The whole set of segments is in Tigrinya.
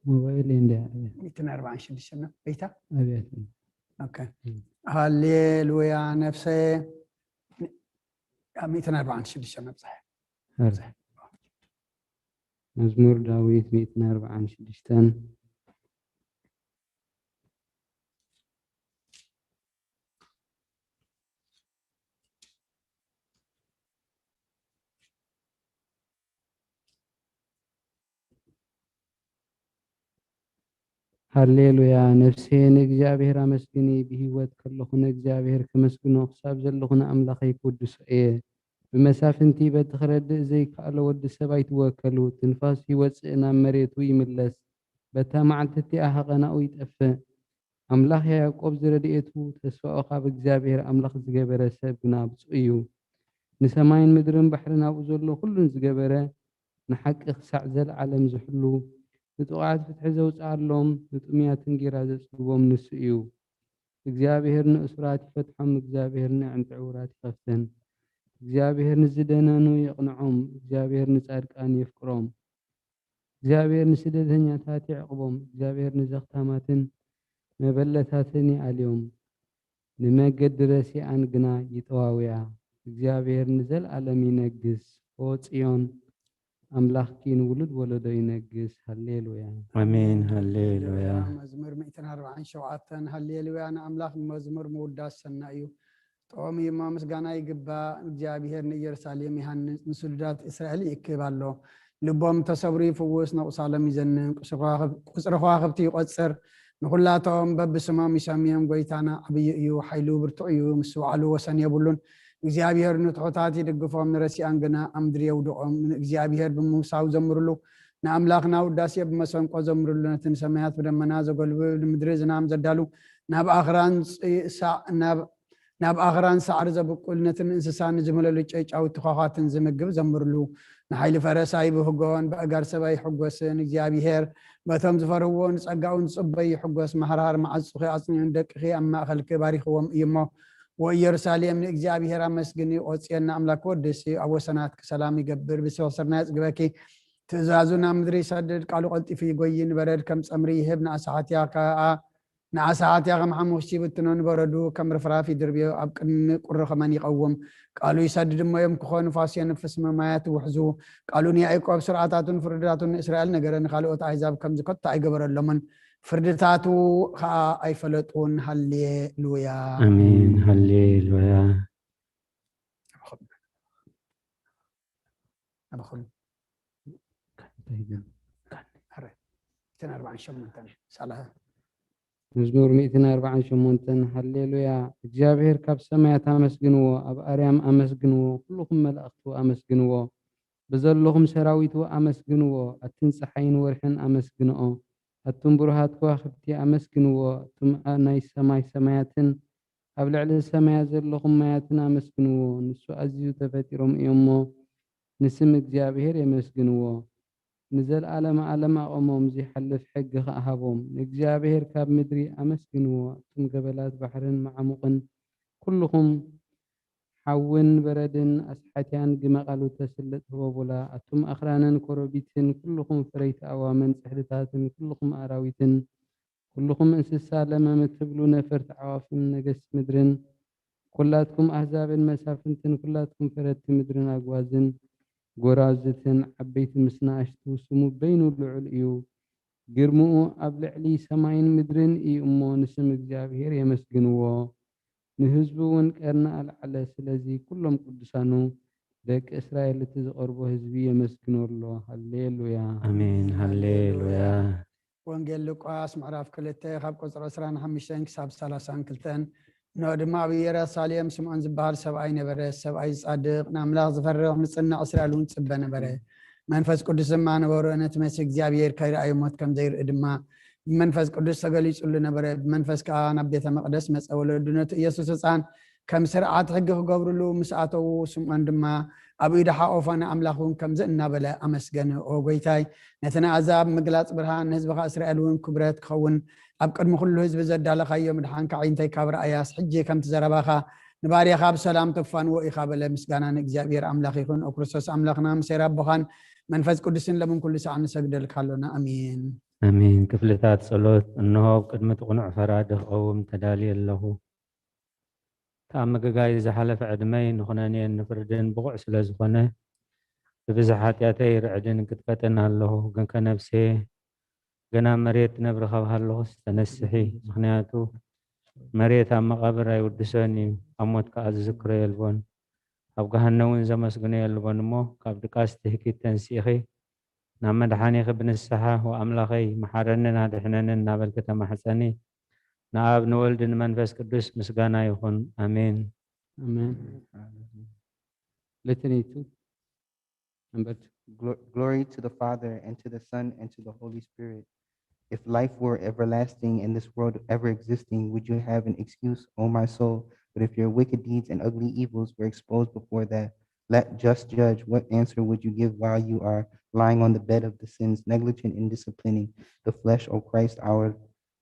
ሞባይል እንደ ሚእትን ኣርባዓን ሽዱሽተ ነበር ቤታ ኣብያት ኦኬ ሃሌሉያ ነፍሰ ኣብ ሚእትን ኣርባዓን ሽዱሽተ ነብፅሕ መዝሙር ዳዊት ሚእትን ኣርባዓን ሽዱሽተን ሃሌሉያ ነፍሴ ንእግዚኣብሔር ኣመስግኒ ብህይወት ከለኹ ንእግዚኣብሔር ከመስግኖ ክሳብ ዘለኹ ንኣምላኸይ ክውድሶ እየ ብመሳፍንቲ በቲ ክረድእ ዘይከኣሎ ወዲ ሰብ ኣይትወከሉ ትንፋሱ ይወፅእ ናብ መሬቱ ይምለስ በታ መዓልቲ እቲኣ ሃቐናኡ ይጠፍእ ኣምላኽ ያዕቆብ ዝረድኤቱ ተስፋኡ ካብ እግዚኣብሔር ኣምላኽ ዝገበረ ሰብ ግና ብፁእ እዩ። ንሰማይን ምድርን ባሕርን ኣብኡ ዘሎ ኩሉን ዝገበረ ንሓቂ ክሳዕ ዘለዓለም ዝሕሉ ንጥቑዓት ፍትሒ ዘውፅኣሎም ንጥሙያት እንጌራ ዘፅግቦም ንሱ እዩ። እግዚኣብሔር ንእሱራት ይፈትሖም እግዚኣብሔር ንዕንጥዕውራት ይኸፍተን እግዚኣብሔር ንዝደነኑ የቕንዖም እግዚኣብሔር ንፃድቃን የፍቅሮም እግዚኣብሔር ንስደተኛታት የዕቕቦም እግዚኣብሔር ንዘኽታማትን መበለታትን ይኣልዮም ንመገዲ ረሲኣን ግና ይጠዋውያ እግዚኣብሔር ንዘለኣለም ይነግስ ኦ ፅዮን ኣምላኽኪ ንውሉድ ወለዶ ይነግስ ሃሌሉያ ኣሜን ሃሌሉያ መዝሙር ሚእትን ኣርባዓን ሸውዓተን ሃሌሉያ ንኣምላኽ መዝሙር ምውዳስ ሰና እዩ ጥዑም እዩ እሞ ምስጋና ይግባእ እግዚኣብሔር ንኢየሩሳሌም ይሃንጽ ንስዱዳት እስራኤል ይእክብ ኣሎ ልቦም ተሰብሩ ይፍውስ ነቑሳሎም ይዘንን ቁጽሪ ከዋኽብቲ ይቖጽር ንኹላቶም በብስሞም ይሰምዮም ጎይታና ዓብዪ እዩ ሓይሉ ብርቱዕ እዩ ምስ በዓሉ ወሰን የብሉን እግዚኣብሔር ንትሑታት ይድግፎም ንረሲኣን ግና ኣብ ምድሪ የውድቖም ንእግዚኣብሔር ብምውሳው ዘምርሉ ንኣምላኽና ውዳሴ ብመሰንቆ ዘምርሉ ነቲ ንሰማያት ብደመና ዘጎልብብ ንምድሪ ዝናም ዘዳሉ ናብ ኣኽራን ሳዕ ናብ ኣኽራን ሳዕሪ ዘብቁል ነቲ ንእንስሳ ንዝመለሉ ጨጫውቲ ኳዃትን ዝምግብ ዘምርሉ ንሓይሊ ፈረሳ ይብህጎን ብኣጋር ሰባ ይሕጎስን እግዚኣብሔር በቶም ዝፈርህዎ ንጸጋኡ ንጽበይ ይሕጎስ ማህርሃር መዓጹኺ ኣጽኒዑ ንደቅኺ ኣብ ማእኸልኪ ባሪኽዎም እዩ እሞ ወኢየሩሳሌም ንእግዚኣብሔር ኣመስግኒ ቆጽየና ኣምላክ ወድሲ ኣብ ወሰናትኪ ሰላም ይገብር ብሰወሰርና የጽግበኪ ትእዛዙ ናብ ምድሪ ይሰድድ ቃሉ ቀልጢፉ ይጎይ ንበረድ ከም ጸምሪ ይህብ ንኣሳሓትያ ከኣ ንኣሳሓትያ ከም ሓሙኽሲ ይብትኖ ንበረዱ ከም ርፍራፍ ይድርብዮ ኣብ ቅድሚ ቁሪ ከመን ይቐውም ቃሉ ይሰድድ እሞ እዮም ክኾ ንፋስ የንፍስ መማያት ውሕዙ ቃሉ ንያዕቆብ ስርዓታቱን ፍርድታቱን ንእስራኤል ነገረ ንካልኦት ኣህዛብ ከምዚ ከቶ ኣይገበረሎምን ፍርድታቱ ከዓ ኣይፈለጡን ሃሌሉያ ኣሜን ሃሌሉያ ኣበኹሉ እተን ኣርባዓን ሸሞንተን ሳላ መዝሙር ሚእትን ኣርባዓን ሸሞንተን ሃሌሉያ እግዚኣብሔር ካብ ሰማያት ኣመስግንዎ ኣብ ኣርያም ኣመስግንዎ ኩልኹም መላእኽቱ ኣመስግንዎ ብዘለኹም ሰራዊቱ ኣመስግንዎ ኣትን ፀሓይን ወርሕን ኣመስግንኦ ኣቱም ብሩሃት ከዋኽብቲ ኣመስግንዎ እቱም ናይ ሰማይ ሰማያትን ኣብ ልዕሊ ሰማያት ዘለኹም ማያትን ኣመስግንዎ ንሱ ኣዝዩ ተፈጢሮም እዮሞ ንስም እግዚኣብሔር የመስግንዎ ንዘለኣለመ ኣለም ኣቐሞም ዘይሓልፍ ሕጊ ኸኣ ሃቦም ንእግዚኣብሔር ካብ ምድሪ ኣመስግንዎ ኣቱም ገበላት ባሕርን መዓሙቕን ኩልኹም ሓውን በረድን ኣስሓትያን ግመ ቃሉ ተስልጥ ህቦቦላ ኣቱም ኣኽራንን ኮረቢትን ኩልኹም ፍረይቲ ኣዋምን ጽሕድታትን ኩልኹም ኣራዊትን ኩልኹም እንስሳ ለመም እትብሉ ነፈርቲ ዓዋፍን ነገስቲ ምድርን ኩላትኩም ኣህዛብን መሳፍንትን ኩላትኩም ፈረድቲ ምድርን ኣግዋዝን ጎራዙትን ዓበይቲ ምስ ንኣሽቱ ስሙ በይኑ ልዑል እዩ ግርምኡ ኣብ ልዕሊ ሰማይን ምድርን እዩ እሞ ንስም እግዚኣብሔር የመስግንዎ ንህዝቡ እውን ቀርኒ ኣልዓለ ስለዚ ኩሎም ቅዱሳኑ ደቂ እስራኤል እቲ ዝቐርቦ ህዝቢ የመስግኖ ኣሎ ሃሌሉያ ኣሜን ሃሌሉያ ወንጌል ሉቃስ ምዕራፍ ክልተ ካብ ቁፅሪ ዕስራን ሓሙሽተን ክሳብ ሰላሳን ክልተን እንሆ ድማ ኣብ ኢየሩሳሌም ስምዖን ዝበሃል ሰብኣይ ነበረ። ሰብኣይ ጻድቕ፣ ንኣምላኽ ዝፈርሕ፣ ንጽናዕ እስራኤል እውን ጽበ ነበረ። መንፈስ ቅዱስ ድማ ነበሮ። ነቲ መሲህ እግዚኣብሔር ከይረኣዩ ሞት ከም ዘይርኢ ድማ ብመንፈስ ቅዱስ ተገሊጹሉ ነበረ። ብመንፈስ ከኣ ናብ ቤተ መቕደስ መጸ። ወለዱ ነቲ ኢየሱስ ህጻን ከም ስርዓት ሕጊ ክገብርሉ ምስ ኣተዉ፣ ስምዖን ድማ ኣብ ኢዱ ሓቆፎ ንኣምላኽ እውን ከምዚ እናበለ ኣመስገነ፣ ኦ ጐይታይ፣ ነቲ ንኣዛብ ምግላጽ ብርሃን፣ ንህዝብኻ እስራኤል እውን ክብረት ክኸውን ኣብ ቅድሚ ኩሉ ህዝቢ ዘዳለኻዮ ምድሓንካ ኣዒንተይ ካብ ረኣያስ፣ ሕጂ ከምቲ ዘረባኻ ንባርያኻ ብሰላም ተፋንዎ ኢኻ በለ። ምስጋና ንእግዚኣብሔር ኣምላኽ ይኹን፣ ኦ ክርስቶስ ኣምላኽና፣ ምሴር ኣቦኻን መንፈስ ቅዱስን ለምን ኩሉ ሰዓት ንሰግደልካ ኣሎና። ኣሜን። ኣሜን። ክፍልታት ጸሎት። እንሆ፣ ኣብ ቅድሚ እቲ ቅኑዕ ፈራዲ ክቐውም ተዳልየ ኣለኹ። እቲ ኣብ ምግጋይ ዝሓለፈ ዕድመይ ንኹነኔን ንፍርድን ብቑዕ ስለ ዝኾነ፣ ብብዝሒ ሓጢኣተይ ርዕድን ቅጥቀጥን ኣለኹ። ግንከ ነፍሴ፣ ገና መሬት ትነብሪ ካብ ሃለኹስ ተነስሒ። ምኽንያቱ መሬት ኣብ መቓብር ኣይውድሶን እዩ፣ ኣብ ሞት ከኣ ዝዝክሮ የልቦን፣ ኣብ ገሃነም እውን ዘመስግኖ የልቦን። እሞ ካብ ድቃስ ትህኪት ተንሲእኺ ናብ መድሓኒኺ ብንስሓ፣ "ወኣምላኸይ፣ መሓረንን ኣድሕነንን" እናበልኪ ተማሕጸኒ። ንኣብ ንወልድ ንመንፈስ ቅዱስ ምስጋና ይኹን። ኣሜን። ኣሜን። ልትኒቱ። Number two. Glo- Glory to the Father, and to the Son, and to the Holy Spirit. If life were everlasting and this world ever existing, would you have an excuse, O my soul? But if your wicked deeds and ugly evils were exposed before that la- just judge, what answer would you give while you are lying on the bed of the sins, negligent in disciplining the flesh, O Christ our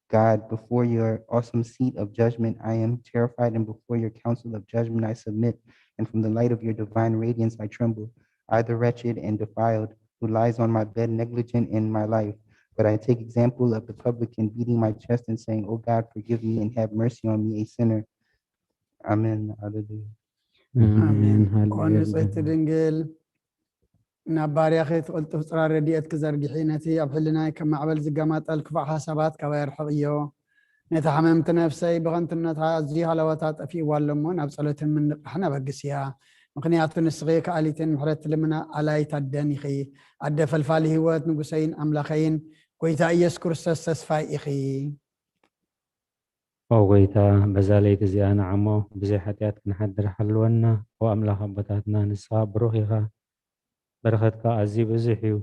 God? Before your awesome seat of judgment I am terrified, and before your council of judgment I submit. And from the light of your divine radiance I tremble, I, the wretched and defiled, who lies on my bed negligent in my life. But I take example of the publican beating my chest and saying, "O God, forgive me and have mercy on me, a sinner." Amen. Hallelujah. ኣሜን። ኣሜን። ሃሌሉያ። ንጽሕቲ ድንግል፣ ናብ ባርያኺ ትቕልጥፍ ጽራር ረድኤትኪ ዘርግሒ፣ ነቲ ኣብ ሕልናይ ከም ማዕበል ዝገማጠል ክፉእ ሓሳባት ካባይ ኣርሕቕዮ። ነታ ሕምምቲ ነፍሰይ ብኸንቱነታ ኣዝዩ ሃለዋታ ጠፊእዋ ኣሎ እሞ፣ ናብ ጸሎትን ምንቕቓሕን ኣበግስያ። ምኽንያቱ ንስኺ ከኣሊትን ምሕረት ትልምና ኣላይት ኣደን ኢኺ። ኣደ ፈልፋሊ ህይወት፣ ንጉሰይን ኣምላኸይን፣ ጐይታ ኢየሱስ ክርስቶስ ተስፋይ ኢኺ። ኦ ጐይታ፣ በዛ ለይቲ እዚኣ ንዓሞ ብዘይ ሓጢኣት ክንሓድር ሓልወና። ኦ ኣምላኽ ኣቦታትና፣ ንስኻ ብሩኽ ኢኻ፣ በረኸትካ ኣዝዩ ብዙሕ እዩ።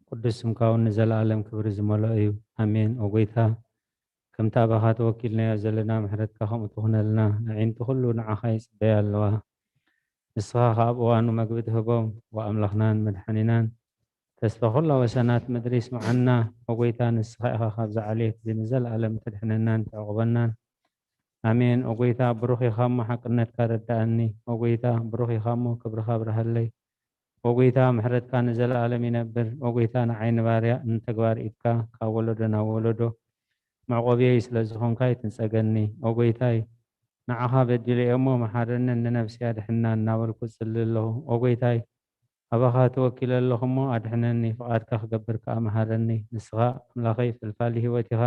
ቅዱስ ስምካ እውን ንዘለኣለም ክብሪ ዝመልኦ እዩ። ኣሜን። ኦ ጐይታ፣ ከምቲ ኣባኻ ተወኪልናዮ ዘለና ምሕረትካ ከምኡ ትኹነልና። ኣዒንቲ ኩሉ ንዓኻ ይጽበያ ኣለዋ። ንስኻ ኸኣ ኣብ እዋኑ መግቢ ትህቦም። ኦ ኣምላኽናን መድሓኒናን፣ ተስፋ ኩላ ወሰናት ምድሪ ስምዓና። ኦ ጐይታ፣ ንስኻ ኢኻ ካብዚ ዓሌት እዚ ንዘለኣለም ተድሕነናን ተዕቑበናን። ኣሜን። ኦ ጐይታ፣ ብሩኽ ኢኻ እሞ ሓቅነትካ ረድኣኒ። ኦ ጐይታ፣ ብሩኽ ኢኻ እሞ ክብርኻ ኣብርሃለይ። ኦ ጐይታ፣ ምሕረትካ ንዘለኣለም ይነብር። ኦ ጐይታ፣ ንዓይ ንባርያ ንተግባር ኢድካ ካብ ወለዶ ናብ ወለዶ መዕቆብየይ ስለ ዝኾንካ ኣይትንጸገኒ። ኦ ጐይታይ፣ ንዓኻ በዲለ እየ እሞ መሓረንን ንነፍሰይ ኣድሕና እናበልኩ እጽሊ ኣለኹ። ኦ ጐይታይ፣ ኣባኻ ተወኪለ ኣለኹ እሞ ኣድሕነኒ፣ ፍቓድካ ክገብር ከኣ መሃረኒ። ንስኻ ኣምላኸይ ፈልፋሊ ህይወት ኢኻ፣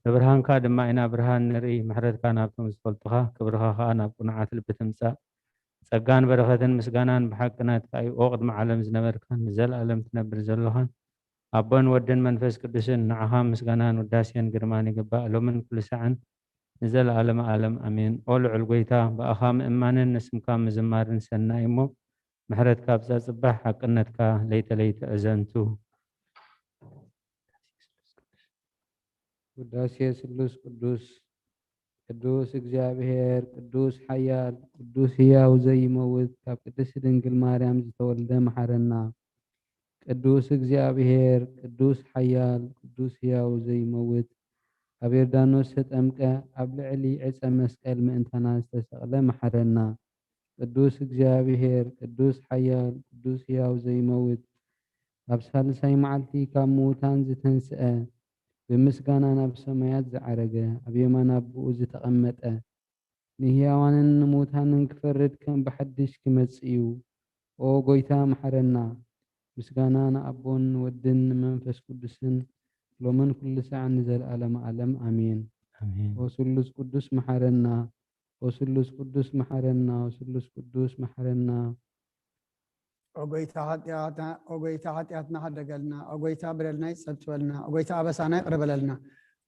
ብብርሃንካ ድማ ኢና ብርሃን ንርኢ። ምሕረትካ ናብቶም ዝፈልጡኻ፣ ክብርኻ ከኣ ናብ ቅኑዓት ልቢ ትምጻእ። ጸጋን በረኸትን ምስጋናን ብሓቂ ናትካ እዩ። ኦ ቅድሚ ዓለም ዝነበርካን ንዘለኣለም ትነብር ዘለኻን፣ ኣቦን ወድን መንፈስ ቅዱስን፣ ንዓኻ ምስጋናን ውዳሴን ግርማን ይግባእ፣ ሎምን ኩሉ ሳዕን ንዘለኣለመ ኣለም። ኣሜን። ኦ ልዑል ጐይታ፣ ብኣኻ ምእማንን ንስምካ ምዝማርን ሰናይ እሞ፣ ምሕረትካ ኣብዛ ጽባሕ፣ ሓቅነትካ ለይተ ለይተ እዘንቱ። ውዳሴ ስሉስ ቅዱስ። ቅዱስ እግዚኣብሔር፣ ቅዱስ ሓያል፣ ቅዱስ ህያው ዘይመውት፣ ካብ ቅድስቲ ድንግል ማርያም ዝተወልደ መሓረና። ቅዱስ እግዚኣብሔር፣ ቅዱስ ሓያል፣ ቅዱስ ህያው ዘይመውት፣ ኣብ ዮርዳኖስ ዝተጠምቀ፣ ኣብ ልዕሊ ዕፀ መስቀል ምእንታና ዝተሰቕለ መሓረና። ቅዱስ እግዚኣብሔር፣ ቅዱስ ሓያል፣ ቅዱስ ህያው ዘይመውት፣ ኣብ ሳልሳይ መዓልቲ ካብ ምዉታን ዝተንስአ፣ ብምስጋና ናብ ሰማያት ዝዓረገ፣ ኣብ የማን ኣቦኡ ዝተቐመጠ፣ ንህያዋንን ንምዉታንን ክፈርድ ከም ብሓድሽ ክመጽእ እዩ። ኦ ጐይታ፣ መሓረና። ምስጋና ንኣቦን ንወድን ንመንፈስ ቅዱስን፣ ሎምን ኩሉ ሳዕን ንዘለኣለመ ዓለም። ኣሜን። ኣሜን። ኦ ስሉስ ቅዱስ፣ መሓረና። ኦ ስሉስ ቅዱስ፣ መሓረና። ኦ ስሉስ ቅዱስ፣ መሓረና። ኦ ጐይታ፣ ሓጢኣትና፣ ኦ ጐይታ፣ ሓጢኣትና ሓደገልና። ኦ ጐይታ፣ በደልና ይጸብጽበልና። ኦ ጐይታ፣ ኣበሳና ይቕረ በለልና።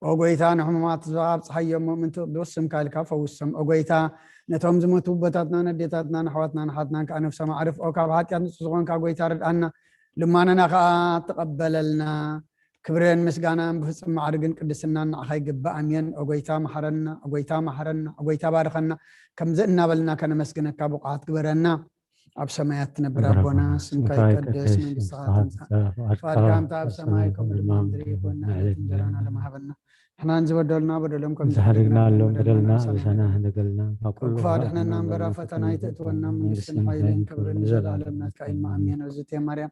ኦ ጐይታ፣ ንሕሙማት ህዝብኻ ኣብጽሓዮም፣ ምእንቲ ቅዱስ ስምካ ኢልካ ፈውሶም። ኦ ጐይታ፣ ነቶም ዝሞቱ ኣቦታትናን ኣዴታትናን ኣሕዋትናን ኣሓትናን ከኣ ነፍሶም ኣዕርፍ። ኦ ካብ ሓጢኣት ንጹህ ዝኾንካ ጐይታ፣ ርድኣና፣ ልማናና ከኣ ተቐበለልና። ክብርን ምስጋናን ብፍጹም ማዕርግን ቅድስናን ንዓኻ ይግባእ። ኣሜን። ኦ ጐይታ፣ መሓረና። ኦ ጐይታ፣ መሓረና። ኦ ጐይታ፣ ባርኸና። ከምዚ እናበልና ከነመስግነካ ብቑዓት ግበረና። ኣብ ሰማያት ትነብር ኣቦና፣ ኣቦና፣ ስምካ ስምካ ይቀደስ፣ ይቀደስ፣ መንግስትኻ መንግስትኻ ትምጻእ፣ ትምጻእ፣ ፍቓድካ ፍቓድካ ኣብ ኣብ ሰማይ ሰማይ ከም ከም ድማ ኣብ ምድሪ ምድሪ ይኹን። ትኹን። ንዕለትና ንዕለትና ዘለና ለማሃበልና። ንሕና ንዝበደሉና በደሎም ከም ንሕና ዝሓደግና ዝሓደግ ኣለዎም በደሎም በደልና፣ ኣበሳና ኣበሳና ሕደገልና፣ ካብ ኩሉ ክፉእ ኣድሕነና እምበር፣ ኣብ ፈተና ኣይተእትወና፣ መንግስትን መንግስትን ሓይልን ሓይልን ክብርን ክብርን ንዘለኣለም ንዘለኣለም ናትካ እዩ። ኣሜን። ኣሜን። እግዝእትየ ማርያም፣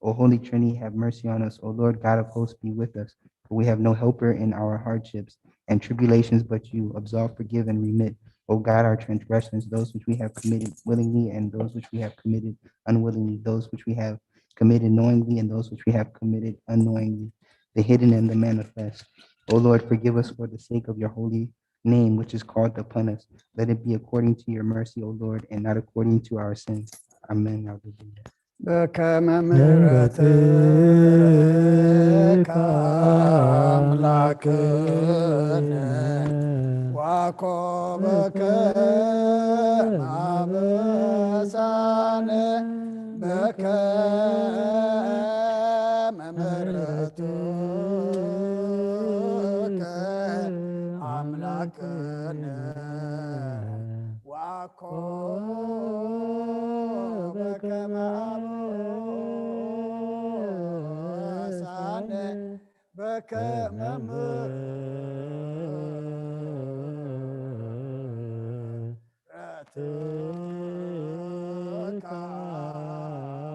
O Holy Trinity, have mercy on us. O Lord God of hosts, be with us. For we have no helper in our hardships and tribulations but you. Absolve, forgive, and remit, O God, our transgressions, those which we have committed willingly and those which we have committed unwillingly, those which we have committed knowingly and those which we have committed unknowingly, the hidden and the manifest. O Lord, forgive us for the sake of your holy name, which is called upon us. Let it be according to your mercy, O Lord, and not according to our sins. Amen. Hallelujah. በከመ ምሕረትከ ኣምላክነ ዋኮ በከመ ኣበሳነ በከመ ምሕረትከ ኣምላክነ ዋኮ በከመ ኣበሳነ በከመ ምሕረትከ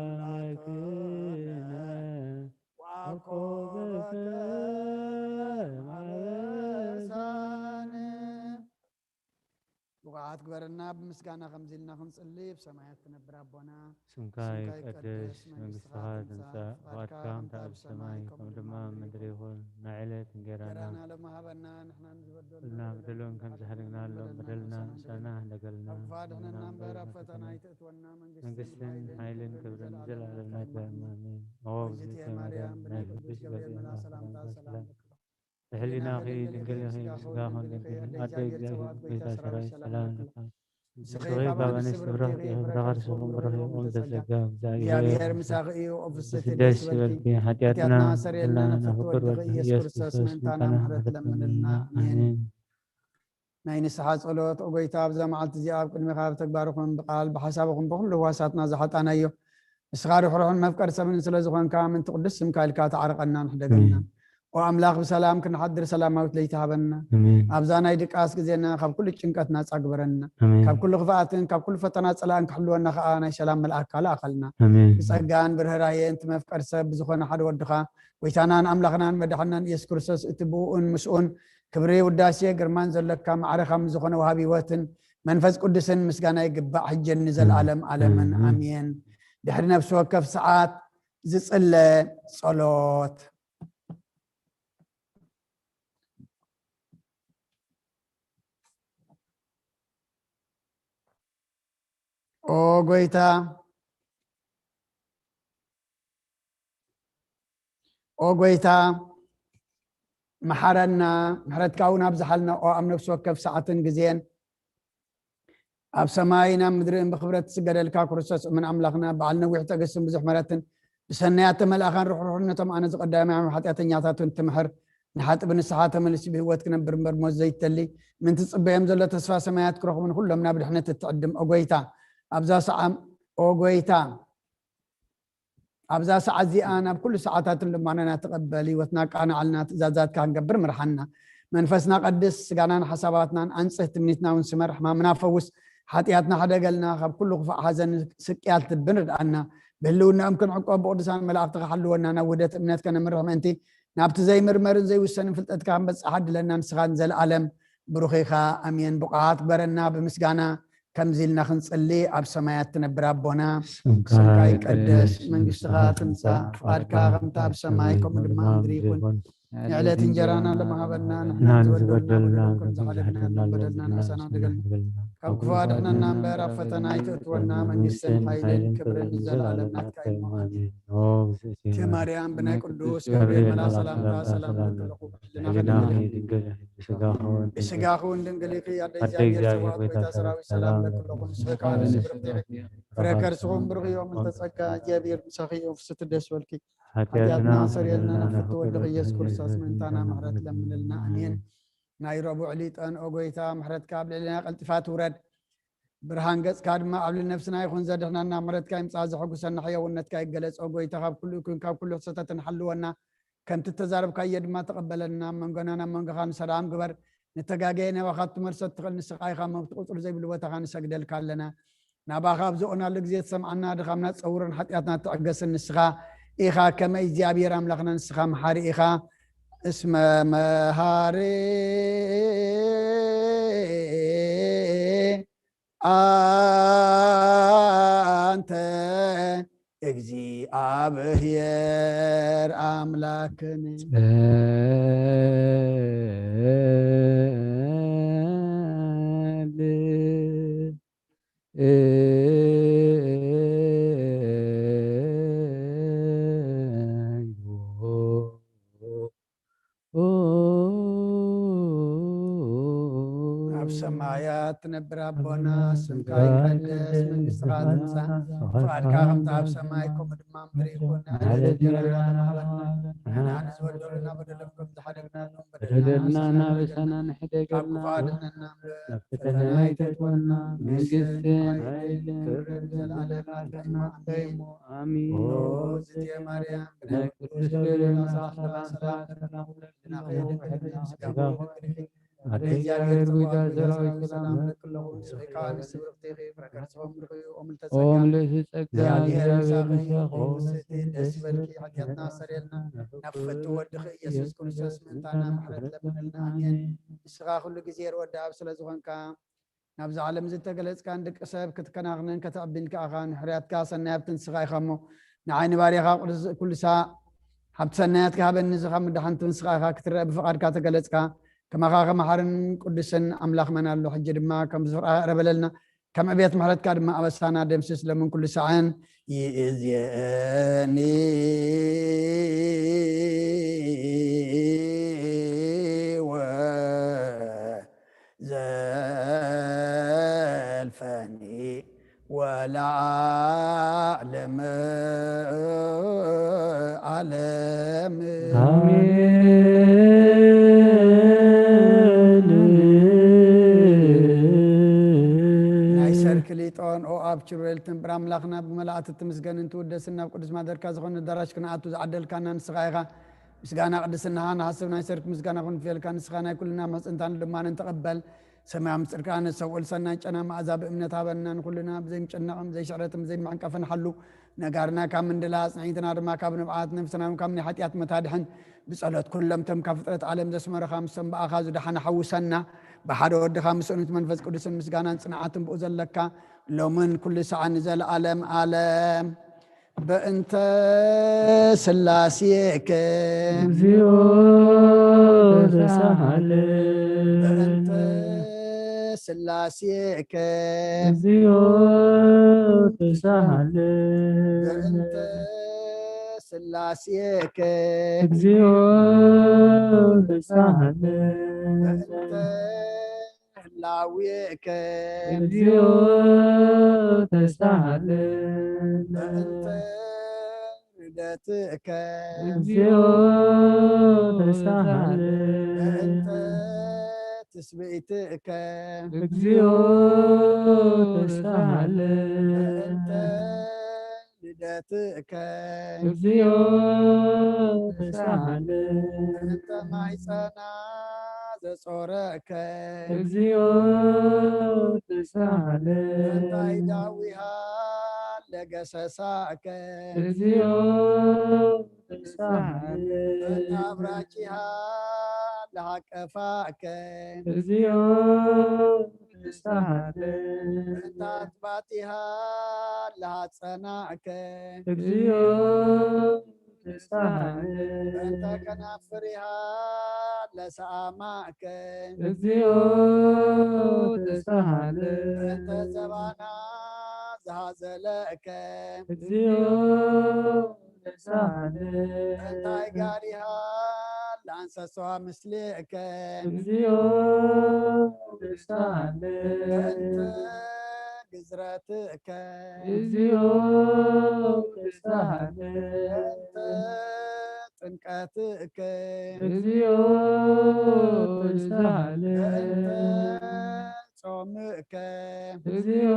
ኣምላክነ ዋኮ በከመ ኣበሳነ። ብቑዓት ግበረና። ብምስጋና ከምዚ ኢልና ክንጽሊ፣ ብሰማያት ትነብር ኣቦና፣ ስምካ ይቀደስ፣ መንግስትኻ ትምጻእ፣ ፍቓድካ ከምቲ ኣብ ሰማይ ከምኡ ድማ ኣብ ምድሪ ይኹን። ናይ ዕለት እንጌራና እንጌራና ሎሚ ሃበና፣ ንሕና ንዝበደሉና እና በደሉን ከም ዝሕደግናሎም በደልና ምሳና ህደገልና፣ ካብ ክፉእ ኣድሕነና እምበር ኣብ ፈተና ኣይተእትወና፣ መንግስትን መንግስትን ሓይልን ክብርን ንዘለኣለም ናትካ እዩ። ኣሜን። ኦ እግዝእትየ እግዝእትየ ማርያም ማርያም፣ ብናይ ናይ ቅዱስ ቅዱስ ገብርኤል ገብርኤል መልኣክ ሰላምታ ሰላምታ ሰላም ሰላም ሕሊናኺ ድንግል ኢኺ፣ ስጋኺ እውን ድንግል እዩ። ኣደ እግዚኣብሔር፣ ጎይታ ሰራዊት፣ ሰላም ለኪ። ንስኺ ካብ ኣንስቲ ብሩኽ ኢኺ፣ ፍረ ከርስኺ እውን ብሩኽ እዩ። ኦም ተጸጋ፣ እግዚኣብሔር ምሳኺ እዩ። ኦ ፍስሕቲ ደስ ይበልኪ፣ ሓጢኣትና ሰሪልና ናብ ፍቁር ወድኺ ኢየሱስ ክርስቶስ ምእንታና ምሕረት ለምንልና። ኣሜን። ናይ ንስሓ ጸሎት። ኦ ጎይታ፣ ኣብዛ መዓልቲ እዚኣ ኣብ ቅድሚኻ ብተግባር ይኹን ብቃል ብሓሳብ ይኹን ብኹሉ ህዋሳትና ዝሓጣናዮ፣ ንስኻ ርሕሩሕን መፍቀር ሰብን ስለ ዝኾንካ፣ ምእንቲ ቅዱስ ስምካ ኢልካ ተዓርቐና፣ ንሕደገልና። ኦ ኣምላኽ፣ ብሰላም ክንሓድር ሰላማዊት ለይቲ ሃበና። ኣሜን። ኣብዛ ናይ ድቃስ ግዜና ካብ ኩሉ ጭንቀት ናጻ ግበረና። ኣሜን። ካብ ኩሉ ክፍኣትን ካብ ኩሉ ፈተና ጸላእን ክሕልወና ከኣ ናይ ሰላም መልኣክካ ልኣኸልና። ኣሜን። ብጸጋን ብርህራሄን እቲ መፍቀር ሰብ ብዝኾነ ሓደ ወድኻ፣ ጎይታናን ኣምላኽናን መድሓናን ኢየሱስ ክርስቶስ፣ እቲ ብኡኡን ምስኡን ክብሪ፣ ውዳሴ፣ ግርማን ዘለካ፣ ማዕረ ካብ ዝኾነ ወሃቢ ህይወትን መንፈስ ቅዱስን ምስጋና ይግባእ፣ ሕጅን ንዘለኣለም ኣለምን። ኣሜን። ኣሜን። ድሕሪ ነፍሲ ወከፍ ሰዓት ዝጽለ ጸሎት። ኦ ጎይታ፣ ኦ ጎይታ፣ መሓረና፣ ምሕረትካ እውን ኣብዝሓልና። ኦ ኣብ ነፍሲ ወከፍ ሰዓትን ግዜን ኣብ ሰማይን ኣብ ምድርን ብኽብረት ትስገደልካ ክርስቶስ እምን ኣምላኽና፣ በዓል ነዊሕ ትዕግስትን ብዙሕ ምሕረትን፣ ብሰናያት ተመልኣኻን ርሕሩሕነቶም ኣነ ዝቐዳማዮም ሓጢኣተኛታትን ትምሕር፣ ንሓጥብ ንስሓ ተመሊሱ ብህይወት ክነብር እምበር ሞት ዘይተሊ፣ ምንቲ ጽበዮም ዘሎ ተስፋ ሰማያት ክረኽቡ ንኹሎም ናብ ድሕነት እትዕድም። ኦ ጎይታ፣ ኣብዛ ሰዓ-፣ ኦ ጎይታ፣ ኣብዛ ሰዓት እዚኣ ናብ ኩሉ ሰዓታትን ልማናና ተቐበል፣ ህይወትና ኣቃናዕልና፣ ትእዛዛትካ ክንገብር ምርሓና። መንፈስና ቀድስ፣ ስጋናን ሓሳባትናን ኣንጽህ፣ ትምኒትና እውን ስመር፣ ሕማምና ፈውስ፣ ሓጢኣትና ሕደገልና፣ ካብ ኩሉ ክፉእ ሓዘን ስቅያት ልብን ርድኣና። ብህልውናኦም ክንዕቆብ ብቅዱሳን መላእኽትኻ ሓልወና፣ ናብ ውህደት እምነት ከነምርሕ ምእንቲ ናብቲ ዘይምርመርን ዘይውሰንን ፍልጠትካ ክንበጽሕ ዓድለና፣ ንስኻ ንዘለኣለም ብሩኽ ኢኻ። ኣሜን። ብቑዓት ግበረና ብምስጋና ከምዚ ኢልና ክንጽሊ፣ ኣብ ሰማያት ትነብር ኣቦና፣ ስምካ ስምካ ይቀደስ፣ ይቀደስ፣ መንግስትኻ ትምጻእ፣ ፍቓድካ ከምቲ ኣብ ሰማይ ከምኡ ድማ ኣብ ምድሪ ይኹን። ንዕለት እንጀራና ሎሚ ሃበና፣ ንሕና ንዝበደልና ንዝበደልና በደልና ከም ዝሓደግና ንበደልና ንኣሳና ደገልና። ካብ ክፉእ ኣድሕነና እምበር ኣብ ፈተና ኣይተእትወና፣ መንግስትን ሓይልን ክብርን ንዘለኣለም ናትካ እዩ። ኣሜን። ኦ እግዝእትየ እቲ ማርያም ብናይ ቅዱስ ገብርኤል መልኣክ ሰላምታ ሰላም ንብለኩ፣ ሕልናኺ ድንግል እዩ፣ ድንግል፣ ስጋኺ እውን ድንግል። ብስጋኺ እውን ድንግል ኢኺ፣ ኣደ ኣደ እግዚኣብሔር እግዚኣብሔር ጸባኦት ጎይታ ጎይታ ሰራዊት ሰላም ለኪ ኣለኹ፣ ንስኺ ከኣ ንእስቲ ብርክቲ ኢኺ፣ ፍረ ከርስኺ እውን ብሩኽ እዩ። ኦም ዝተጸጋ እግዚኣብሔር ምሳኺ እዩ፣ ፍስሕቲ ደስ ይበልኪ። ሓጢኣትና ሰሪየልና ናብ ፍትወ ወድኺ ኢየሱስ ክርስቶስ ምእንታና ምሕረት ለምንልና። ኣሜን። ናይ ረቡዕ ሊጠን ኦ ጎይታ፣ ምሕረትካ ኣብ ልዕሌና ቀልጢፋ ትውረድ። ብርሃን ገጽካ ድማ ኣብ ልዕሊ ነፍስና ይኹን፣ ዘድሕነና ምሕረትካ ይምጻእ፣ ዘሐጉሰና ሕያውነትካ ይገለጽ። ኦ ጎይታ፣ ካብ ኩሉ ይኩን፣ ካብ ኩሉ ሕሰተትን ሓልወና፣ ከምቲ እተዛረብካዮ ድማ ተቐበለና። ኣብ መንጎና ናብ መንጎኻ ንሰላም ግበር። ንተጋገየ ናባኻ ትመልሶ እትኽእል ንስኻ ኢኻ። መብት ቁጽሪ ዘይብሉ ቦታኻ ንሰግደልካ ኣለና። ናባኻ ኣብ ዝኦናሉ ግዜ ትሰምዓና፣ ድኻምና ትጸውርን ሓጢኣትና ትዕገስን ንስኻ ኢኻ፣ ከመ እግዚኣብሔር ኣምላኽና ንስኻ መሓሪ ኢኻ። እስመ መሃሪ ኣንተ እግዚኣብሔር ኣምላክን። ኣብ ሰማያት ትነብር ኣቦና፣ ስምካ ይቀደስ፣ መንግስትኻ ትምጻእ፣ ፍቓድካ ከምቲ ኣብ ሰማይ ከምኡ ድማ ኣብ ምድሪ ይኹን። ንዕለታና ዘለናና ሃበና፣ ንሕና ንዝበደሉና በደሎም ከም ዝሓደግናሎም በደለና እናበሰና ንሕደገልና፣ ካብ ክፉእ ኣድነና እምበር፣ ናብ ፈተና ኣይተእትወና፣ መንግስትን ሓይልን ክብርን ዘለኣለም ኣንተ ኢኻ። ኣሜን። ኦ እግዝእትየ ማርያም፣ ብናይ ቅዱስ ገብርኤል ኣስራት ሰላም ሰላም፣ ሰላም፣ ሰላም፣ ሰላም፣ ኣደ እግዚኣብሔር ጽቡቕ፣ ኣደ እግዚኣብሔር ጽቡቕ፣ ኣደ ሰራዊት ሰላም እብለኪ ኣለኹ። ንስኺ ከኣ ንስቲ ብርኽቲ ኢኺ፣ ፍረ ከርስኺ ቡሩኽ እዩ። ኦ ምልዕተ ኦ ጸጋ፣ ምልዕቲ ጸጋ፣ እግዚኣብሔር እግዚኣብሔር ምሳኺ፣ ምሳኺ፣ ኦ ምልዕቲ ደስ ይበልኪ፣ ሓጢኣትና ኣስተሰርየልና፣ ናብ ፍቱ ወድኺ ኢየሱስ ክርስቶስ ምእንታና ምሕረት ለምነልና። ኣሜን። ንስኻ ኩሉ ግዜ ርወዲ ኣብ ስለ ዝኾንካ፣ ናብዚ ዓለም እዚ እተገለጽካን ደቂ ሰብ ክትከናኽነን ከተዕብን ከኣኻ ንሕርያትካ ሰናይ ሃብቲ ንስኻ ኢኻ እሞ፣ ንዓይ ንባርያኻ ቅዱስ ኩሉ ሳዕ ሃብቲ ሰናያትካ ሃበኒ፣ እዚ ካብ ምድሓንቲ ንስኻ ኢኻ ክትረአ ብፍቓድካ ተገለጽካ። ከማኻ ከመሓርን ቅዱስን ኣምላኽ መን ኣሎ? ሕጂ ድማ ከም ዝፍርቓ ይቕረ በለልና፣ ከም ዕብየት ምሕረትካ ድማ ኣበሳና ደምስስ፣ ለምን ኩሉ ሳዕን ይእዝየኒ ወ ዘልፈኒ ወለዓለመ ዓለም። ኣሜን። ናይ ሰርክ ሊጦን ኦ ኣብ ችሩቤል ትንብር ኣምላኽና ብመላእቲ ትምስገንን ትውደስን ናብ ቅዱስ ማደርካ ዝኾነ ኣዳራሽ ክንኣቱ ዝዓደልካና ንስኻ ኢኻ። ምስጋና ቅድስናኻ ንሓስብ ናይ ሰርክ ምስጋና ክንፍየልካ ንስኻ ናይ ኩልና መሕጽንታን ልማንን ተቐበል። ሰማያዊ ምስጢርካ ነሰውል ሰናይ ጨና መኣዛ ብእምነት ሃበና ንኩልና ብዘይምጭናቕን ዘይሽዕረትን ብዘይምዕንቀፍን ሓሉ ነጋርና ካብ ምንድላ ኣጽንዒትና ድማ ካብ ንብዓት ነፍስና እውን ካብ ናይ ሓጢኣት መታድሕን ብጸሎት ኩሎም ቶም ካብ ፍጥረት ዓለም ዘስመረኻ ምስቶም ብኣኻ ዝደሓነ ሓውሰና ብሓደ ወድኻ ምስ እኑት መንፈስ ቅዱስን ምስጋናን ጽንዓትን ብኡ ዘለካ ሎምን ኩሉ ሰዓን ንዘለኣለም ኣለም። በእንተ ስላሴከ እግዚኦ ተሳሃለ። በእንተ ስላሴከ እግዚኦ ተሳሃለ። በእንተ ስላሴከ እግዚኦ ተሳሃለ። በእንተ ህላዌከ እግዚኦ ተሳሃለ። በእንተ ርደትከ እግዚኦ ተሳሃለ። በእንተ ትስብእትከ እግዚኦ ተሳሃለ። በእንተ ልደትከ እግዚኦ ተሳሃለ። በእንተ ማይጸና ዘጾረከ እግዚኦ ተሳሃለ። በእንተ ኣይዳዊሃ ለገሰሳከ እግዚኦ ተሳሃለ። በእንተ ኣብራኪሃ ለሃቀፋከ እግዚኦ ተሳሃለ። በእንተ ኣትባቲሃ ለሃጸናከ እግዚኦ ተሳሃለ። በእንተ ከናፍሪሃ ለሰኣማከ እግዚኦ ተሳሃለ። በእንተ ዘባና ዝሃዘለከ እግዚኦ ተሳሃለ። በእንተ ኣይጋሪሃ ለኣንሰሶ ምስሌከ እግዚኦ ተሳሃለ። በእንተ ግዝረትከ እግዚኦ ተሳሃለ። በእንተ ጥምቀትከ እግዚኦ ተሳሃለ። በእንተ ጾምከ እግዚኦ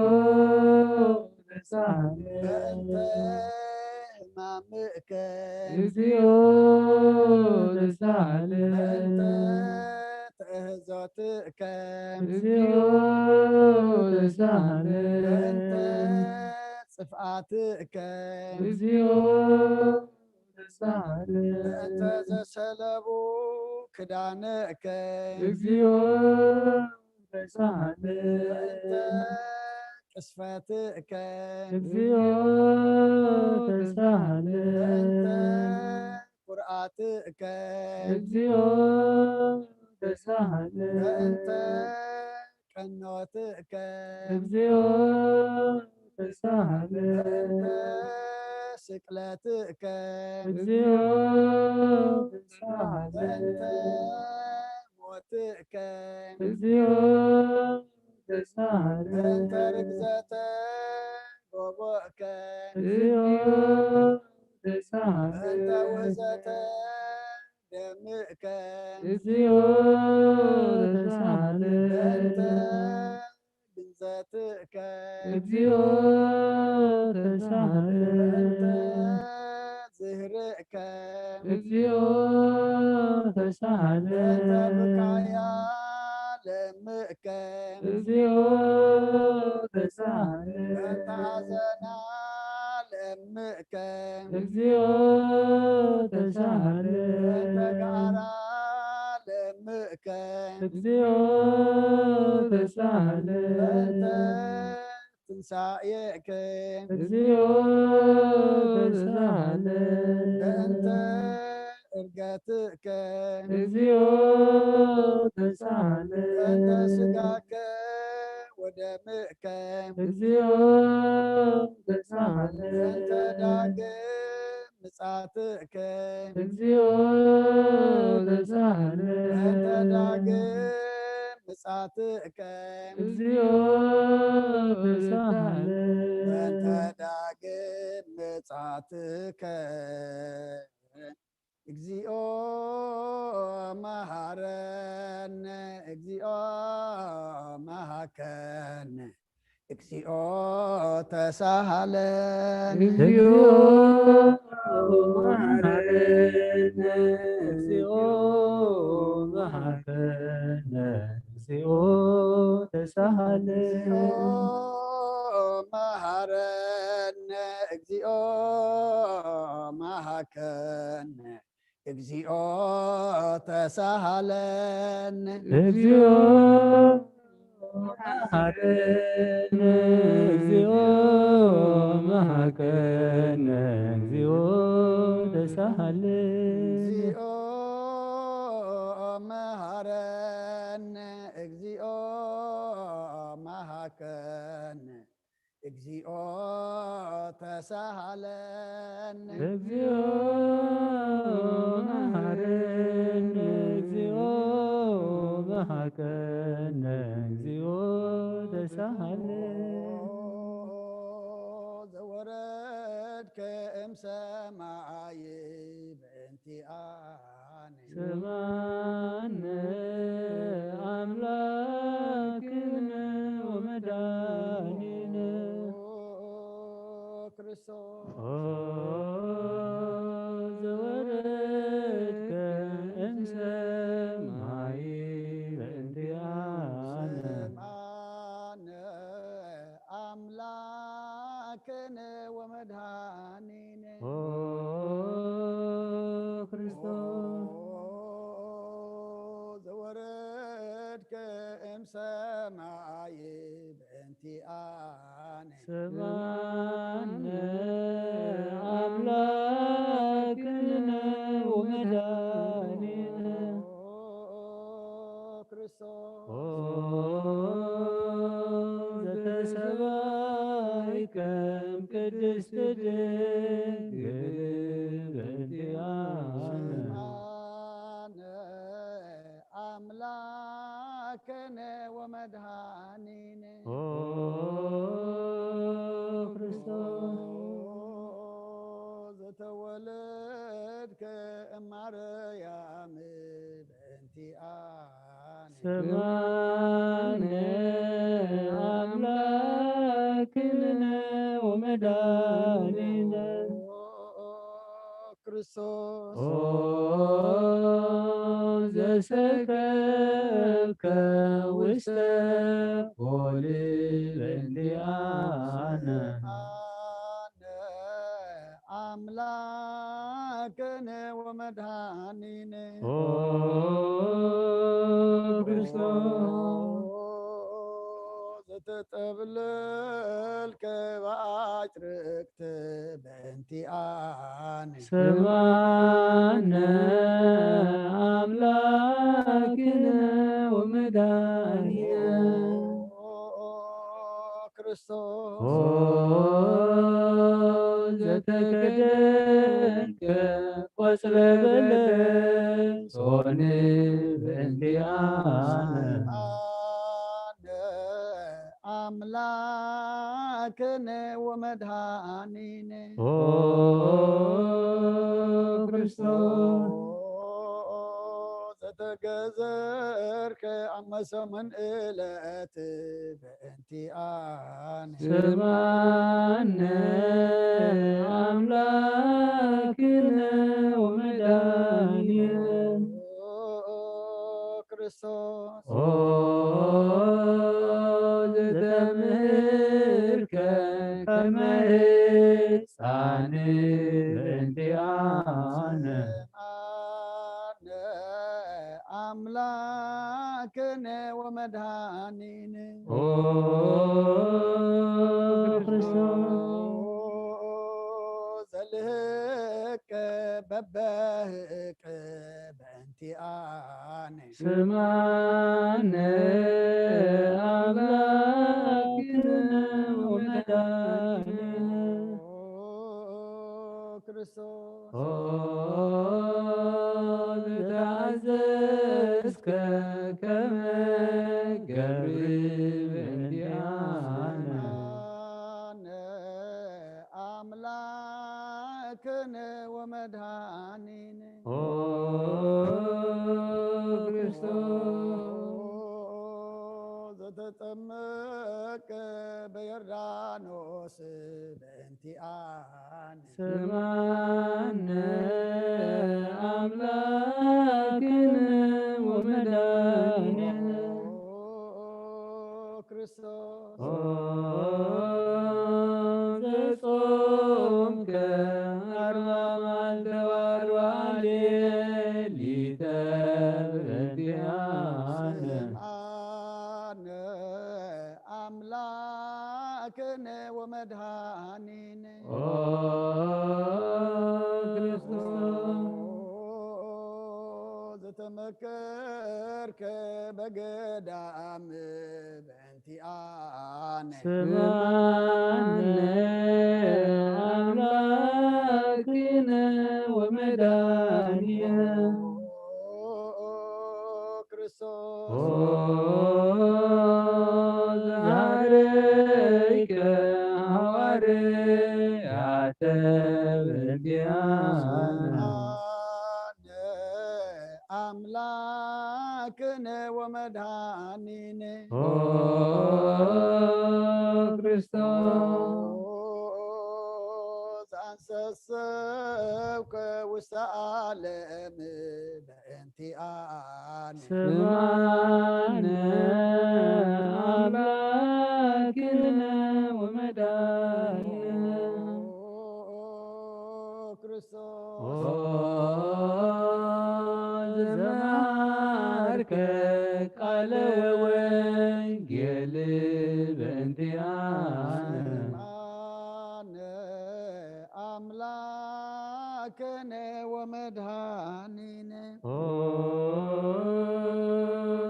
ተሳሃለ። በእንተ ሕማምከ እግዚኦ ተሳሃለ። በእንተ ትእህዞትከ እግዚኦ ተሳሃለ። በእንተ ጽፍኣትከ እግዚኦ ተሳሃለ። እንተ ዘሰለቡ ክዳንከ እግዚኦ ተሳሃለ። እንተ ቅስፈትከ እግዚኦ ተሳሃለ። እንተ ኩርኣትከ እግዚኦ ተሳሃለ። እንተ ቀኖትከ እግዚኦ ተሳሃለ። እንተ ስቅለትከ እግዚኦ ተሳሃለ። እንተ ሞትከ እግዚኦ ተሳሃለ። እንተ ርግዘተ ጎቦእከ እግዚኦ ተሳሃለ። እንተ ውህዘተ ደምእከ እግዚኦ ተሳሃለ። እንተ ግንዘትከ እግዚኦ ተሳሃለ። እንተ ዝህርእ ከ እግዚኦ ተሳሃለ። እንተ ብካያ ለምእከ እግዚኦ ተሳሃለ። እንተ ሐዘና ለምእከ እግዚኦ ተሳሃለ። እንተ ጋራ ለምእከ እግዚኦ ተሳሃለ። እንተ ትንሳኤከ እግዚኦ ተሳሃለ። እንተ እርገትከ እግዚኦ ተሳሃለ። እንተ ስጋከ ወደምእከ እግዚኦ ተሳሃለ። እንተ ዳግም ምጻትከ እግዚኦ ተሳሃለ። እንተ ዳግም ምጻትከ እግዚኦ ተሳሃለ። እንተ ዳግም ምጻትከ እግዚኦ መሃረነ እግዚኦ መሃከነ እግዚኦ ተሳሃለነ እግዚኦ መሃረነ እግዚኦ መሃከነ እግዚኦ ተሳሃለ እግዚኦ መሃረነ እግዚኦ መሃከነ እግዚኦ ተሳሃለነ እግዚኦ መሃረነ እግዚኦ መሃከነ እግዚኦ ተሳሃለ እግዚኦ መሃረነ እግዚኦ መሃከነ እግዚኦ ተሳሃለነ እግዚኦ መሃረነ እግዚኦ መሃከነ እግዚኦ ተሳሃለ ዘወረድከ እምሰማይ በእንቲኣነ ሰማነ ኣምላክነ ወመድኃኒነ ክርስቶስ ኦ ዘወረድከ እምሰማይ በእንቲኣነ ሰማነ ኣምላክነ ወመድኃኒነ ኦ ክርስቶስ ዘወረድከ እምሰማይ በእንቲኣነ ሰማነ ኣምላክነ ወመድኃኒነ ክርስቶስ ኦ ዘተሰባይከም ቅድስት ድንግል በእንቲኣነ ሰማነ ኣምላክነ ወመድኃኒነ ኦ ክርስቶስ ዘተወለድከ እማርያም በእንቲኣነ ሰማነ ኣምላክነ ወመድኃኒነ ክርስቶስ ኦ ዘሰከብከ ውስተ ኦሊ በእንቲኣነ ኣነ ተጠብለልከ ብኣጭርቅቲ በእንቲኣነ። ስማነ ኣምላክነ ወመድኃኒነ። ኦ ክርስቶስ ኦ ዘተገደልከ ቆጽለ በለስ ሆነ በእንቲኣነ። ኣነ ኣምላክነ ወመድኃኒነ። ኦ ክርስቶስ ዘተገዘርከ ኣብ መሰሙን እለት በእንቲኣነ። ስማነ ኣምላክነ ወመድኃኒነ። ኦ ክርስቶስ ኦ ዘተምህርከ ከመ ህፃን በእንቲኣነ። ኣነ ኣምላክነ ወመድኃኒነ። ኦ ክርስቶስ ዘልህቀ በበህቅ በእንቲኣነ። ስማነ ኣምላክነ ወመድኃኒነ። ኦ ክርስቶስ ኦ ዘተኣዘዝከ ከመ ገብር በእንቲኣነ። ኣነ ኣምላክነ ወመድኃኒነ። ኦ ክርስቶስ ዘተጠመቀ በዮርዳኖስ በእንቲኣነ። ስማነ ኣምላክነ ወመድኃኒነ። ኦ ክርስቶስ ኦ ዘጾምከ ኣርባ መዓልተ ወኣርባ ሌሊተ በእንቲኣነ። ኣነ ኣምላክነ ወመድኃኒነ። ኦ ክርስቶስ ዘተመከርከ በገዳም በእንቲኣነ። ስማነ ኣምላክነ ወመድኃኒነ። ኦ ክርስቶስ ኦ ዘሃረይከ ሃዋርያተ በእንቲኣነ። ኣነ ኣምላክነ ወመድኃኒነ። ኦ ክርስቶስ ዘንሰሰብከ ውስተ ዓለም በእንቲኣነ። ስማነ ኣምላክነ ወመድኃኒነ። ኦ ክርስቶስ ኦ ዘመሃርከ ቃለ ወንጌል በእንቲኣነ። ኣነ ኣምላክነ ወመድኃኒነ። ኦ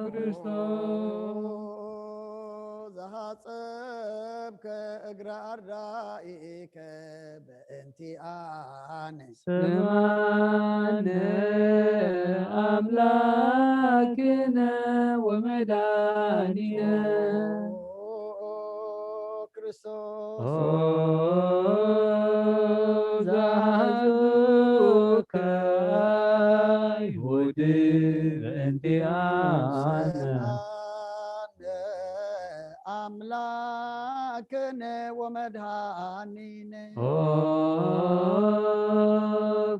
ክርስቶስ ዘሃጸብከ እግረ ኣርዳኢከ በእንቲኣነ። ስማነ ኣምላክነ ወመድኃኒነ። ኦ ክርስቶስ ኦ ዘሃዙከ ኣይሁድ በእንቲኣነ። ኣነ ኣምላክነ ወመድኃኒነ። ኦ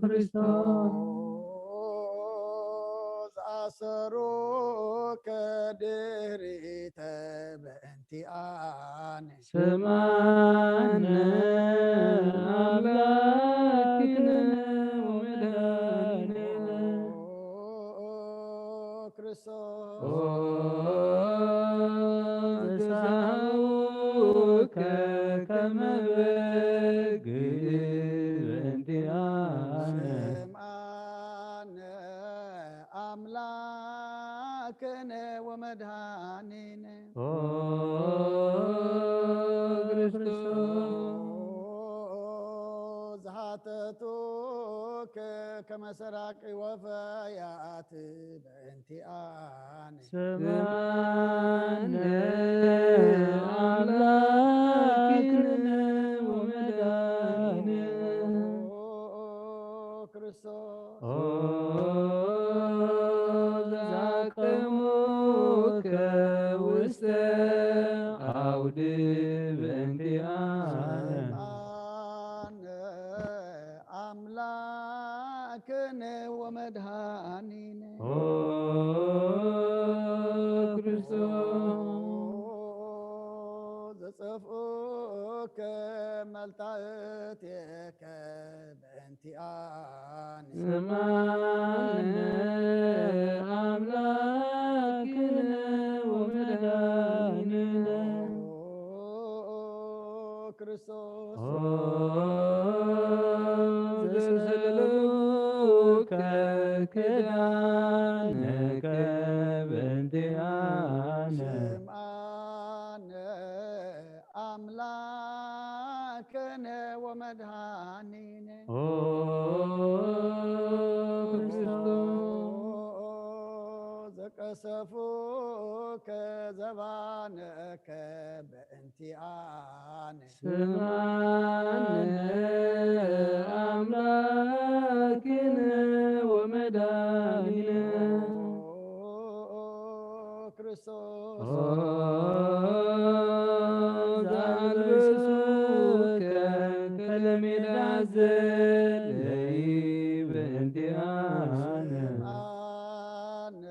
ክርስቶስ ዘኣሰሩከ ድህሪተ በእንቲኣነ። ስማነ ኣምላክነ ወመድኃኒነ። ኦ ክርስቶስ ኦ ዘሳህው ሰራቂ ወፈያት በእንቲኣነ ስምዓነ ኣምላክነ ወመድኃኒነ ክርስቶስ ኦ ዘአቀሙከ ውስተ አውድ በእንቲአነ ስምዓነ ኣምላክነ ወመድኃኒነ ኦ ክርስቶስ ዘጸፍኡከ መልታእቴከ በእንቲኣነ ስምዓነ ኣምላክነ ወመድኃኒነ ክርስቶስ ኦ ዘሰለሉከ ክዳነከ በእንቲአነ ስምዓነ ኣምላክነ ወመድኃኒነ ኦ ክርስቶስ ዘቀሰፉከ ዘባነከ በእንቲኣነ ስምዓነ ኣምላክነ ወመድኃኒነ ክርስቶስ ኦ ዘአልበሱከ ከለሜዳ ዘለይ በእንቲአነ ኣነ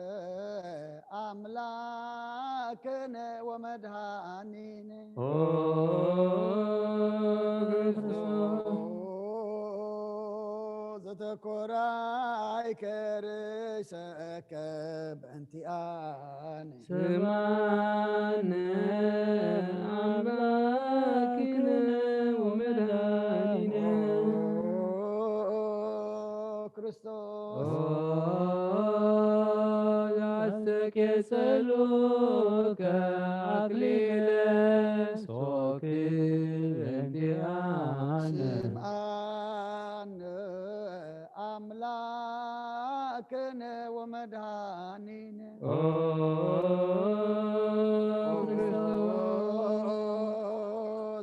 ኣምላክነ ወመድኃኒነ ኦ ክርስቶስ ዘተኮራይከ ርእሰከ በእንቲኣነ ስምዓነ ኣምላክነ ወመድኃኒነ ክርስቶስ ኦ ያስተቄጸሉከ አክሊለ ሶክ በእንቲአነ ስምዓነ ኣምላክነ ወመድኃኒነ ኦ ክርስቶስ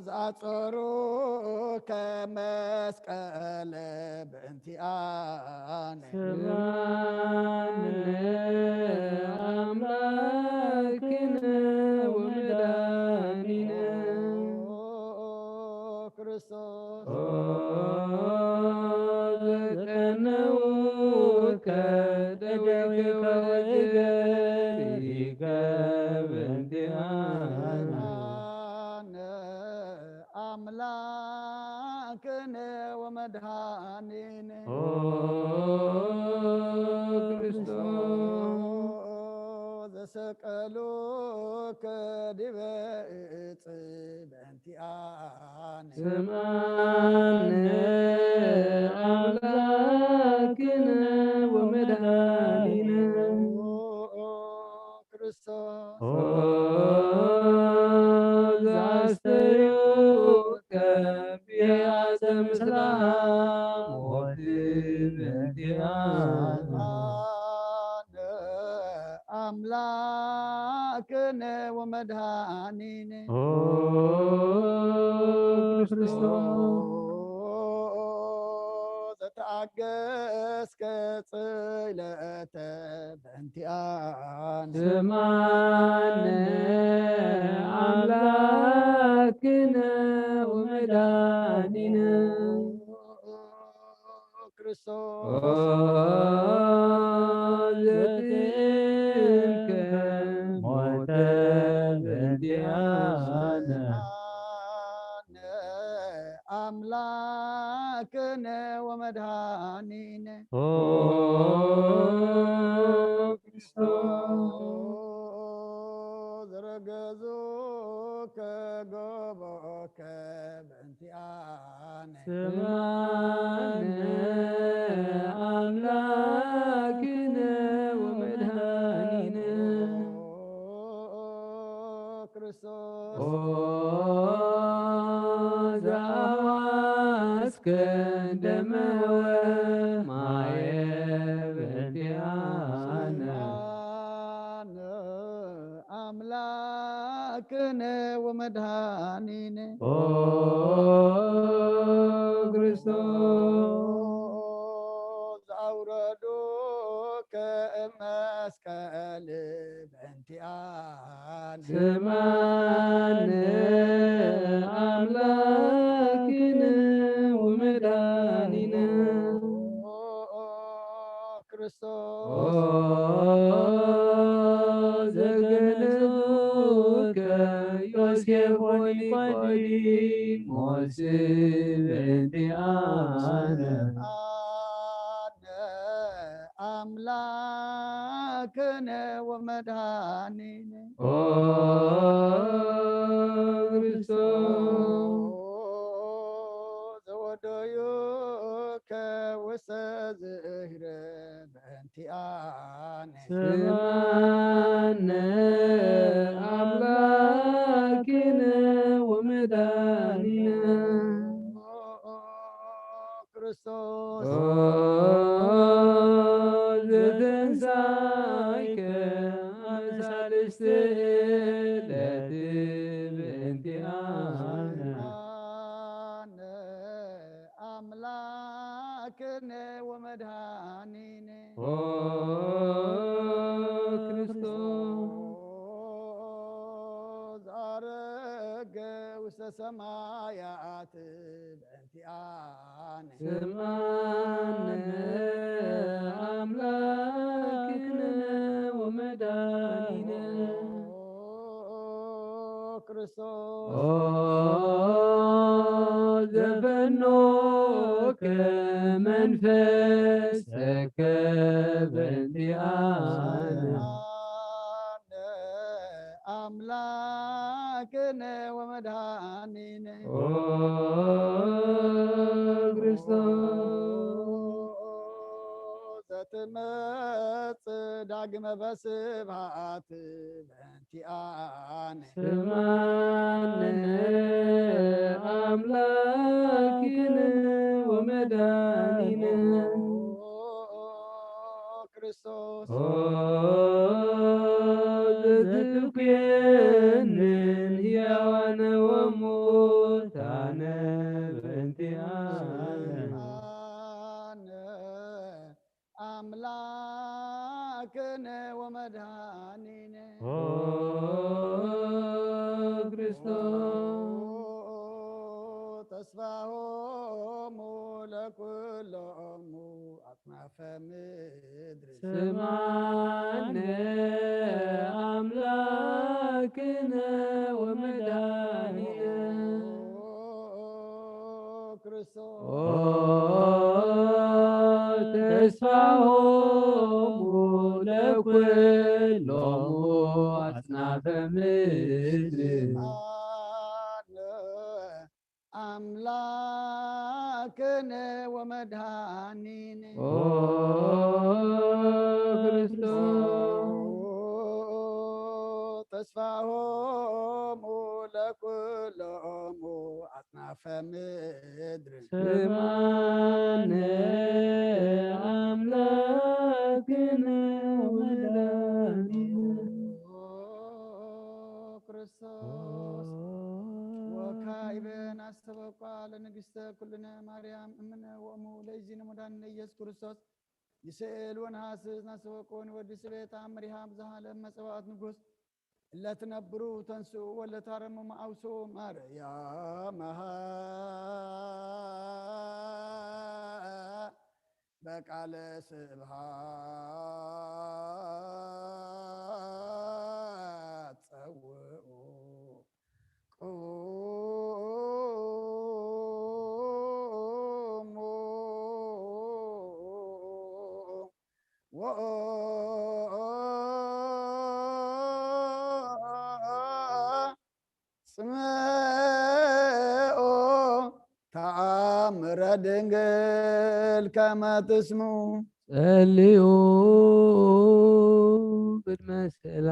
ዘአጸሩከ መስቀለ በእንቲኣነ ስምዓነ ኣምላክነ ወመድኃኒነ ክርስቶስ ኦ ዘቀነውከ ደዊከ ወእገሪከ በእንቲአነ ኣነ ኣምላክነ ወመድኃኒነ ኦ ክርስቶስ ዘሰቀሉከ ዲበ እጽ በእንቲኣነ ስምዓነ ኣምላክነ ወመድኃኒነ ክርስቶስ ኦ ዘአስተርዮከ ቢያተ ምስለ ሞት በእንቲአነ ኣነ ኣምላክነ ወመድኃኒነ ኦ ክርስቶስ ዘተኣገስከ ጽለተ በእንቲኣነ ስምዓነ ኣምላክነ ወመድኃኒነ ክርስቶስ ኦ ዘትእምከ ሞተ በእንቲአነ ኣነ ኣምላክነ ወመድኃኒነ ኦ ክርስቶስ ዘረገዙከ ገቦከ በእንቲኣነ ስምዓነ ኣምላክነ ወመድኃኒነ ክርስቶስ ኦ ዘአዋስከ ደመ ወማየ ወመድኃኒነ ኦ ክርስቶስ ዘአውረዱከ እመስቀል በእንቲአነ ስማነ አምላክነ ወመድኃኒነ ክርስቶስ ኦ ዘገነዙከ ዮሴፍ ወኒቆዲሞስ በእንቲአነ አነ አምላክነ ወመድኃኒነ ኦ ክርስቶስ ዘወደዩከ ውስተ ዝእህረ በእንቲአነ ስማነ አምላክነ ወመድኃኒነ ክርስቶስ ኦ ዘተንሳይከ አመሳልስት ዕለት በእንቲአነ አነ አምላክነ ወመድኃኒነ ኦ ክርስቶስ ዘአረገ ውስተ ሰማያት በእንቲአነ ስማነ አምላክነ ወመድኃኒነ ክርስቶስ ኦ ዘፈኖከ መንፈሰከ በእንቲአነ አነ አምላክነ ወመድኃኒነ ኦ ክርስቶስ ዘትመጽእ ዳግመ በስብሐት በእንቲአነ ስማነ አምላክነ ወመድኃኒነ ክርስቶስ ኦ ዘትኩየንን ሕያዋነ ወሙታነ በእንቲአነ አነ አምላክነ ወመድኃኒነ ኦ ክርስቶስ ተስፋሆሙ ለኩሎሙ አጽናፈ ምድር ስማነ አምላክነ ወመድኃኒነ ክርስቶስ ኦ ተስፋሆሙ ለኩሎሙ አጽናፈ ምድር አነ አምላክነ ወመድኃኒነ ኦ ክርስቶስ ተስፋሆሙ ለኩሎሙ አጽናፈ ምድር ስማነ አምላክነ ወመድኃኒነ ክርስቶስ ወካዕበ ናስተበቋ ለንግሥተ ኩልነ ማርያም እምነ ወእሙ ለእግዚእነ መድኃኒነ ኢየሱስ ክርስቶስ ይስእል ወንሃስስ ናስተበቆ ንወዲ ስቤ ተአምሪሃ ብዝሃ ለመጸዋዕት ንጉሥ እለ ትነብሩ ተንስኡ ወለ ታረሙ መአውስኡ ማርያም በቃለ ስብሐት ጸውኡ ቁሙ ወአጽምዑ ተአምረ ድንግል ከመ ትስምዑ። ጸልዩ ቅድመ ስእላ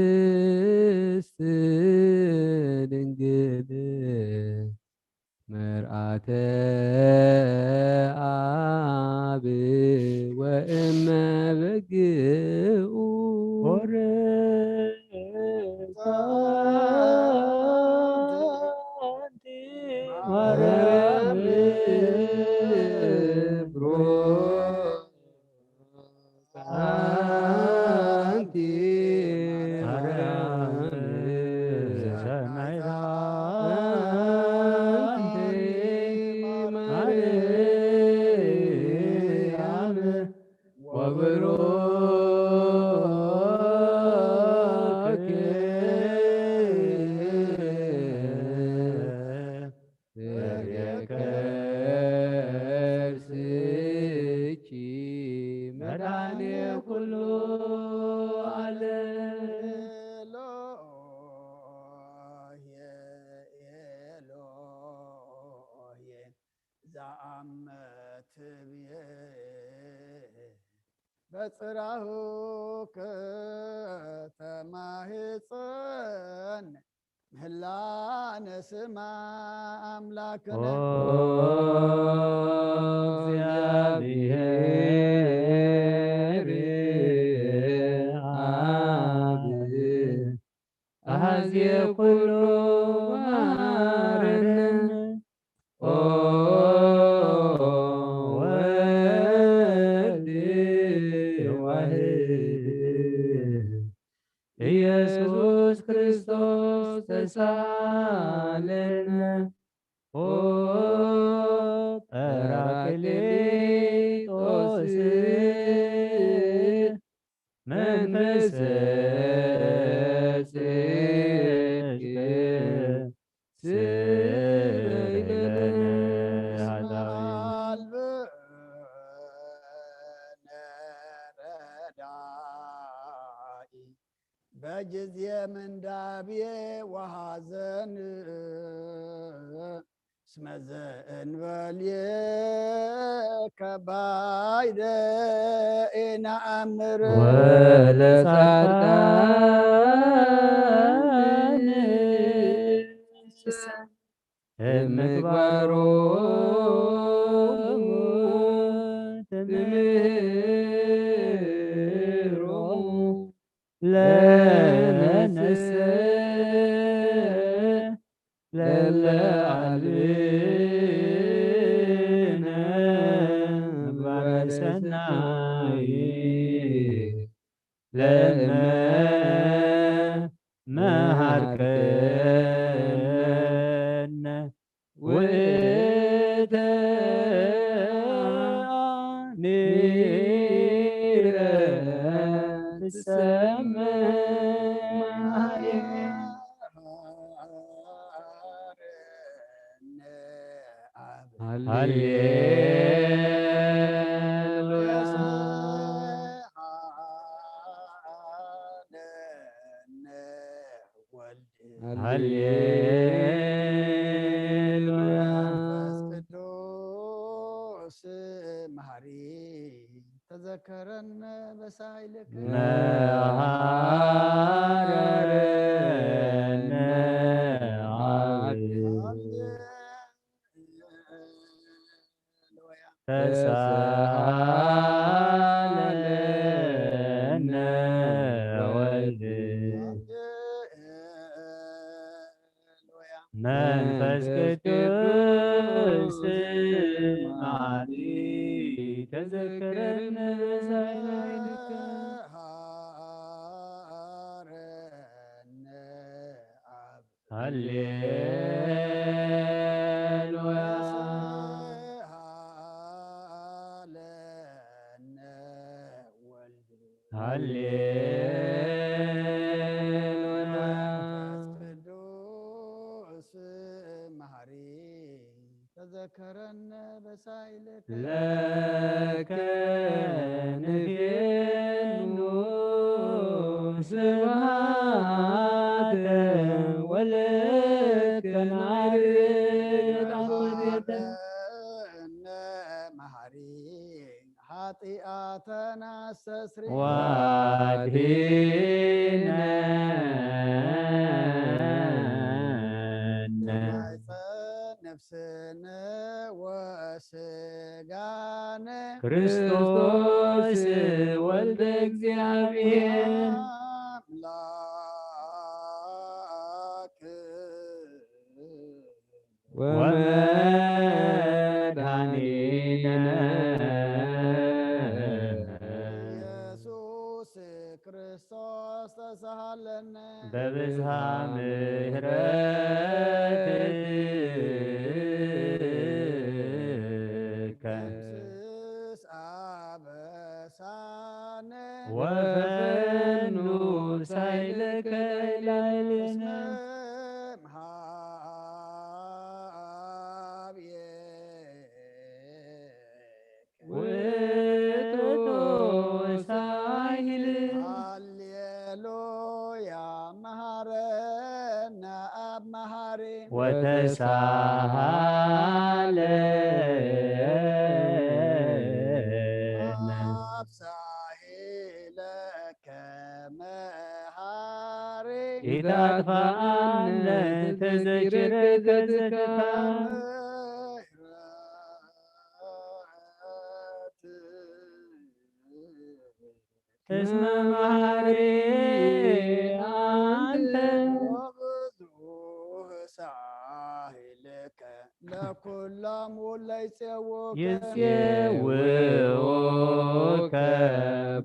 ለቅድስት ድንግል መርአተ አብ ወእመ በግኡ ሆረ ጽራሁ ከተማህጸን ምህላነ ስማ ኣምላክነ። እግዚአብሔር አብ አዜ ኩሉ መሐረነ። ኦ ወልድ ዋህድ ኢየሱስ ክርስቶስ ተሳለነ። ኦ ጳራቅሊጦስ መንፈስ ጽድቅ ስለ ኃጣውኢነ። አልብነ ረዳኢ በጊዜ ምንዳቤ ወሐዘን እስመ ዘእንበሌከ ባይደ ኢነአምር። ወለጻድቃንሰ እምግባሮሙ ትምህሮሙ ለነሰ ለለ አልብነ ምግባረ ሰናይ ለእመ መሃርከነ ውእተ ኒረ ትሰመ ሃሌሉያ። ሃሌሉያ። መንፈስ ቅዱስ መሐሪ ተዘከረነ በሳይልክ መሐረነ አብ። ተሳሃለነ ወልድ መንፈስ ቅዱስ መሐሪ ተዘከረነ በሳይልከ። ሃሌሉያ። ሃሌሉያ። መንፈስ ቅዱስ መሐሪ ተዘከረነ በሳይልከ። ለከ ንፌኑ ስብሐተ ወለከ ናርግ አኮቴተ። መሐሪ ኃጢአተና አስተስሪ ወአድኅነነ ነፍስነ ወስጋነ ክርስቶስ ወልደ እግዚአብሔር አምላክ ወመድኃኒነ ኢየሱስ ክርስቶስ ተሳሃለነ በብዝሃ ምሕረትከ። ደምስስ አበሳነ ወፈኑ ሳይልከ ላዕሌነ እስመ እምሃብየ ውእቱ ሳይል። ሃሌሉያ መሐረነ አብ መሐሪ ወተሳሃለነ አብ ሳሂ ኢታጥፋኣነ ተዘኪረ ገጽካ። እስመ መሐሪ ኣንተ። ወብዙሕ ሳህልከ ለኩሎም ውለይ ጼውከ። ይጼውኡከ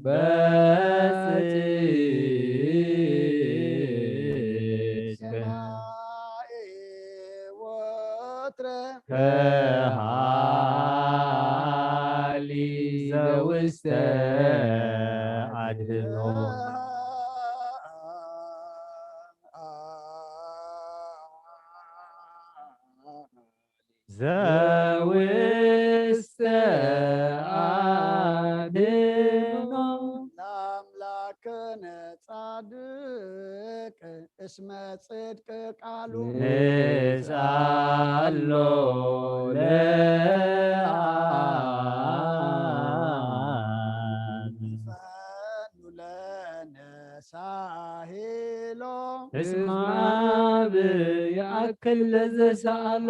በጽድቅ። ሰማይ ወትረ። ከሃሊ ዘውስተ አድኖ። ዘውስተ አድኖ። ለአምላክነ ጻድቅ እስመ ጽድቅ ቃሉ። ንስኣሎ ለአብ። ፈኑ ለነ ሳሂሎ። እስመ አብ ይአክል ለዘሰአሎ።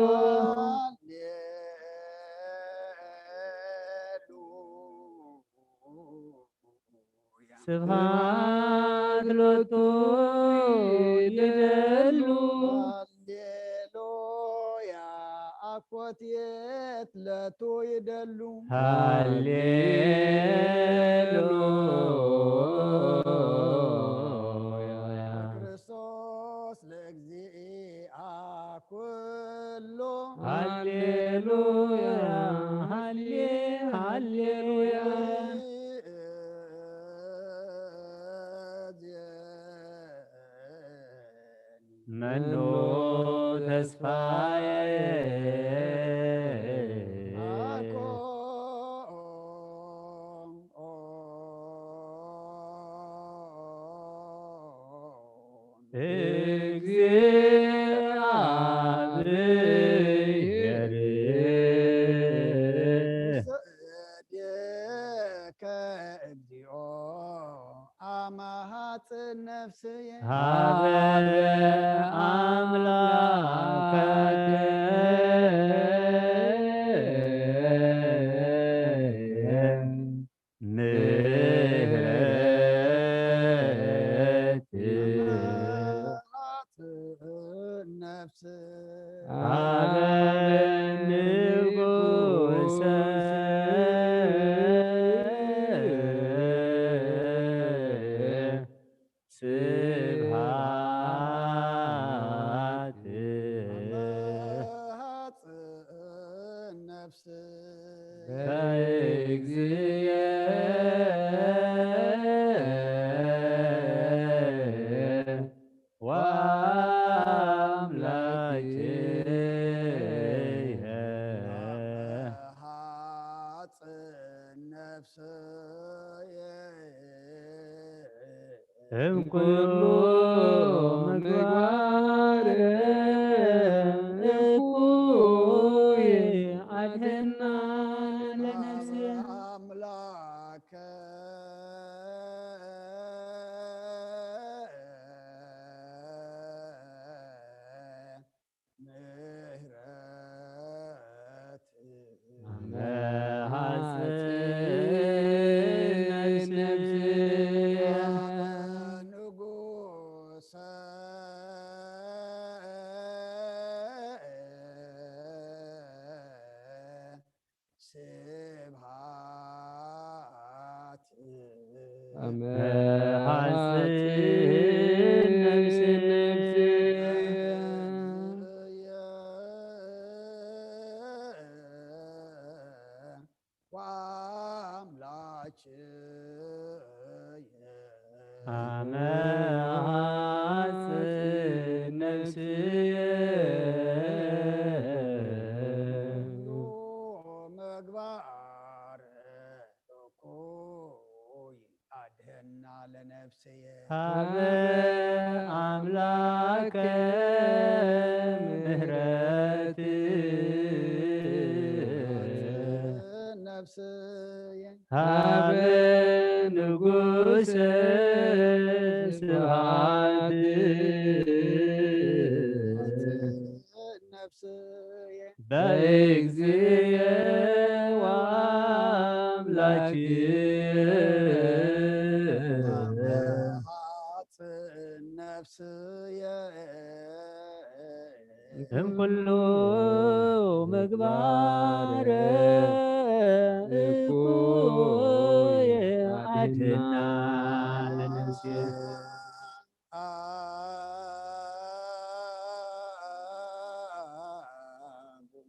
ሃሌሉያ። ስብሐት ሎቱ ይደሉ። ሃሌሉያ። አኮቴት ለቱ ይደሉ። ሃሌሉያ። ክርስቶስ ለእግዚአ ኩሉ። ሃሌሉያ፣ ሃሌ-፣ ሃሌሉያ። መኑ ተስፋዬ። እግዚአብሔር። እሰእዴከ እግዚኦ አማሃጽ ነፍስየ። ሀበ አምላከ ምህረት። አማሃጽ ነፍስ። ሀበ ንጉሰ ስብሐት። አማሃጽ ነፍስ። በእግዚእ ወአምላክየ። ሀጽን ነፍስየ። እምኩሉ ምግባር እኩይ አድህና ለነፍስየ። አምላከ ምህረት። አመ ሐጽን ነፍስየ። ንጉሰ። ስብሐት። አመ ሐጽን ነፍስ ነፍስ። ወአምላክየ። አመ ሐጽን ነፍስየ። ምግባር እኩይ አድህና ለነፍስየ። ሀበ አምላከ ምህረት። ነፍስየ። ሀበ ንጉሰ ስብሐት። ነፍስየ በእግዚእ ወአምላክየ መሃጽን ነፍስየ እም ኩሉ ምግባር እኩይ አድህና ለነፍስየ።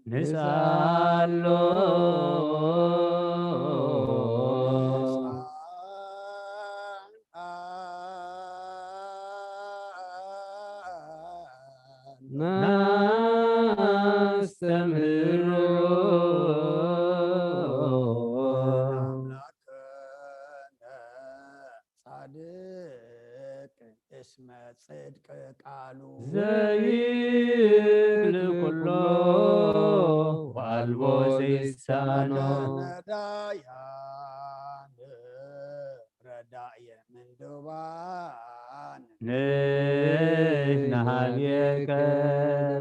ንስኣሎ ናስተምህሮ። ጻድቅ እስመ ጽድቅ ቃሉ ዘይብል ኩሎ ወአልቦ ዘይሳኖ። ነዳያን ረዳየ ምንዱባን ንሕና ሀቤከ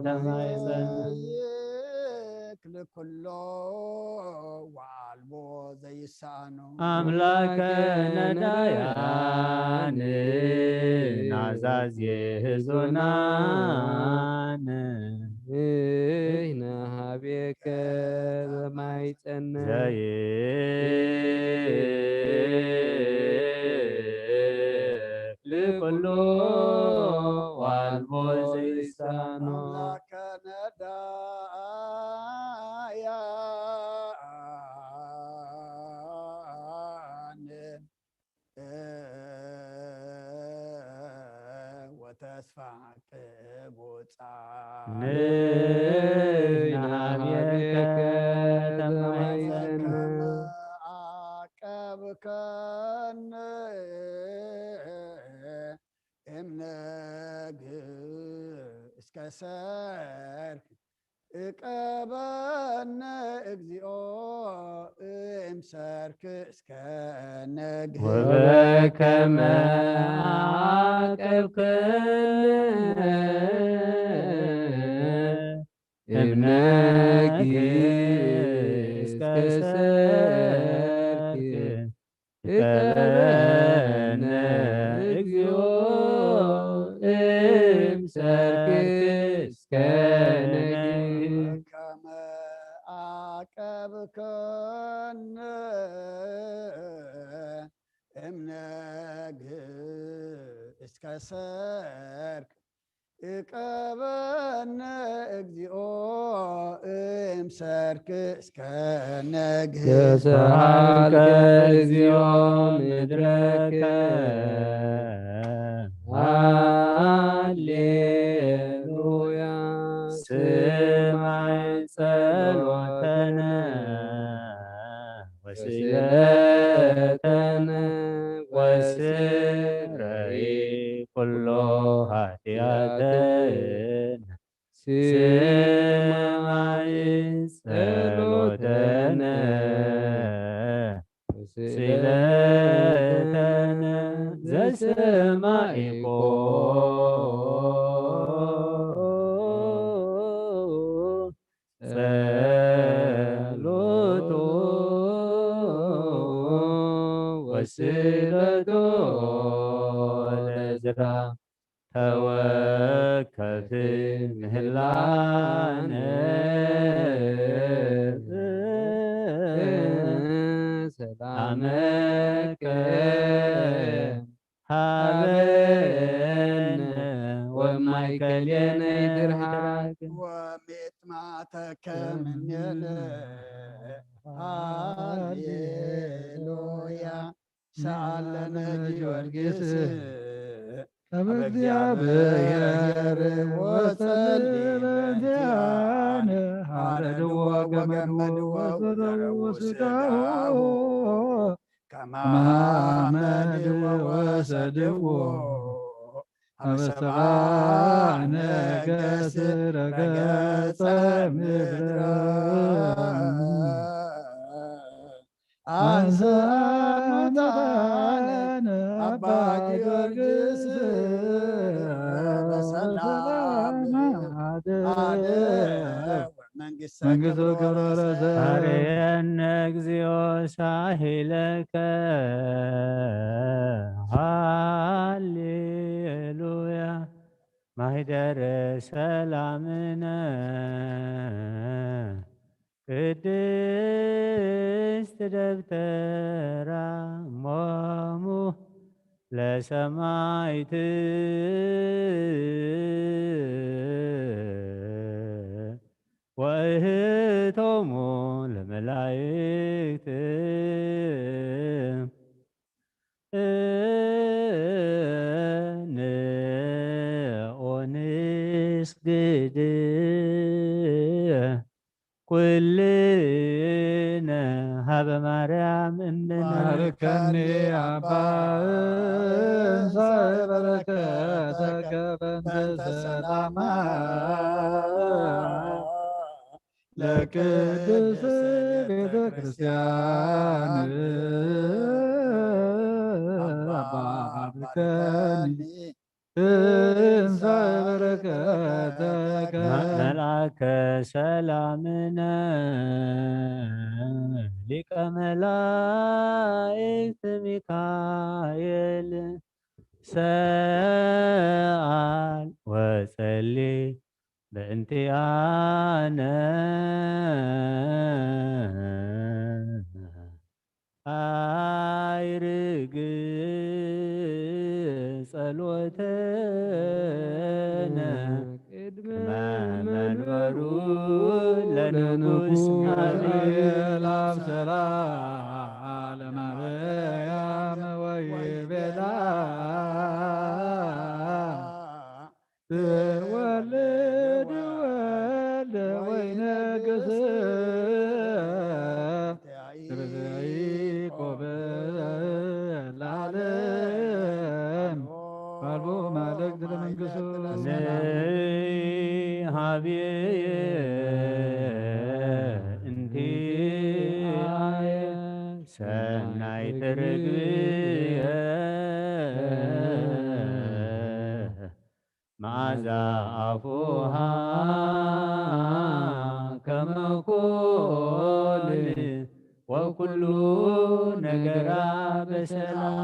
ተማይጸን። ይክል ኩሎ ወአልቦ ዘይሳኖ። አምላከ ነዳያን ናዛዜ ህዞናን ንሕና ሀቤከ ተማይጸን። ዘይክል ኩሎ ወአልቦ ዘይሳኖ። አምላከ ነዳያን ወተስፋ ቅቡጻ። ንሕና ሀቤከ ተማይጸን። አቀብከን እምነግ እስከ ሰርክ እቀበነ እግዚኦ እምሰርክ እስከ ነግህ። ወበከመ አቀብከነ እምነግ እስከ ሰርክ እቀበነ እግዚኦ እምሰርክ እስከ ነግህ። ከመ አቀብከነ እምነግህ እስከ ሰርክ እቀበነ እግዚኦ እምሰርክ እስከ ነግህ። ተሰሃልከ እግዚኦ ምድረከ። ሃሌሉያ። ስማይ ጸሎተነ ወስእለተነ ወስረይ ኩሎ ኃጢአተነ። ስማይ ጸሎተነ ወስእለተነ ዘሰማይኮ ጸሎቶ ወስእለቶ ለዝራ ተወከፍ ምህላነ። ሰላመከ ሀበነ ወማእከሌነ ይትርሃቅ። ወሚጥማተከ እምኔነ። ሃሌሉያ። ሰአለነ ጊዮርጊስ ሀበ እግዚአብሔር ወጸልእ በእንቲአነ። ሐረድዎ ገመድዎ ወዘረዎ ስጋሁ ከመ አመድዎ ወሰድዎ ሀበ ሰብአ ነገሥት ረገጸ ምድረ። አንሰ ሙታነ አባ ጊዮርጊስ መንግስቱ ክብረ ለዘ- አርየነ እግዚኦ ሳሂለከ ሃሌሉያ ማህደረ ሰላምነ ቅድስት ደብተራ እሞሙ ለሰማይት ወእህቶሙ ለመላእክት ንኦንስግድ ኩልነ ሀበ ማርያም እምነ ባርከኒ አባ እንሳይ በረከተከ በእንተ ሰላማ ለቅድስት ቤተ ክርስቲያን አባ ባርከኒ እንሳይ በረከተከ መልአከ ሰላምነ ሊቀ መላእክት ሚካኤል ሰአል ወጸሊ በእንቲአነ አይርግ ጸሎተነ ቅድመ መንበሩ ለንጉስ ለንጉስ አብርኤል አብሰራ ለማርያም ወይቤላ ትወልድ ወልድ ወይነግስ ያዕቆብ ለዓለም ባልቦ ማለክ ለመንግስቱ ንሃብየ እንቲአየ ሰናይት ርግብየ መዓዛ ኣፉሃ ከመ ኮል ወኩሉ ነገራ በሰላም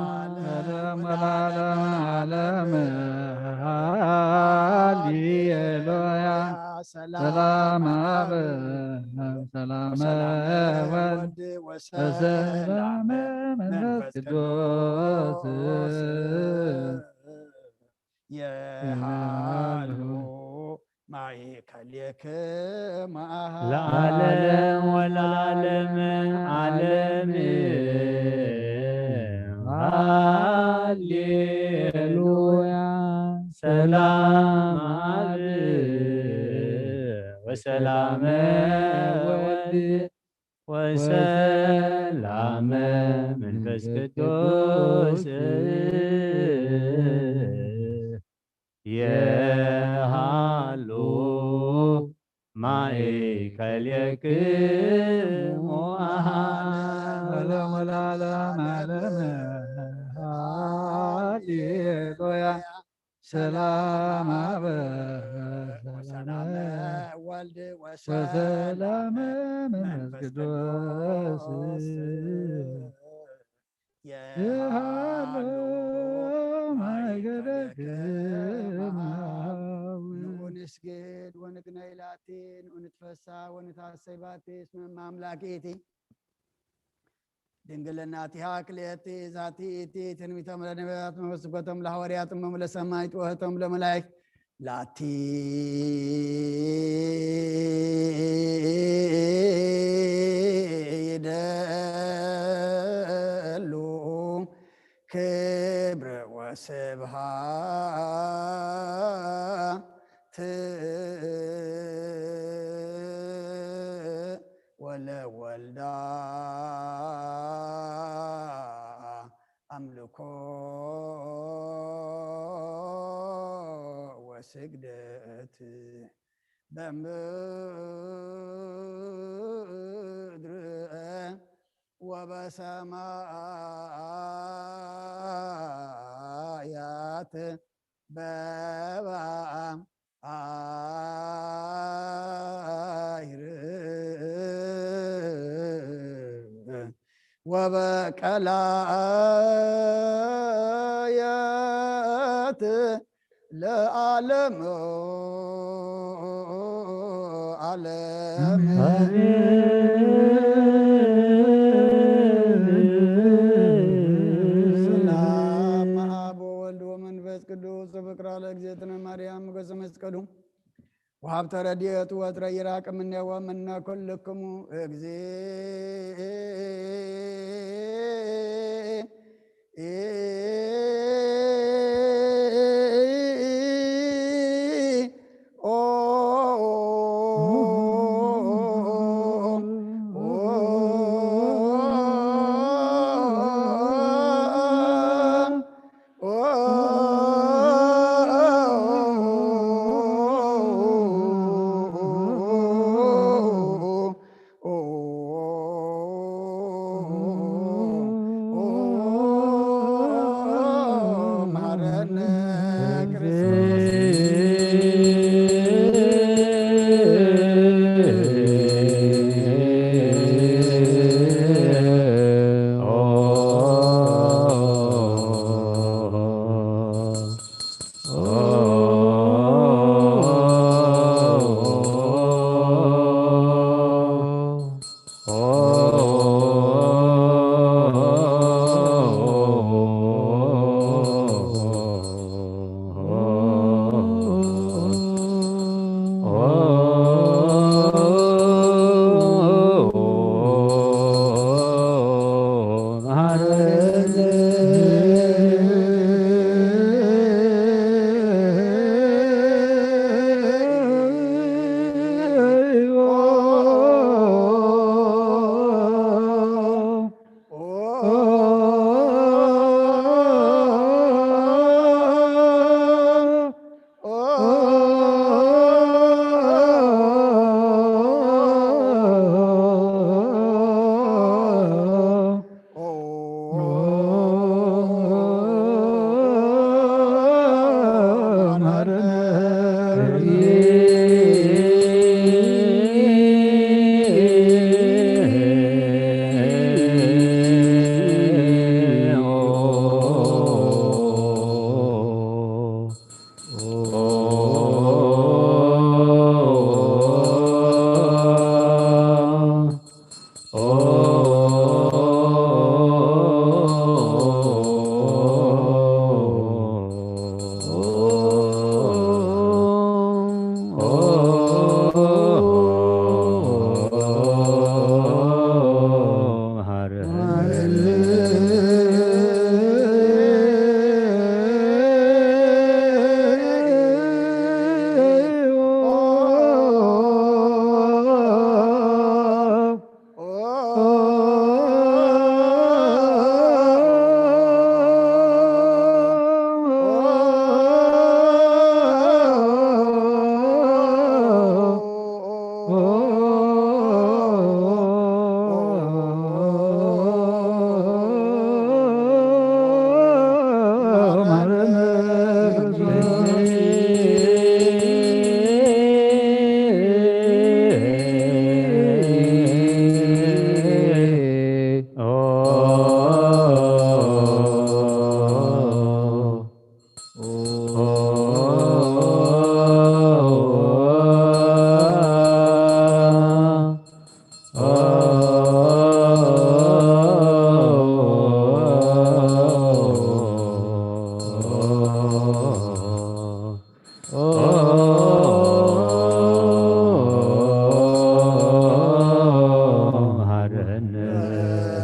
ዓለም ወለዓለም ዓለም ሃሌሉያ። ሰላም አብ ሰላም ወልድ ወሰላም መንፈስ ቅዱስ የሃሉ ማእከሌክሙ አሃ ለዓለም ወለዓለም ዓለም ሃሌሉያ። ሰላም አብ ወሰላም ወልድ ወሰላም መንፈስ ቅዱስ የሃሉ ማእከሌክሙ አሃ ዓለም ወለዓለም ዓለም ሃሌሉያ። ሰላም አብ ወሰላም ወልድ ወሰላም መንፈስ ቅዱስ የሃሉ ማእከሌክሙ ንኡንስግድ ወንግነይ ላቲ ንኡንትፈሳ ወንታሰይ ባቲ እስመ ማምላክ ኢቲ ድንግልና ቲሃ ክልኤቲ ዛቲ ኢቲ ትንቢቶም ለነቢያት መመስጎቶም ለሐዋርያት እሞም ለሰማይት ወህቶም ለመላእክት ላቲ ይደሉ ክብር ወስብሃት ወለወልዳ አምልኮ ወስግደት በምድር ወበሰማያት በባይር ወበቀላየት ለዓለም ዓለም። ሰላም አብ ወወልድ ወመንፈስ ቅዱስ። ፍቅራ ለእግዝእትነ ማርያም ሞገሰ መስቀሉ ወሀብተ ረድኤት ወትረ ይራቅ እምኔሁ ወእምነ ኩልክሙ። እግዚእ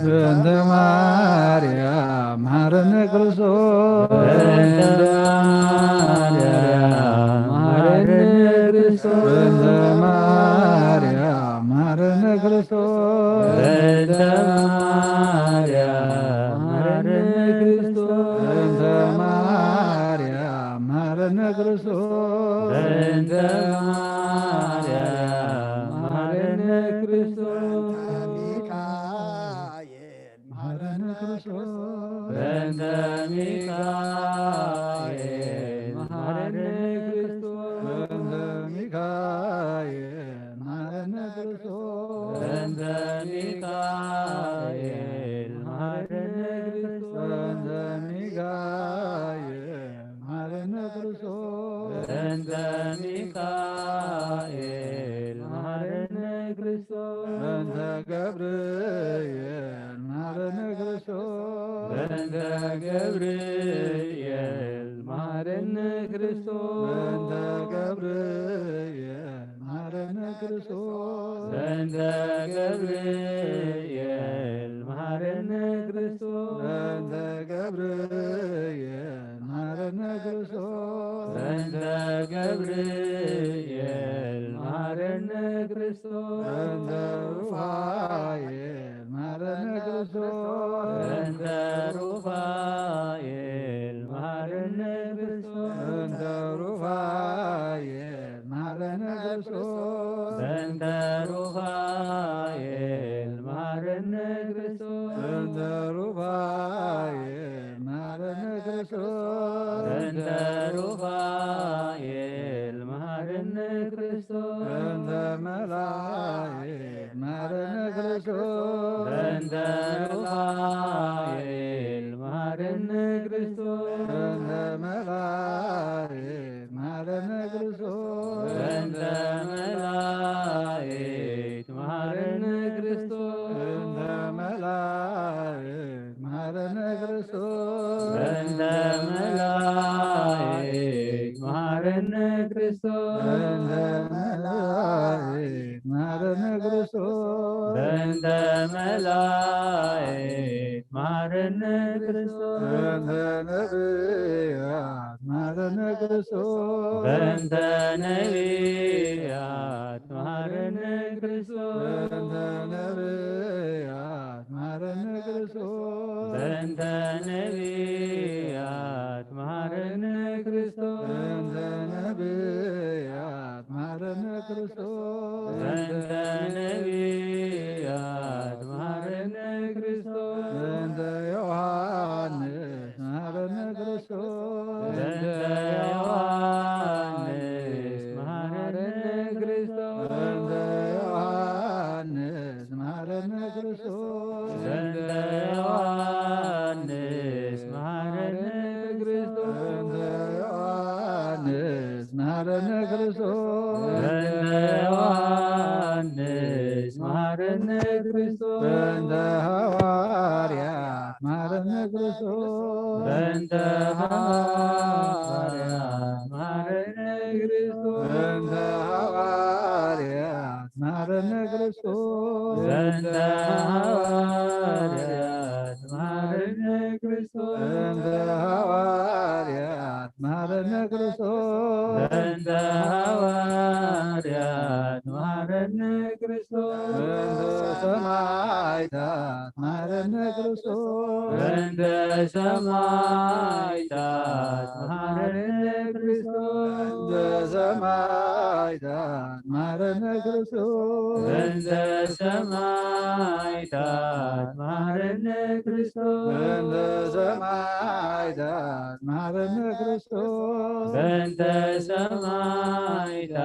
በእንተ ማርያም መሐረነ ክርስቶስ። በእንተ ማርያም መሐረነ ክርስቶስ። በእንተ ማርያም መሐረነ ክርስቶስ። በእንተ ማርያም መሐረነ ክርስቶስ። በእንተ ማርያም መሐረነ ክርስቶስ። በእንተ ማርያም መሐረነ ክርስቶስ። በእንተ ሚካኤል መሐረነ ክርስቶስ። በእንተ ሚካኤል መሐረነ ክርስቶስ። በእንተ ሚካኤል መሐረነ ክርስቶስ። በእንተ ሚካኤል በእንተ ሚካኤል መሐረነ ክርስቶስ። በእንተ ገብርኤል መሐረነ ክርስቶስ። በእንተ ገብርኤል መሐረነ ክርስቶስ። በእንተ ገብርኤል መሐረነ ክርስቶስ። በእንተ ገብርኤል መሐረነ ክርስቶስ። በእንተ ገብርኤል መሐረነ ክርስቶስ። በእንተ ገብርኤል መሐረነ ክርስቶስ። በእንተ ሩፋኤል መሐረነ ክርስቶስ። በእንተ ሩፋኤል መሐረነ ክርስቶስ። በእንተ ሩፋኤል መሐረነ ክርስቶስ። በእንተ ሩፋኤል መሐረነ ክርስቶስ። በእንተ ሩፋኤል መሐረነ ክርስቶስ። በእንተ ሩፋኤል መሐረነ ክርስቶስ። በእንተ መላእክት መሐረነ ክርስቶስ። በእንተ ሩፋኤል መሐረነ ክርስቶስ። በእንተ መላእክት መሐረነ ክርስቶስ። በእንተ መላእክት መሐረነ ክርስቶስ። በእንተ መላእክት መሐረነ ክርስቶስ። በእንተ መላእክት መሐረነ ክርስቶስ። በእንተ መላእክት መሐረነ ክርስቶስ። በእንተ መላእክት መሐረነ ክርስቶስ። በእንተ ነቢያት መሐረነ ክርስቶስ። በእንተ ነቢያት መሐረነ ክርስቶስ። በእንተ ነቢያት መሐረነ ክርስቶስ። በእንተ ነቢያት መሐረነ ክርስቶስ። በእንተ ነቢያት መሐረነ ክርስቶስ። በእንተ ነቢያት መሐረነ ክርስቶስ። በእንተ ዮሐንስ መሐረነ ክርስቶስ። በእንተ ዮሐንስ መሐረነ ክርስቶስ። በእንተ ዮሐንስ መሐረነ ክርስቶስ። በእንተ ዮሐንስ መሐረነ ክርስቶስ። በእንተ ዮሐንስ መሐረነ ክርስቶስ። በእንተ ዮሐንስ መሐረነ ክርስቶስ። በእንተ ሐዋርያት መሐረነ ክርስቶስ። በእንተ ሐዋርያት መሐረነ ክርስቶስ። በእንተ ሐዋርያት መሐረነ ክርስቶስ። በእንተ ሐዋርያት መሐረነ ክርስቶስ። በእንተ ሐዋርያት መሐረነ ክርስቶስ። በእንተ ሐዋርያት መሐረነ ክርስቶስ። በእንተ ሰማዕታት መሐረነ ክርስቶስ። በእንተ ሰማዕታት መሐረነ ክርስቶስ። በእንተ ሰማዕታት መሐረነ ክርስቶስ። በእንተ ሰማዕታት መሐረነ ክርስቶስ። በእንተ ሰማዕታት መሐረነ ክርስቶስ። በእንተ ሰማዕታት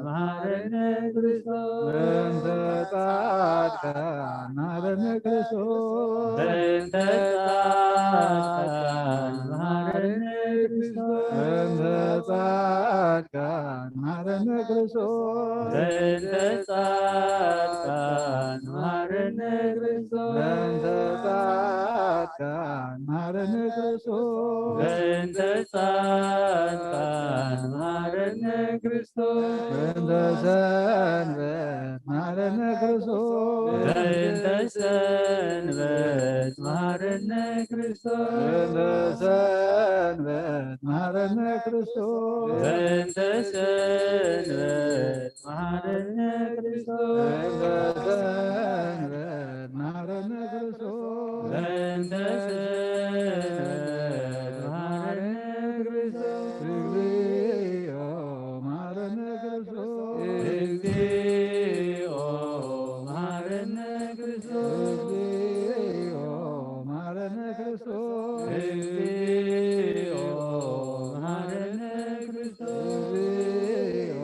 መሐረነ ክርስቶስ። በእንተ ጻድቃን መሐረነ ክርስቶስ። በእንተ ጻድቃን መሐረነ ክርስቶስ። በእንተ ጻድቃን መሐረነ ክርስቶስ። በእንተ ጻድቃን መሐረነ ክርስቶስ። በእንተ ጻድቃን መሐረነ ክርስቶስ። በእንተ ጻድቃን መሐረነ ክርስቶስ። በእንተ ሰንበት መሐረነ ክርስቶስ። በእንተ ሰንበት መሐረነ ክርስቶስ። በእንተ ሰንበት መሐረነ ክርስቶስ። በእንተ ሰንበት መሐረነ ክርስቶስ። በእንተ ሰንበት መሐረነ ክርስቶስ። በእንተ ሰንበት መሐረነ ክርስቶስ። እግዚኦ መሐረነ ክርስቶስ። እግዚኦ መሐረነ ክርስቶስ። እግዚኦ መሐረነ ክርስቶስ። እግዚኦ መሐረነ ክርስቶስ። እግዚኦ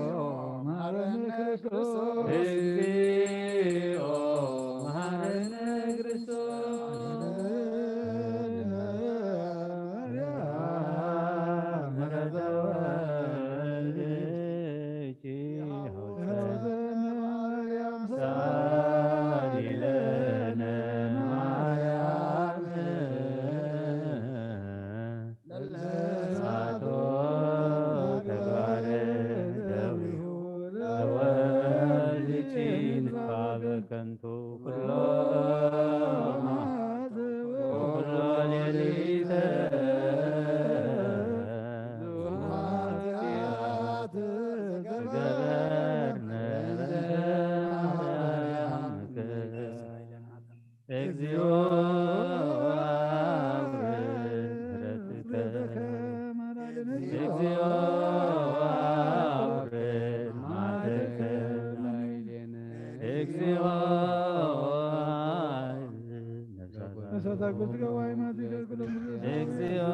እግዚኦ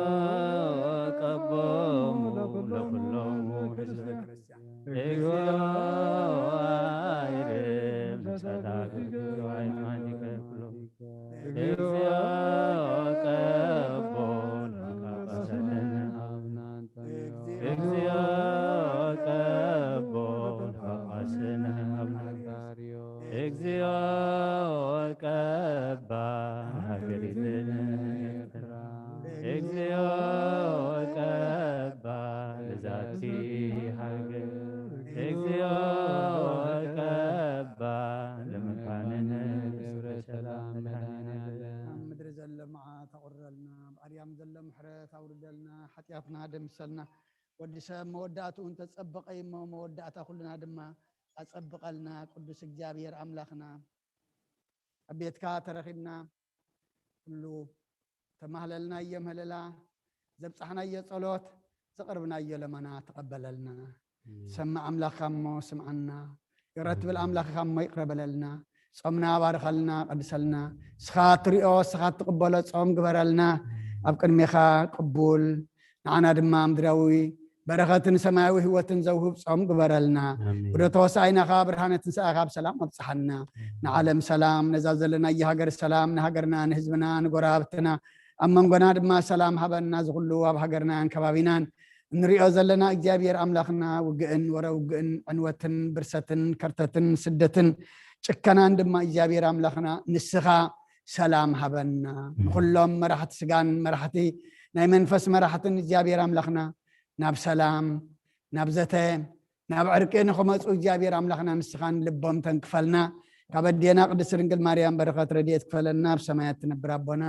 ቀቦሙ ለኩሎሙ ህዝበ ክርስቲያን። እግዚኦ አይርም ነሳታ እግዚኦ አይማኒከ ኩሎ። እግዚኦ ቀቦ ለቃቀሰነ። እግዚኦ ቀቦ ለቃቀሰነ። እግዚኦ ቀባ ሃገሪትነ ኤርትራ። እግዚኦ ቀባ ለዛቲ ሃገር። እግዚኦ ቀባ ለመካንነ ገብረ ሰላም መድኃኔዓለም። ኣብ ምድሪ ዘሎ መዓት ኣቑርረልና፣ ኣብ ኣርያም ዘሎ ምሕረት ኣውርደልና፣ ሓጢኣትና ደምሰልና። ወዲ ሰብ መወዳእትኡ እንተጸበቐ እሞ፣ መወዳእታ ኩልና ድማ ኣጸብቐልና። ቅዱስ እግዚኣብሔር ኣምላኽና፣ ኣብ ቤትካ ተረኺብና፣ ኩሉ ተማህለልናዮ ምህለላ፣ ዘብጻሕናዮ ጸሎት፣ ዘቕርብናዮ ለመና ተቐበለልና። ሰማዕ ኣምላኽካ እሞ ስምዓና፣ ይቕረ ትብል ኣምላኽካ እሞ ይቕረ በለልና። ጾምና ባርኸልና፣ ቀድሰልና። ንስኻ ትሪኦ፣ ንስኻ ትቕበሎ ጾም ግበረልና። ኣብ ቅድሜኻ ቅቡል፣ ንዓና ድማ ምድራዊ በረኸትን ሰማያዊ ህይወትን ዘውህብ ጾም ግበረልና። ኣሜን። ብረቶ ሆሳዕናኻ ብርሃነ ትንሳኤኻ ብሰላም ኣብጽሓና። ኣሜን። ንዓለም ሰላም፣ ነዛ ዘለናዮ ሃገር ሰላም፣ ንሃገርና፣ ንህዝብና፣ ንጎረባብትና፣ ኣብ መንጎና ድማ ሰላም ሃበና። እዚ ኩሉ ኣብ ሃገርናን ከባቢናን እንሪኦ ዘለና እግዚኣብሔር ኣምላኽና፣ ውግእን ወረ ውግእን፣ ዕንወትን ብርሰትን ከርተትን ስደትን ጭከናን ድማ እግዚኣብሔር ኣምላኽና ንስኻ ሰላም ሃበና። ኣሜን። ንኹሎም መራሕቲ ስጋን መራሕቲ ናይ መንፈስ መራሕትን እግዚኣብሔር ኣምላኽና ናብ ሰላም፣ ናብ ዘተ፣ ናብ ዕርቂ ንኽመጹ እግዚኣብሔር ኣምላኽና ንስኻን ልቦም ተንክፈልና። ካብ ኣዴና ቅድስት ድንግል ማርያም በረኸት ረድኤት ክፈለና። ኣብ ሰማያት ትነብር ኣቦና፣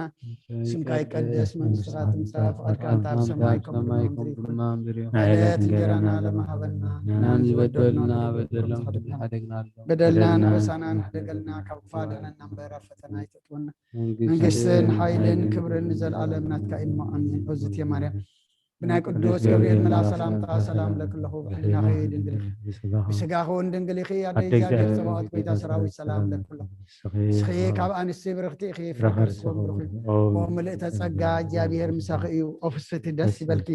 ስምካ ይቀደስ፣ መንግስትኻ ትምጻእ፣ ፍቓድካ እንተ ኣብ ሰማይ ከምኡ እውን ኣብ ምድሪ ይኹን። ዕለት እንጀራና ለመሃበና፣ ንሕናን ዝበደሉና በደሎም ንሓደግና ኣሎ። በደልና ንረሳና ንሕደገልና፣ ካብ ክፉእ ኣድሕነና እምበር ኣብ ፈተና ኣይተእትወና። መንግስትን ሓይልን ክብርን ንዘለኣለም ናትካ እዩ እሞ፣ ኣሜን። ኦዝት ማርያም፣ ብናይ ቅዱስ ገብርኤል መልኣኽ ሰላምታ ሰላም ለክለኹ፣ ብሕሊናኺ ድንግል ኢኺ፣ ብስጋኺ እውን ድንግል ኢኺ። ኣደ ኣደ እግዚኣብሔር እግዚኣብሔር ጸባኦት፣ ጎይታ ጎይታ ሰራዊት፣ ሰላም ሰላም ለክለኹ። ንስኺ ንስኺ ካብ ካብ ኣንስቲ ብርኽቲ ኢኺ፣ ፍረ ፍረ ከርስኪ እውን ከርስኪ ብሩኽ እዩ። ኦ ኦ ምልእተ ጸጋ፣ እግዚኣብሔር ምሳኺ እዩ። ኦ ፍስቲ ደስ ይበልኪ።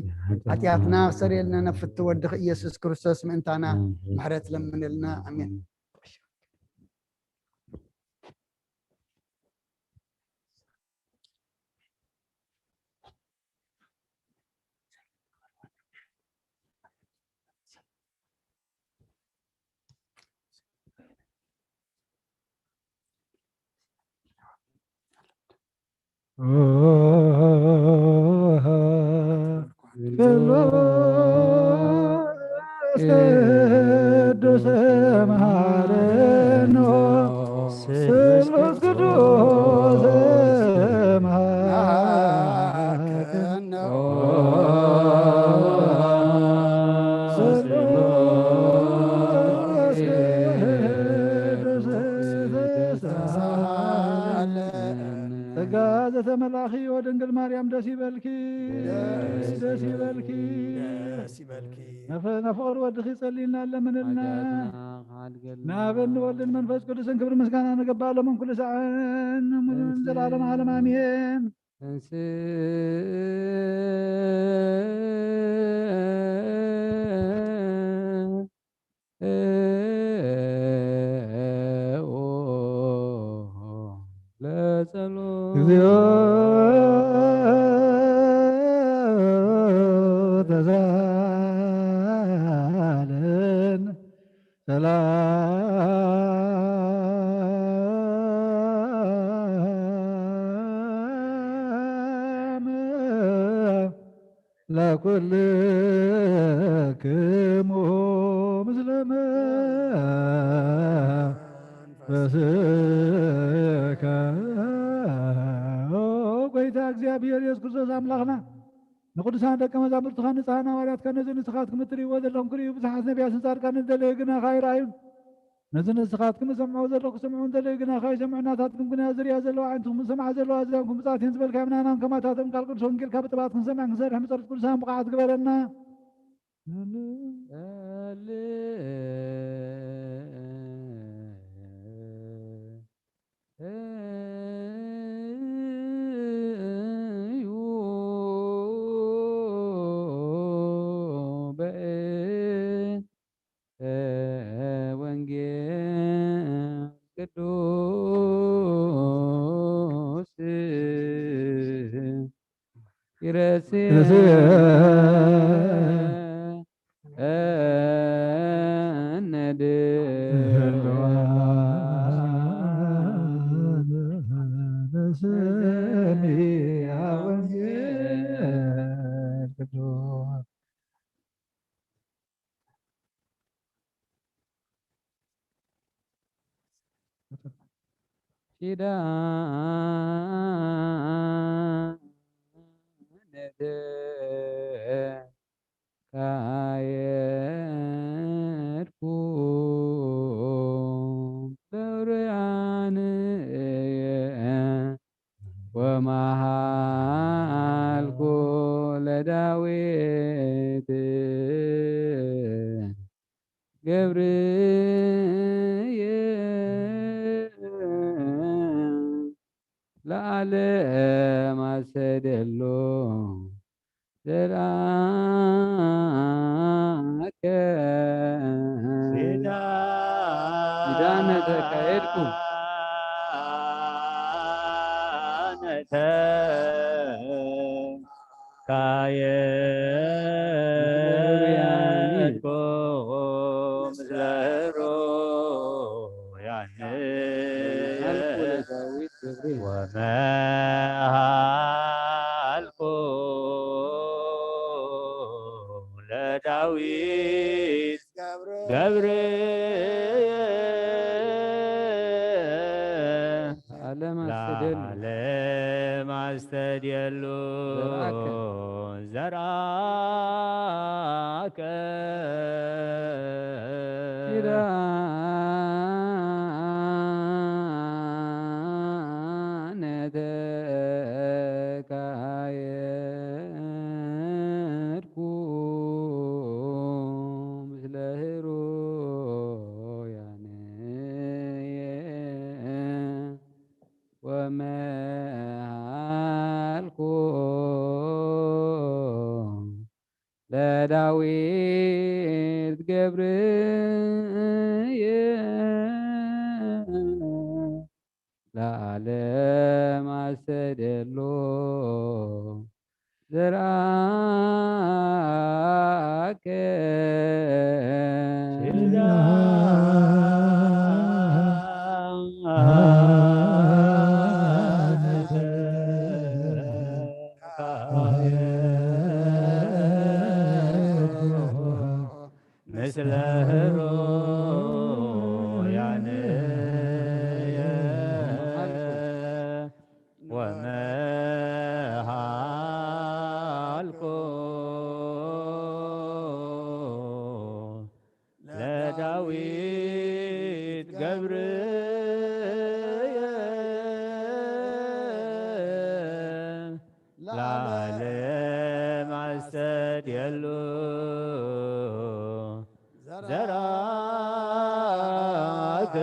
ሓጢኣትና ክሰርየልና ነፍቲ ወድኺ ኢየሱስ ክርስቶስ ምእንታና ኣሜን። ምሕረት ለምንልና። ኣሜን። ቅዱስ መሐረነ ስሉስ ቅዱስ መሐረነ ስሉስ ቅዱስ ተሳሃለ። ጸጋ ዘተመላኺ ወድንግል ማርያም ደስ ይበልኪ፣ ደስ ደስ ይበልኪ። ደስ ይበልኪ። ነፈ-፣ ነፍቕር ወድኺ ጸልይልና ኣለምንልና። ሓጢኣትና ክሓድገልና። ንኣብን ንወልድን መንፈስ ቅዱስን ክብሪ ምስጋና ንገባእ ሎምን ኩሉ ሰዓን ሙሉን እንስ-፣ ዘላለም ዓለም ኣሜን። እንስ-፣ ለጸሎት። እግዚኦ ተሳሃለን ሰላም ለኩልክሙ ምስለ መንፈስከ። ኦ ጎይታ እግዚኣብሔር ኢየሱስ ክርስቶስ ኣምላኽና፣ ንቅዱሳን ደቀ መዛሙርትኻ ንጻን ሃዋርያትካ ነዚ ንስኻትኩም እትርእይዎ ዘለኹም ክርእዩ ብዙሓት ነቢያትን ጻድቃንን ዝደለዩ ግናኻ ኣይረኣዩን። ነዚ ንስኻትኩም ዝሰምዑ ዘለኹ ክሰምዑ እንተለዩ ግና ከይሰምዑ ናታትኩም ግና ዝርእያ ዘለዋ ኣዒንትኩም ዝሰምዓ ዘለዋ ኣእዛንኩም ብጻትየን ዝበልካዮም ናናን ከማታቶም ቃል ቅዱስ ወንጌልካ ብጥባት ክንሰምዕ ክንሰርሕ ምጸርት ቅዱሳን ብቕዓት ግበረና። ረስየነ ድልዋን ኪዳነ ተካየድኩ ለውርያንየ ወመሃልኩ ለዳዊት ገብርየ ለዓለም ኣሰደሎ ዘርኣከ ኪዳነ ተካየድኩ። ኪዳነ ተካየድኩ ምስለ ህሩያን ወመሃልኩ ለዳዊት ገብርየ ለዓለም ኣስተድየሉ ለዓለም ኣስተድየሉ ዘርኣከ ዘርኣከ ኪዳነ ተካየድኩ ምስለ ህሩያንየ ወመሃልኩ ለዳዊት ገብርየ ለዓለም ኣሰደሎ ዘርኣከ ምስለ ህሩያንየ ወመሃልኩ ለዳዊት ገብርየ ለዓለም ኣስተድየሉ ዘርኣከ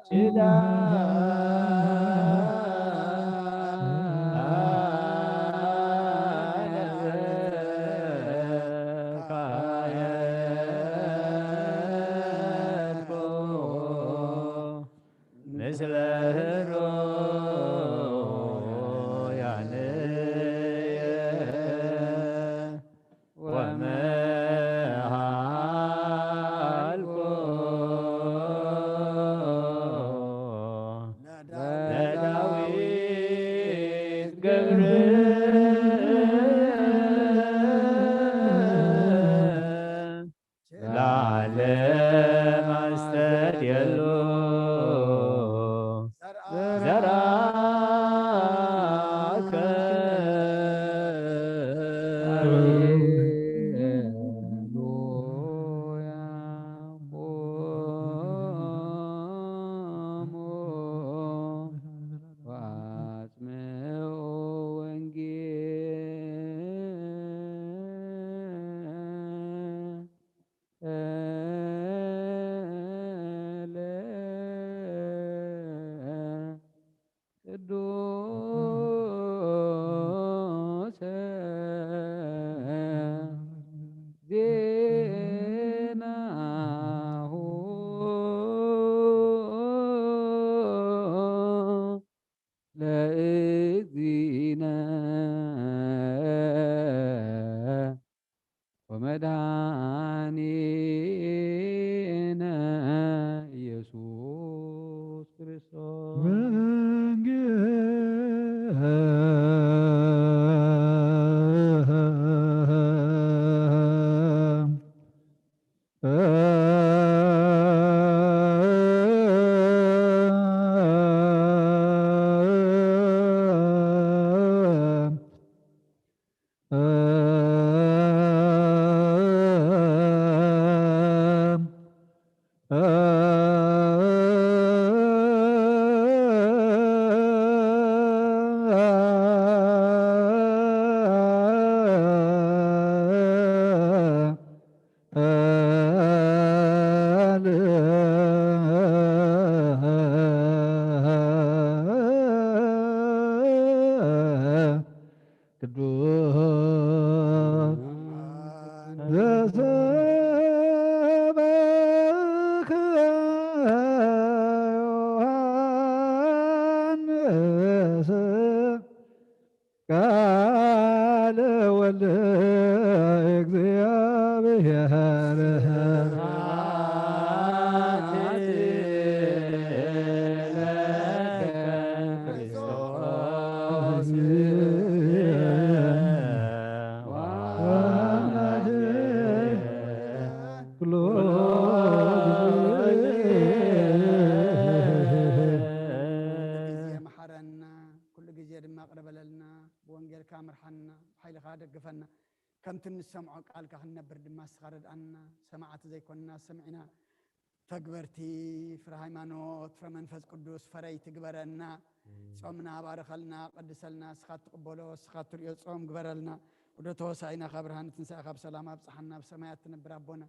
ኪዳነ ተካየድኩ ምስለ ህሩያንየ ወመሃልኩ ለዳዊት ገብርየ ለዓለም ኣስተድየሉ ወመድኃኒነ ኢየሱስ ክርስቶስ። ቅዱስ ዘሰበከ ዮሐንስ ቃለ ወልደ እግዚአብሔር። ኩሉ ግዜ መሓረና፣ ኩሉ ግዜ ድማ ቅረ በለልና፣ ብወንጌልካ ምርሓና፣ ብሓይልኻ ደግፈና፣ ከምቲ እንሰምዖ ቃልካ ክንነብር ድማ ንስኻ ርድኣና። ሰማዕቲ ዘይኮንና ሰሚዕና፣ ተግበርቲ ፍረ ሃይማኖት፣ ፍረ መንፈስ ቅዱስ፣ ፈረይቲ ግበረና። ጾምና ባርኸልና፣ ቀድሰልና፣ ንስኻ እትቕበሎ፣ ንስኻ እትርእዮ ጾም ግበረልና። ወደ ተወሳኢና ካብ ብርሃን ትንሳኤ ካብ ሰላም ኣብጽሓና። ኣብ ሰማያት ትነብር ኣቦና፣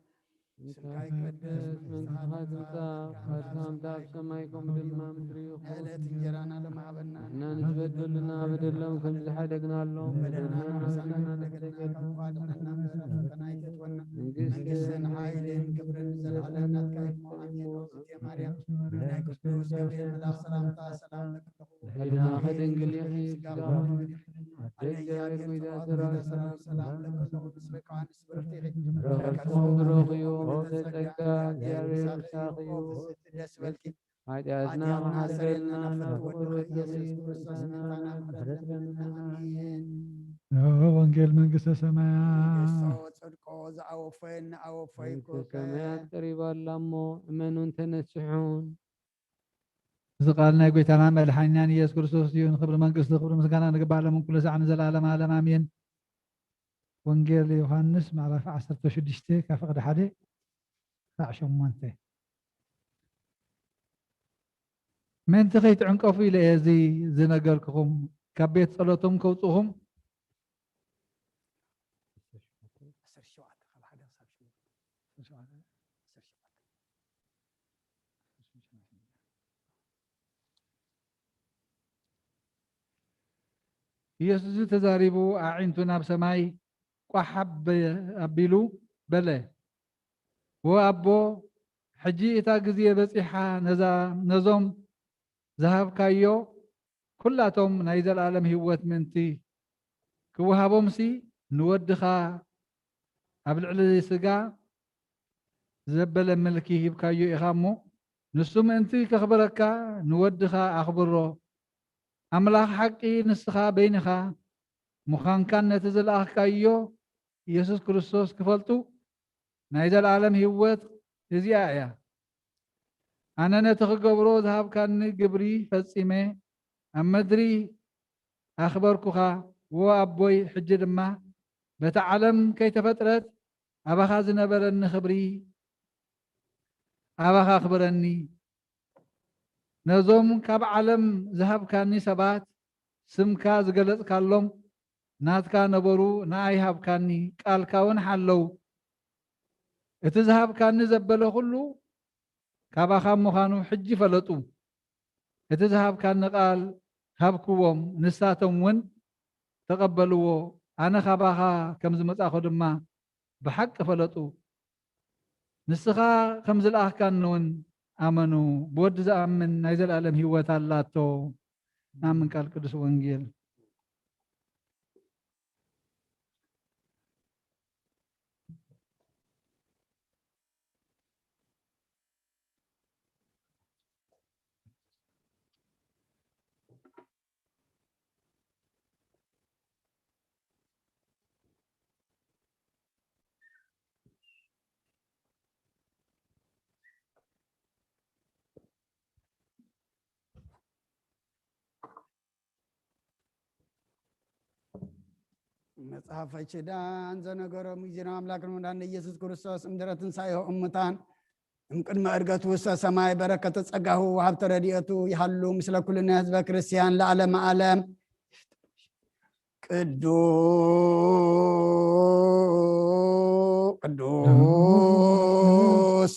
ስምካ ይቀደስ፣ መንግስትኻ ትምጻእ፣ ፈቃድካ ኣብ ሰማይ ከምኡ ድማ ምድሪ ይኹን። ዕለት እንጀራና ሎሚ ሃበና። ንሕና ንዝበደሉና በደሎም ከም ዝሓደግናሎም በደልና ንሓድግ። ንሓድገና፣ ካብ ክፉእ ኣድሕነና እምበር፣ ኣብ ፈተና ኣይተእትወና። መንግስትን መንግስትን ሓይልን ክብርን ዘለዓለም ናትካ ይኹን። ኣሜን። ኣውስቴ ማርያም፣ ናይ ቅዱስ ገብርኤል መልኣኽ ሰላምታ ሰላም ለኪ። ሕሊናኺ ድንግል ኢኺ፣ ስጋኺ እውን ድንግል ኢኺ። ኣደ እግዚኣብሔር ጐይታ፣ ሰላም ለኪ። ሰላም ለኪ። ብርኽቲ ኢኺ። ረኸብቲ ብሩኽ እዩ፣ ጸጋ እግዚኣብሔር ምሳኺ እዩ። ደስ በልኪ። ኃጢአትና መሓሰረልና፣ ፍቁር ወልድኪ ኢየሱስ ክርስቶስ መታና ምሕረት ለምና። ኣሜን። ወንጌል መንግስተ ሰማያት። መንግስቶ ጽድቆ ዘአወፈየን ኣወፈይኩ። መንግስተ ሰማያት ቀሪባ ኣላ እሞ እመኑን ተነስሑን። እዚ ቃል ናይ ጐይታና መድሓኒናን ኢየሱስ ክርስቶስ እዩ። ንኽብሪ መንግስቱ ክብሪ ምስጋና ንግባእ ለምን ኩሉ ሳዕ ንዘለዓለም ዓለም ኣሜን። ወንጌል ዮሃንስ ምዕራፍ ዓሰርተ ሽዱሽተ ካብ ፍቕዲ ሓደ ክሳዕ ሸሞንተ። ምእንቲ ከይትዕንቀፉ ኢለ እየ እዚ ዝነገርክኹም፣ ካብ ቤት ጸሎቶም ከውጽኹም። ዓሰርተ ሸውዓተ ካብ ሓደ ክሳብ ሸውዓተ። ዓሰርተ ሸውዓተ። ኢየሱስ ተዛሪቡ ኣዒንቱ ናብ ሰማይ ቋሕ ኣበ-፣ ኣቢሉ በለ፣ "ወ ኣቦ፣ ሕጂ እታ ግዜ በጺሓ፣ ነዛ፣ ነዞም ዝሃብካዮ ኩላቶም ናይ ዘለኣለም ህይወት ምእንቲ ክወሃቦምሲ፣ ንወድኻ ኣብ ልዕሊ ስጋ ዘበለ ምልኪ ሂብካዮ ኢኻ እሞ፣ ንሱ ምእንቲ ከኽብረካ ንወድኻ ኣኽብሮ። ኣምላኽ ሓቂ ንስኻ በይንኻ ምዃንካን ነቲ ዝለኣኽካዮ ኢየሱስ ክርስቶስ ክፈልጡ ናይ ዘለኣለም ህይወት እዚኣ እያ። ኣነ ነቲ ክገብሮ ዝሃብካኒ ግብሪ ፈጺመ ኣብ ምድሪ ኣኽበርኩኻ። ዎ ኣቦይ፣ ሕጂ ድማ በታ ዓለም ከይተፈጥረት ኣባኻ ዝነበረኒ ክብሪ ኣባኻ ኣኽብረኒ። ነዞም ካብ ዓለም ዝሃብካኒ ሰባት ስምካ ዝገለጽካሎም ናትካ ነበሩ፣ ንኣይ ሃብካኒ፣ ቃልካ እውን ሓለዉ። እቲ ዝሃብካኒ ዘበለ ኩሉ ካባኻ ምዃኑ ሕጂ ፈለጡ። እቲ ዝሃብካኒ ቃል ሃብክዎም፣ ንሳቶም እውን ተቐበልዎ። ኣነ ካባኻ ከም ዝመጻእኩ ድማ ብሓቂ ፈለጡ። ንስኻ ከም ዝለኣኽካኒ እውን ኣመኑ። ብወዲ ዝኣምን ናይ ዘለኣለም ህይወት ኣላቶ። ኣምን ቃል ቅዱስ ወንጌል። መጽሓፈ ኪዳን ዘነገሮም ጊዜና ኣምላክ ንመድኃኒነ ኢየሱስ ክርስቶስ እምድረ ትንሣኤሁ እሙታን እምቅድመ ዕርገቱ ውስተ ሰማይ በረከተ ጸጋሁ ወሃብተ ረድኤቱ ይሃሉ ምስለ ኩልነ ህዝበ ክርስቲያን ለዓለመ ዓለም። ቅዱስ ቅዱስ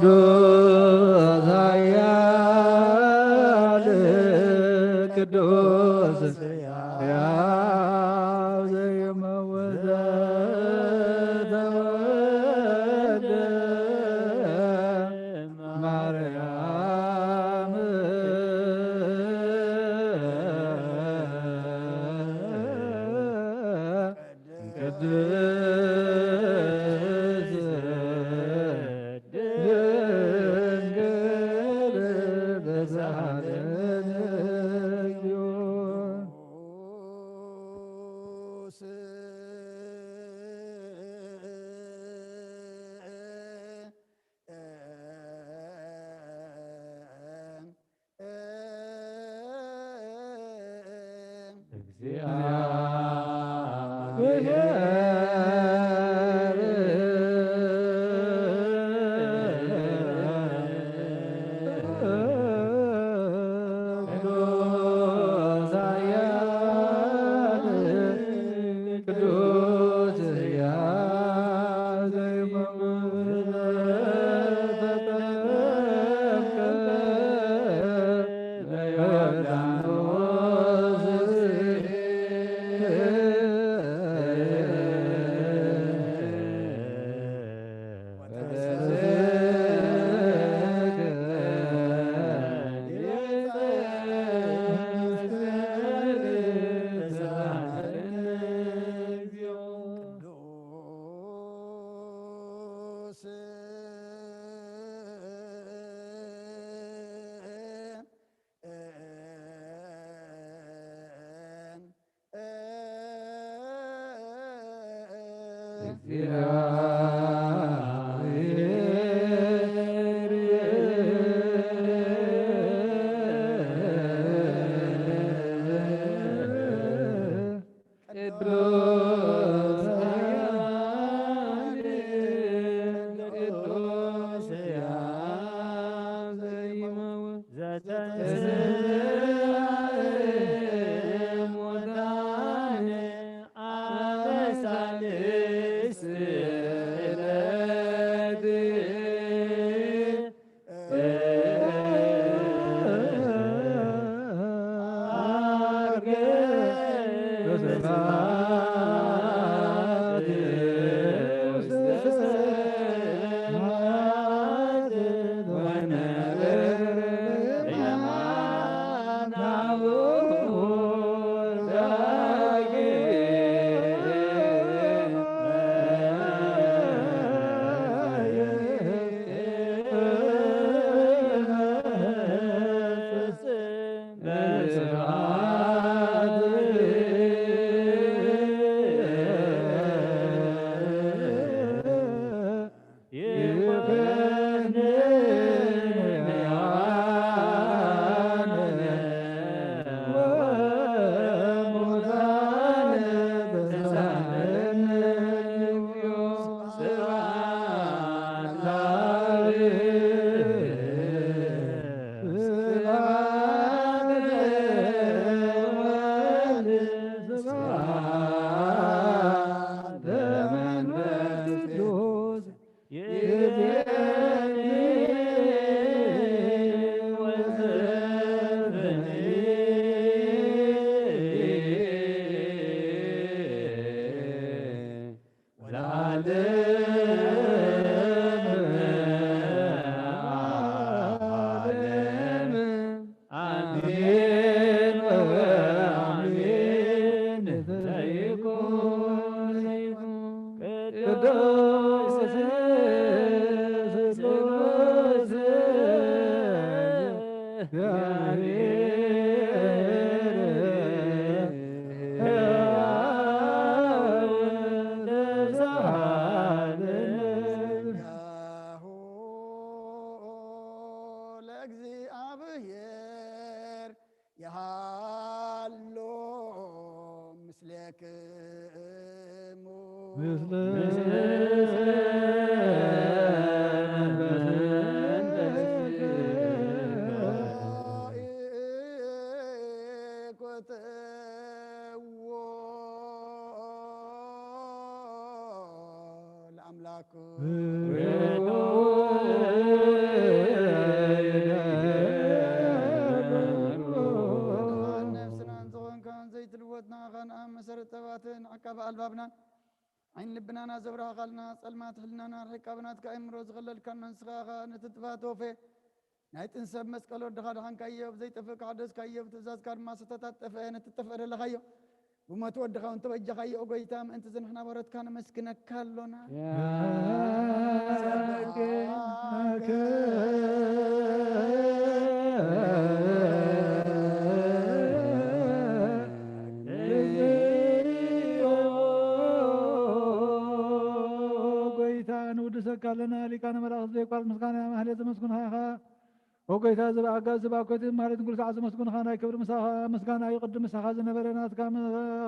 ቅዱስ ኃያል ቅዱስ ሕያው ዘይመውት ዘተወልደ ማርያም ቅድስት ድንግል ተሳለን እግዚኦ። ለእግዚኣብሔር ይሃሎ ምስሌክሙ። ምስለ መንፈስከ። ኢኮትዎ ለአምላኩ። ነፍስናን ዝኾንካን ዘይትልወጥ ንዓኻ ንኣብ መሰረት ጠባትን ዓቃቢ ኣልባብናን ዓይኒ ልብናና ዘብራህኻልና፣ ጸልማት ሕልናና ርሒቃ ብናትካ ኣእምሮ ዝኸለልካና ንስኻ ኢኻ። ነቲ ጥፋት ወፌ ናይ ጥንሰብ መስቀል ወድኻ ድሓንካዮ፣ ብዘይጠፍእ ካሕደስካዮ፣ ብትእዛዝካ ድማ ዝተታጠፈ ነቲ ጠፍአ ደለኻዮ። ብሞት ወድኻ እውን ተበጃኻዮ። ኦ ጎይታ፣ ምእንቲ እዚ ንሕና ባሮትካ ነመስግነካ ኣሎና። ጎይታ፣ ንውድሰካ ኣለና። ሊቃነ መላእክት ዘይቋርጽ ምስጋና ማህሌት ዘመስግኑኻ ኢኻ። ኦ ጎይታ፣ እዚ ብኣጋ-፣ እዚ ብኣኮይት ማህሌትን ኩሉ ሰዓት ዘመስግኑኻ ናይ ክብሪ ምሳኻ፣ ምስጋና እዩ ቅድም ምሳኻ ዝነበረ፣ ናትካ ም-፣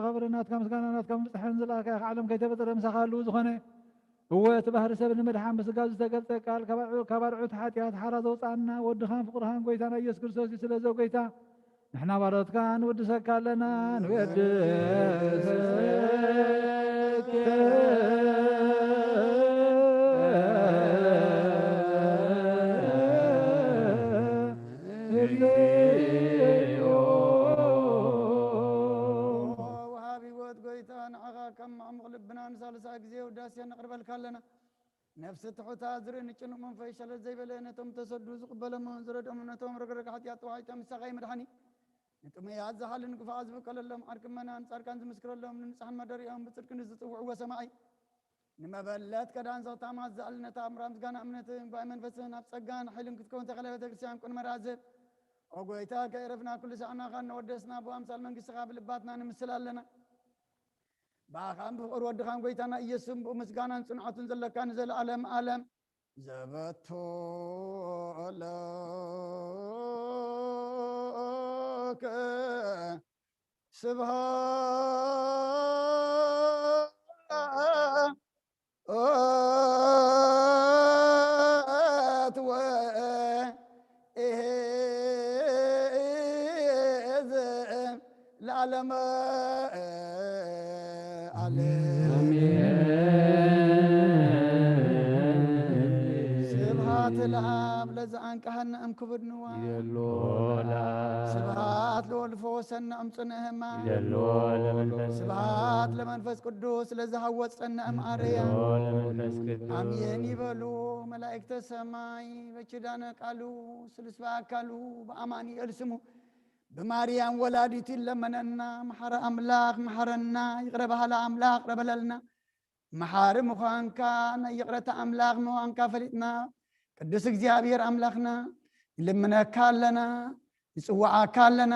ክብሪ፣ ናትካ ምስጋና፣ ናትካ ምብጽሐን ዝለኣካ ኢኻ፣ ዓለም ከይተፈጠረ ምሳኻ ህልው ዝኾነ። እወ፣ እቲ ባህሪ ሰብ ንምድሓን ብስጋ ዝተገልጸ ቃል፣ ካብ ኣርዑ-፣ ካብ ኣርዑት ሓጢኣት ሓራ ዘውጽኣና ወድኻን ፍቕርኻን ጎይታና ኢየሱስ ክርስቶስ እዩ። ስለዚ ኦ ጎይታ፣ ንሕና ባሮትካ ንውድሰካ ኣለና፣ ንወድስ ወሃቢ ህይወት ጎይታ፣ ንዓኻ ካብ ማዕሙቕ ልብና ንሳልሳይ ግዜ ውዳሴ ነቕርበልካ ኣለና። ነፍሲ ትሑታ ዝርኢ ንጭኑቕ መንፈስ ሸለል ዘይበለ፣ ነቶም ተሰዱ ዝቕበሎምን ዝረድኦምን፣ ነቶም ረግረግ ሓጢኣት ተዋሒጦም ንሳኻ እዩ መድሓኒ። ንጥሙያት ዝሓልን ግፋ ዝብቀለሎም፣ ዓርኪ መናን ጻድቃን ዝምስክረሎም፣ ንንጹሓን መደሪኦም ብጽድቂ ንዝጽውዕዎ ሰማዒ። ንመበለት ከዳን ዘኽታማት ዝኣልነታ ኣምራ ምስጋና እምነትን ጉባኤ መንፈስን ኣብ ጸጋን ሓይልን ክትከውን ተኽለ ቤተ ክርስቲያን ቁን መራዝብ። ኦ ጎይታ፣ ከይረፍና ኩሉ ሳዕናኻ እናወደስና ብኣምሳል መንግስትኻ ብልባትና ንምስል ኣለና። ብኣኻን ብፍቕሪ ወድኻን ጎይታና ኢየሱስን ብኡ ምስጋናን ጽንዓቱን ዘለካ ንዘለኣለም ኣለም ዘበቶ ለከ ስብሃት ወ-፣ ለዓለመ ዓለም። ኣሜን። ስብሃት ለኣብ ለዘኣንቀሐነ እምክብድ ንዋ። የሎ ለኣብ። ስብሃት ለወልድ ፈወሰነ እምጽንዕ ህማ። የሎ ለመንፈስ። ስብሃት ለመንፈስ ቅዱስ ለዘሃወጸነ እምኣርያ። የሎ ለመንፈስ ቅዱስ። ኣሜን ይበሉ መላእክተ ሰማይ በኪዳነ ቃሉ ስሉስ በአካሉ በአማኑኤል ስሙ ብማርያም ወላዲቱ ይለመነና። መሓሪ ኣምላኽ መሓረና፣ ይቕረ በሃሊ ኣምላኽ ይቕረ በለልና። መሓሪ ምዃንካ ናይ ይቕረታ ኣምላኽ ምዃንካ ፈሊጥና፣ ቅዱስ እግዚኣብሔር ኣምላኽና ንልምነካ ኣለና፣ ንጽውዓካ ኣለና።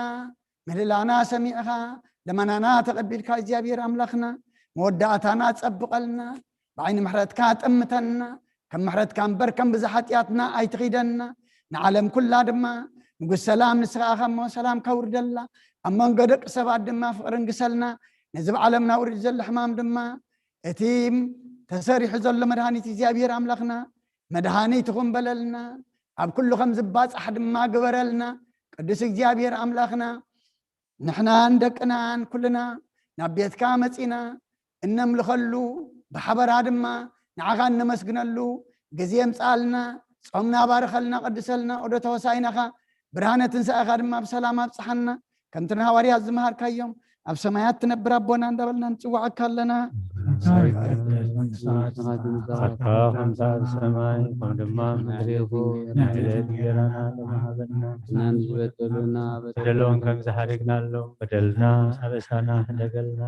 ምህልላና ሰሚዕኻ፣ ልመናና ተቐቢልካ እግዚኣብሔር ኣምላኽና፣ መወዳእታና ጸብቐልና፣ ብዓይኒ ምሕረትካ ጠምተና፣ ከም ምሕረትካ እምበር ከም ብዛ ሓጢኣትና ኣይትኺደና። ንዓለም ኩላ ድማ ንጉስ ሰላም ንስኻ ኢኻ እሞ ሰላምካ ውርደላ። ኣብ መንጎ ደቂ ሰባት ድማ ፍቕሪ ንግሰልና። ነዚ ብዓለምና ውሪዱ ዘሎ ሕማም ድማ እቲ ተሰሪሑ ዘሎ መድሃኒት እግዚኣብሔር ኣምላኽና መድሃኒት ይኹን በለልና። ኣብ ኩሉ ከም ዝባጻሕ ድማ ግበረልና። ቅዱስ እግዚኣብሔር ኣምላኽና ንሕናን ደቅናን ኩልና ናብ ቤትካ መጺና እነምልኸሉ፣ ብሓበራ ድማ ንዓኻ እነመስግነሉ ግዜ ምጽኣልና። ጾምና ባርኸልና፣ ቀድሰልና። ኦዶ ተወሳይናኻ ብርሃነ ትንሳኤኻ ድማ ብሰላም ኣብጽሓና። ከምቲ ንሃዋርያት ዝመሃርካዮም፣ ኣብ ሰማያት ትነብር ኣቦና እንዳበልና ንጽውዓካ ኣለና። ፈቃድካ ከምቲ ኣብ ሰማይ፣ ከም ድማ ኣብ ምድሪ ይኹን። ናይ ዕለት እንጀራና ሎሚ ሃበና። ንበደሉና በደሎም ከም ዝሓደግናሎም፣ በደልና ኣበሳና ሕደገልና።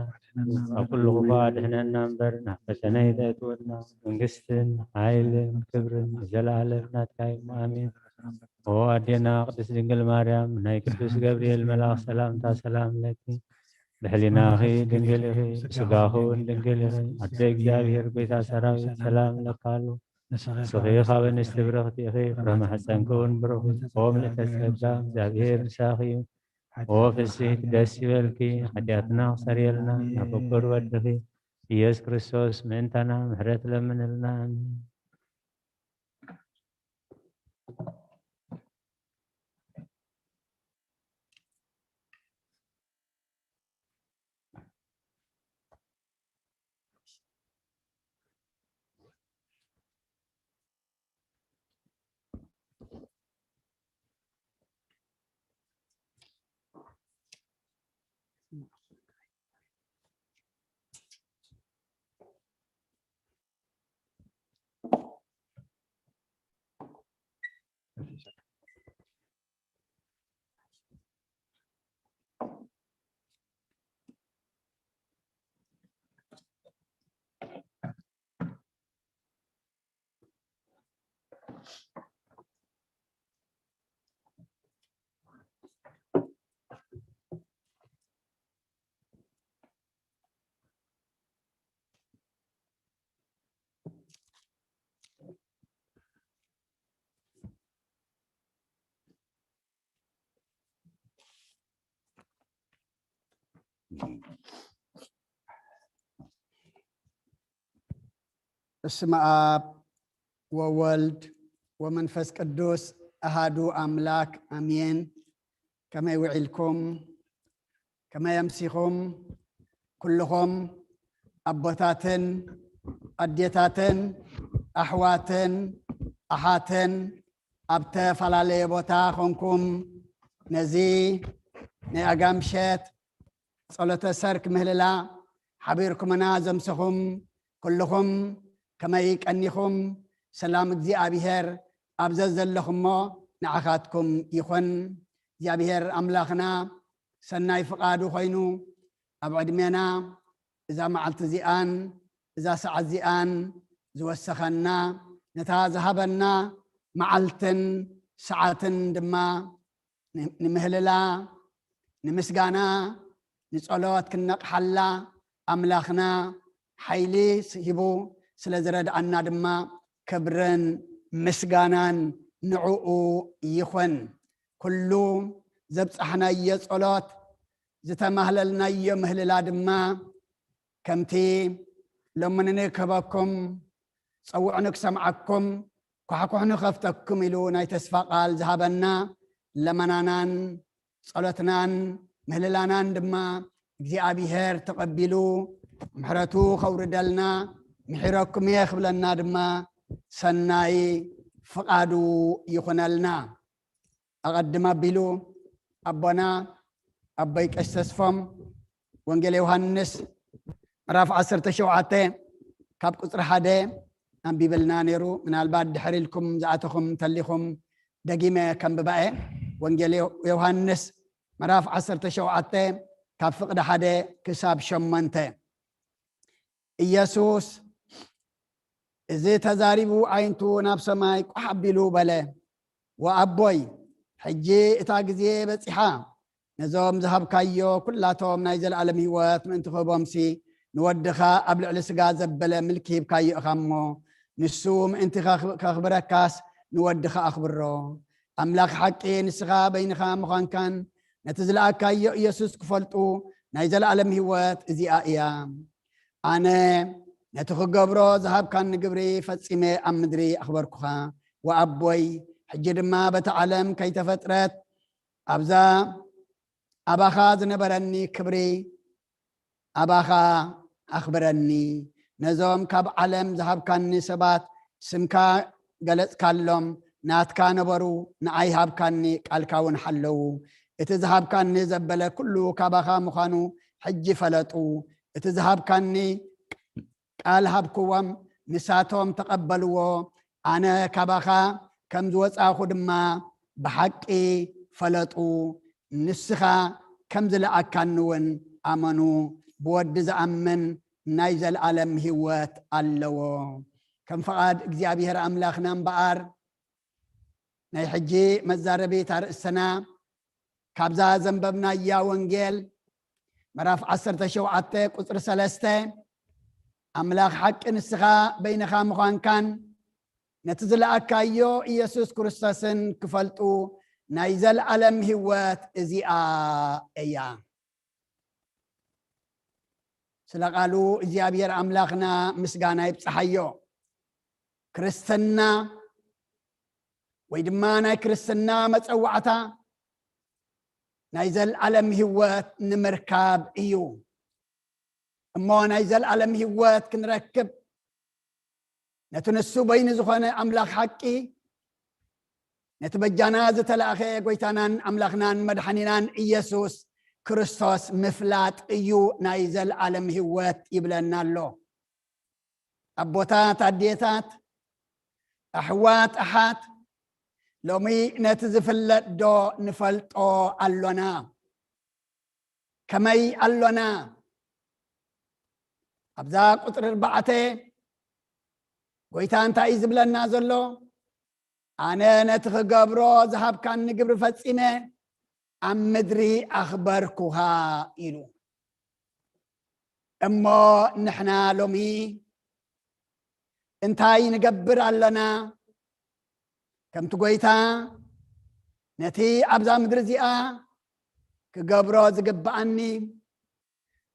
ካብ ኩሉ ክፉእ ኣድሕነና እምበር፣ ናብ ፈተነ ኣይተእትወና። መንግስትን ሓይልን ክብርን ንዘለኣለም ናትካ እዩ። ኣሜን። ኦ ኣዴና ቅድስት ድንግል ማርያም፣ ናይ ቅዱስ ገብርኤል መልኣኽ ሰላምታ ሰላም ለኪ። ብሕሊናኺ ድንግል ኢኺ፣ ብስጋኺ እውን ድንግል ኢኺ። ኣደ እግዚኣብሔር ጎይታ ሰራዊት ሰላም እለኪ። ንስኺ ካብ ኣንስቲ ብርኽቲ ኢኺ፣ ፍረ ማሕፀንኪ እውን ብሩኽ እዩ። ኦ ምልእተ ጸጋ፣ እግዚኣብሔር ምሳኺ እዩ። ኦ ፍስሕቲ ደስ ይበልኪ፣ ሓጢኣትና ክሰርየልና ናብ ፍቁር ወድኺ ኢየሱስ ክርስቶስ ምእንታና ምሕረት ለምንልና። ኣሜን። በስመ አብ ወወልድ ወመንፈስ ቅዱስ አሃዱ አምላክ አሜን። ከመይ ውዒልኩም? ከመይ ኣምሲኹም? ኩልኹም ኣቦታትን ኣዴታትን ኣሕዋትን ኣሓትን ኣብ ተፈላለየ ቦታ ኾንኩም ነዚ ናይ ኣጋምሸት ጸሎተ ሰርክ ምህልላ ሓቢርኩምና ዘምሰኹም ኩልኹም ከመይ ቀኒኹም? ሰላም እግዚኣብሔር ኣብ ዘዘለኹሞ ንዓኻትኩም ይኹን። እግዚኣብሔር ኣምላኽና ሰናይ ፍቓዱ ኾይኑ ኣብ ዕድሜና እዛ መዓልቲ እዚኣን እዛ ሰዓት እዚኣን ዝወሰኸና፣ ነታ ዝሃበና መዓልትን ሰዓትን ድማ ን-፣ ንምህልላ፣ ንምስጋና፣ ንጸሎት ክነቕሓላ ኣምላኽና ሓይሊ ስ-፣ ሂቡ ስለ ዝረድኣና ድማ ክብርን ምስጋናን ንዕኡ ይኹን። ኩሉ ዘብጻሕናዮ ጸሎት፣ ዝተማህለልናዮ ምህልላ ድማ ከምቲ ለምኑኒ ክህበኩም፣ ጸውዑኒ ክሰምዓኩም፣ ኳሕኩሑኒ ክኸፍተኩም ኢሉ ናይ ተስፋ ቃል ዝሃበና ለመናናን ጸሎትናን ምህልላናን ድማ እግዚኣብሔር ተቐቢሉ ምሕረቱ ከውርደልና፣ ምሒረኩም እየ ክብለና ድማ ሰናይ ፍቓዱ ይኹነልና። ኣቐድም ኣቢሉ ኣቦና ኣቦይ ቀሺ ተስፎም ወንጌል ዮሃንስ ምዕራፍ ዓሰርተ ሸውዓተ ካብ ቁጽሪ ሓደ ኣንቢበልና ነይሩ። ምናልባት ድሕር ኢልኩም ዝኣተኹም እንተሊኹም ደጊመ ከንብባ እየ። ወንጌል ዮ-፣ ዮሃንስ ምዕራፍ ዓሰርተ ሸውዓተ ካብ ፍቕዲ ሓደ ክሳብ ሸሞንተ። ኢየሱስ እዚ ተዛሪቡ ኣዒንቱ ናብ ሰማይ ቋሕ ኣቢሉ በለ፣ "ወኣቦይ፣ ሕጂ እታ ግዜ በጺሓ፣ ነዞም ዝሃብካዮ ኩላቶም ናይ ዘለኣለም ህይወት ምእንቲ ክህቦምሲ፣ ንወድኻ ኣብ ልዕሊ ስጋ ዘበለ ምልኪ ሂብካዮ ኢኻ እሞ፣ ንሱ ምእንቲ ከኽ-፣ ከኽብረካስ ንወድኻ ኣኽብሮ። ኣምላኽ ሓቂ ንስኻ በይንኻ ምዃንካን ነቲ ዝለኣካዮ ኢየሱስ ክፈልጡ ናይ ዘለኣለም ህይወት እዚኣ እያ። ኣነ ነቲ ክገብሮ ዝሃብካኒ ግብሪ ፈጺመ ኣብ ምድሪ ኣኽበርኩኻ። ወኣቦይ፣ ሕጂ ድማ በታ ዓለም ከይተፈጥረት ኣብዛ ኣባኻ ዝነበረኒ ክብሪ ኣባኻ ኣኽብረኒ። ነዞም ካብ ዓለም ዝሃብካኒ ሰባት ስምካ ገለጽካሎም፣ ናትካ ነበሩ፣ ንዓይ ሃብካኒ፣ ቃልካ እውን ሓለዉ። እቲ ዝሃብካኒ ዘበለ ኩሉ ካባኻ ምዃኑ ሕጂ ፈለጡ። እቲ ዝሃብካኒ ቃል ሃብክዎም፣ ንሳቶም ተቐበልዎ። ኣነ ካባኻ ከም ዝወጻኹ ድማ ብሓቂ ፈለጡ። ንስኻ ከም ዝለኣካኒ እውን ኣመኑ። ብወዲ ዝኣምን ናይ ዘለኣለም ህይወት ኣለዎ። ከም ፍቓድ እግዚኣብሔር ኣምላኽና እምበኣር፣ ናይ ሕጂ መዛረቢት ኣርእስትና ካብዛ ዘንበብናያ ወንጌል ምዕራፍ ዓሰርተ ሸውዓተ ቁጽሪ ሰለስተ፣ ኣምላኽ ሓቂ ንስኻ በይንኻ ምዃንካን ነቲ ዝለኣካዮ ኢየሱስ ክርስቶስን ክፈልጡ ናይ ዘለዓለም ህይወት እዚኣ እያ። ስለ ቃሉ እግዚኣብሔር ኣምላኽና ምስጋና ይብጽሓዮ። ክርስትና ወይ ድማ ናይ ክርስትና መጸዋዕታ ናይ ዘለዓለም ህይወት ንምርካብ እዩ። እሞ ናይ ዘለዓለም ህይወት ክንረክብ ነቲ ንሱ በይኑ ዝኾነ ኣምላኽ ሓቂ፣ ነቲ በጃና ዝተላእኸ ጎይታናን ኣምላኽናን መድሓኒናን ኢየሱስ ክርስቶስ ምፍላጥ እዩ ናይ ዘለዓለም ህይወት ይብለና ኣሎ። ኣቦታት፣ ኣዴታት፣ ኣሕዋት፣ ኣሓት፣ ሎሚ ነቲ ዝፍለጥ ዶ ንፈልጦ ኣሎና? ከመይ ኣሎና? ኣብዛ ቁጽሪ ኣርባዕተ ጎይታ እንታይ እዩ ዝብለና ዘሎ? ኣነ ነቲ ክገብሮ ዝሃብካኒ ግብሪ ፈጺመ ኣብ ምድሪ ኣኽበርኩኻ ኢሉ። እሞ ንሕና ሎሚ እንታይ ንገብር ኣለና? ከምቲ ጎይታ ነቲ ኣብዛ ምድሪ እዚኣ ክገብሮ ዝግብኣኒ፣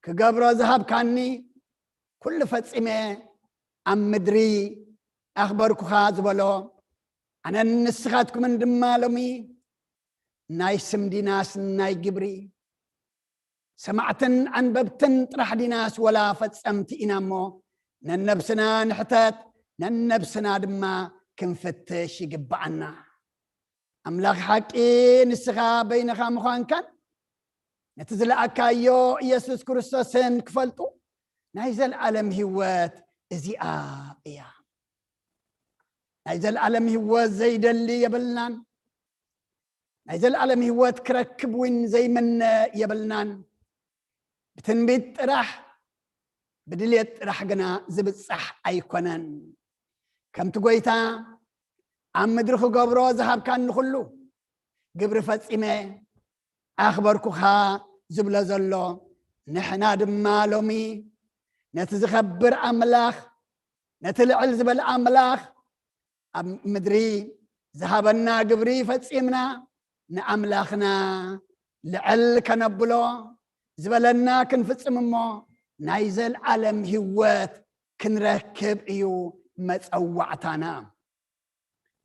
ክገብሮ ዝሃብካኒ ኩሉ ፈጺመ ኣብ ምድሪ ኣኽበርኩኻ ዝበሎ፣ ኣነን ንስኻትኩምን ድማ ሎሚ ናይ ስም ዲናስ ናይ ግብሪ ሰማዕትን ኣንበብትን ጥራሕ ዲናስ ወላ ፈጸምቲ ኢና እሞ፣ ነነብስና ንሕተት፣ ነነብስና ድማ ክንፍትሽ ይግብኣና። ኣምላኽ ሓቂ ንስኻ በይንኻ ምዃንካን ነቲ ዝለኣካዮ ኢየሱስ ክርስቶስን ክፈልጡ ናይ ዘለዓለም ህይወት እዚኣ እያ። ናይ ዘለዓለም ህይወት ዘይደሊ የብልናን። ናይ ዘለዓለም ህይወት ክረክብ እውን ዘይምነ የብልናን። ብትንቢት ጥራሕ፣ ብድልየት ጥራሕ ግና ዝብጻሕ ኣይኮነን። ከምቲ ጎይታ ኣብ ምድሪ ክገብሮ ዝሃብካኒ ኩሉ ግብሪ ፈጺመ ኣኽበርኩኻ ዝብሎ ዘሎ፣ ንሕና ድማ ሎሚ ነቲ ዝኸብር ኣምላኽ፣ ነቲ ልዕል ዝበለ ኣምላኽ ኣብ ምድሪ ዝሃበና ግብሪ ፈጺምና ንኣምላኽና ልዕል ከነብሎ፣ ዝበለና ክንፍጽም እሞ ናይ ዘልዓለም ህይወት ክንረክብ እዩ መጸዋዕታና።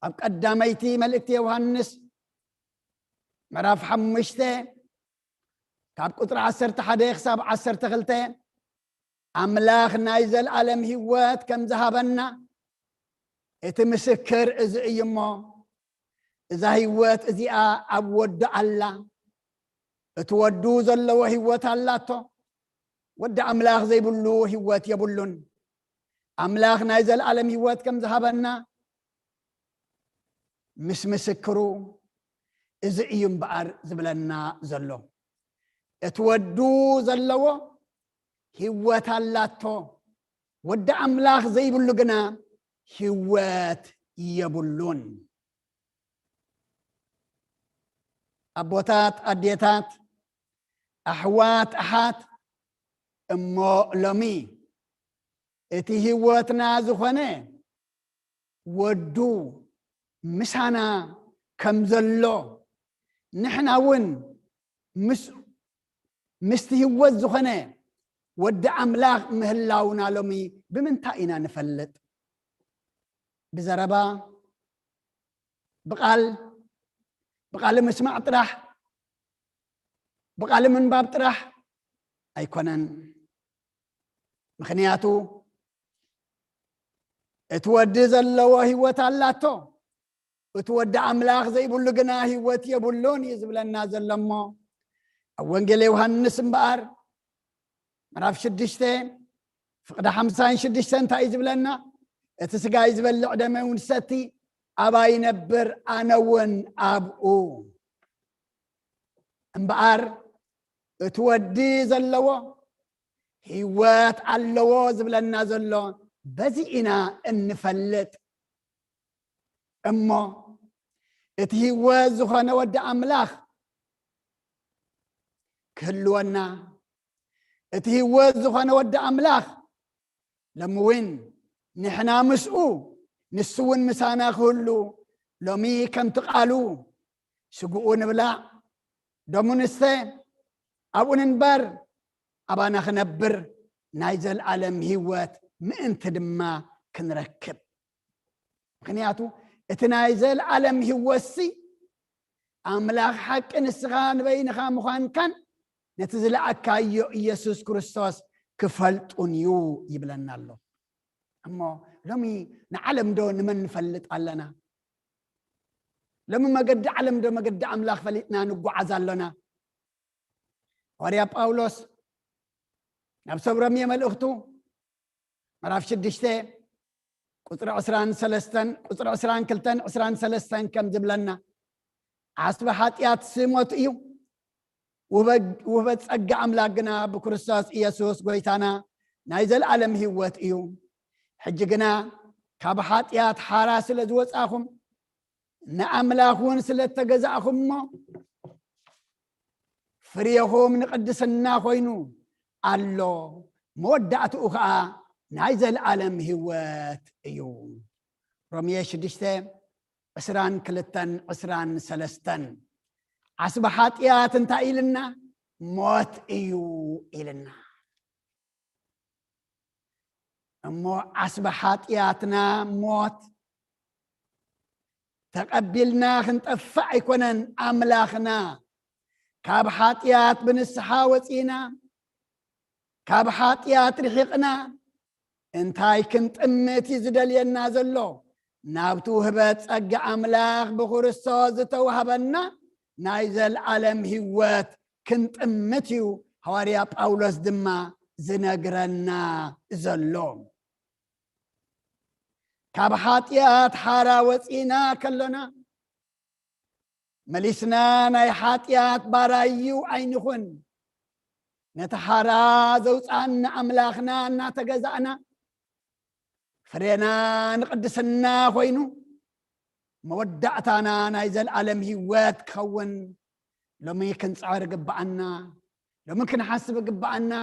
ኣብ ቀዳመይቲ መልእክቲ ዮሃንስ ምዕራፍ ሓሙሽተ ካብ ቁጽሪ ዓሰርተ ሓደ ክሳብ ዓሰርተ ክልተ፣ ኣምላኽ ናይ ዘልዓለም ህይወት ከም ዝሃበና እቲ ምስክር እዚ እዩ እሞ፣ እዛ ህይወት እዚኣ ኣብ ወዱ ኣላ። እቲ ወዱ ዘለዎ ህይወት ኣላቶ። ወዲ ኣምላኽ ዘይብሉ ህይወት የብሉን። ኣምላኽ ናይ ዘልዓለም ህይወት ከም ዝሃበና ምስ ምስክሩ እዚ እዩ እምበኣር ዝብለና ዘሎ። እቲ ወዱ ዘለዎ ህይወት ኣላቶ። ወዲ ኣምላኽ ዘይብሉ ግና ህይወት የብሉን። ኣቦታት፣ ኣዴታት፣ ኣሕዋት፣ ኣሓት፣ እሞ ሎሚ እቲ ህይወትና ዝኾነ ወዱ ምሳና ከም ዘሎ፣ ንሕና እውን ምስ-፣ ምስቲ ህይወት ዝኾነ ወዲ ኣምላኽ ምህላውና ሎሚ ብምንታይ ኢና ንፈልጥ? ብዘረባ፣ ብቓል፣ ብቓል ምስማዕ ጥራሕ፣ ብቓል ምንባብ ጥራሕ ኣይኮነን። ምኽንያቱ እቲ ወዲ ዘለዎ ህይወት ኣላቶ፣ እቲ ወዲ ኣምላኽ ዘይብሉ ግና ህይወት የብሉን እዩ ዝብለና ዘሎ። እሞ ኣብ ወንጌል ዮሃንስ እምበኣር ምዕራፍ ሽዱሽተ ፍቕዲ ሓምሳን ሽዱሽተን እንታይ እዩ ዝብለና? እቲ ስጋይ ዝበልዕ ደመይ እውን ዝሰቲ ኣባይ ይነብር፣ ኣነ እውን ኣብኡ። እምበኣር እቲ ወዲ ዘለዎ ህይወት ኣለዎ ዝብለና ዘሎ በዚ ኢና እንፈልጥ። እሞ እቲ ህይወት ዝኾነ ወዲ ኣምላኽ ክህልወና፣ እቲ ህይወት ዝኾነ ወዲ ኣምላኽ ሎሚ እውን ንሕና ምስኡ፣ ንሱ እውን ምሳና ክህሉ፣ ሎሚ ከምቲ ቃሉ፣ ስግኡ ንብላዕ፣ ደሙ ንስተ፣ ኣብኡ ንንበር፣ ኣባና ክነብር፣ ናይ ዘልኣለም ህይወት ምእንቲ ድማ ክንረክብ። ምኽንያቱ እቲ ናይ ዘልኣለም ህይወትሲ ኣምላኽ ሓቂ ንስኻ ንበይንኻ ምዃንካን ነቲ ዝለኣካዮ ኢየሱስ ክርስቶስ ክፈልጡን እዩ ይብለና ኣሎ። እሞ ሎሚ ንዓለም ዶ ንመን ንፈልጥ ኣለና? ሎሚ መገዲ ዓለም ዶ መገዲ ኣምላኽ ፈሊጥና ንጓዓዝ ኣሎና? ሃዋርያ ጳውሎስ ናብ ሰብ ሮሜ መልእኽቱ ምዕራፍ ሽዱሽተ ቁጽሪ ዕስራን ሰለስተን፣ ቁጽሪ ዕስራን ክልተን ዕስራን ሰለስተን ከም ዝብለና፣ ዓስቢ ሓጢኣት ሞት እዩ፣ ውህበ-፣ ውህበት ጸጋ ኣምላኽ ግና ብክርስቶስ ኢየሱስ ጎይታና ናይ ዘልኣለም ህይወት እዩ። ሕጂ ግና ካብ ሓጢኣት ሓራ ስለ ዝወጻኹም፣ ንኣምላኽ እውን ስለ እተገዛእኹም እሞ፣ ፍርየኹም ንቕድስና ኮይኑ ኣሎ፣ መወዳእትኡ ኸኣ ናይ ዘልኣለም ህይወት እዩ። ሮሜ ሽዱሽተ ዕስራን ክልተን ዕስራን ሰለስተን። ዓስቢ ሓጢኣት እንታይ ኢልና? ሞት እዩ ኢልና። እሞ ዓስቢ ሓጢኣትና ሞት ተቐቢልና ክንጠፍእ ኣይኮነን። ኣምላኽና ካብ ሓጢኣት ብንስሓ ወጺና፣ ካብ ሓጢኣት ርሒቕና፣ እንታይ ክንጥምት እዩ ዝደልየና ዘሎ? ናብቲ ውህበት ጸጋ ኣምላኽ ብክርስቶስ ዝተዋህበና ናይ ዘልኣለም ህይወት ክንጥምት እዩ ሃዋርያ ጳውሎስ ድማ ዝነግረና ዘሎ። ካብ ሓጢኣት ሓራ ወጺና ከሎና፣ መሊስና ናይ ሓጢኣት ባራዩ ኣይንኹን። ነቲ ሓራ ዘውፅኣና ኣምላኽና እናተገዛእና፣ ፍሬና ንቅድስና ኮይኑ፣ መወዳእታና ናይ ዘልኣለም ህይወት ክኸውን ሎሚ ክንፅዕር ግብኣና፣ ሎሚ ክንሓስብ ግብኣና፣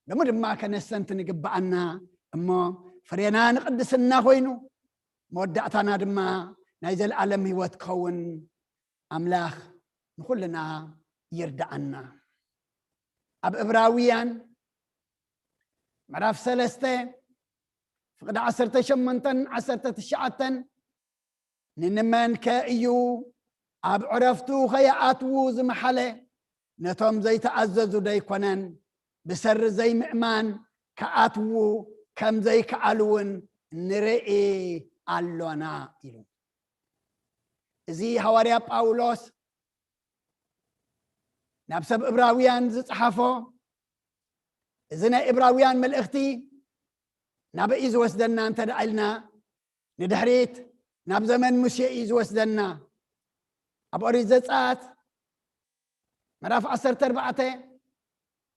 ሎሚ ድማ ከነስተንትን ግብኣና። እሞ ፍሬና ንቅድስና ኮይኑ፣ መወዳእታና ድማ ናይ ዘልኣለም ህይወት ክኸውን ኣምላኽ ንኹልና ይርድኣና። ኣብ ዕብራውያን ምዕራፍ ሰለስተ ፍቕዲ ዓሰርተ ሸሞንተን ዓሰርተ ትሽዓተን፣ ንንመንከ እዩ ኣብ ዕረፍቱ ኸይኣትዉ ዝመሓለ? ነቶም ዘይተኣዘዙ ደይኮነን፣ ብሰሪ ዘይምእማን ክኣትዉ ከም ዘይከኣሉ እውን ንርኢ ኣሎና ኢሉ። እዚ ሃዋርያ ጳውሎስ ናብ ሰብ ዕብራውያን ዝጸሓፎ፣ እዚ ናይ ዕብራውያን መልእኽቲ ናበይ እዩ ዝወስደና እንተ ደኣ ኢልና፣ ንድሕሪት ናብ ዘመን ሙሴ እዩ ዝወስደና። ኣብ ኦሪት ዘጸኣት ምዕራፍ ዓሰርተ ኣርባዕተ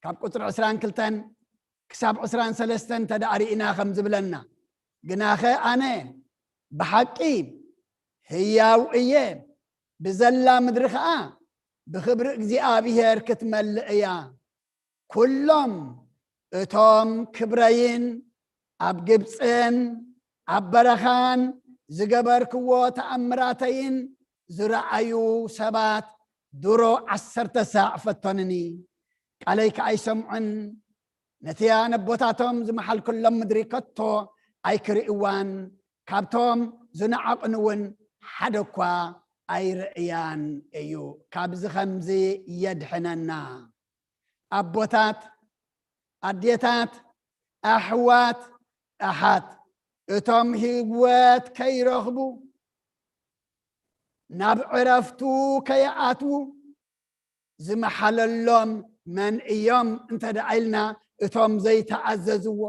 ካብ ቁጽሪ ዕስራን ክልተን ክሳብ ዕስራን ሰለስተን እንተ ደኣ ርኢና ከም ዝብለና፣ ግናኸ ኣነ ብሓቂ ህያው እየ፣ ብዘላ ምድሪ ኸኣ ብኽብሪ እግዚኣብሔር ክትመልእ እያ። ኩሎም እቶም ክብረይን ኣብ ግብጽን ኣብ በረኻን ዝገበርክዎ ተኣምራተይን ዝረኣዩ ሰባት ድሮ ዓሰርተ ሳዕ ፈተኑኒ፣ ቃለይ ከኣ ኣይሰምዑን፣ ነቲያ ነቦታቶም ዝመሓልኩሎም ምድሪ ከቶ ኣይክርእይዋን፣ ካብቶም ዝነዓቑኒ እውን ሓደ እኳ ኣይርእያን እዩ። ካብዚ ኸምዚ የድሕነና። ኣቦታት፣ ኣዴታት፣ ኣሕዋት፣ ኣሓት፣ እቶም ህይወት ከይረኽቡ ናብ ዕረፍቱ ከይኣትዉ ዝመሓለሎም መን እዮም እንተ ደኣ ኢልና፣ እቶም ዘይተኣዘዝዎ።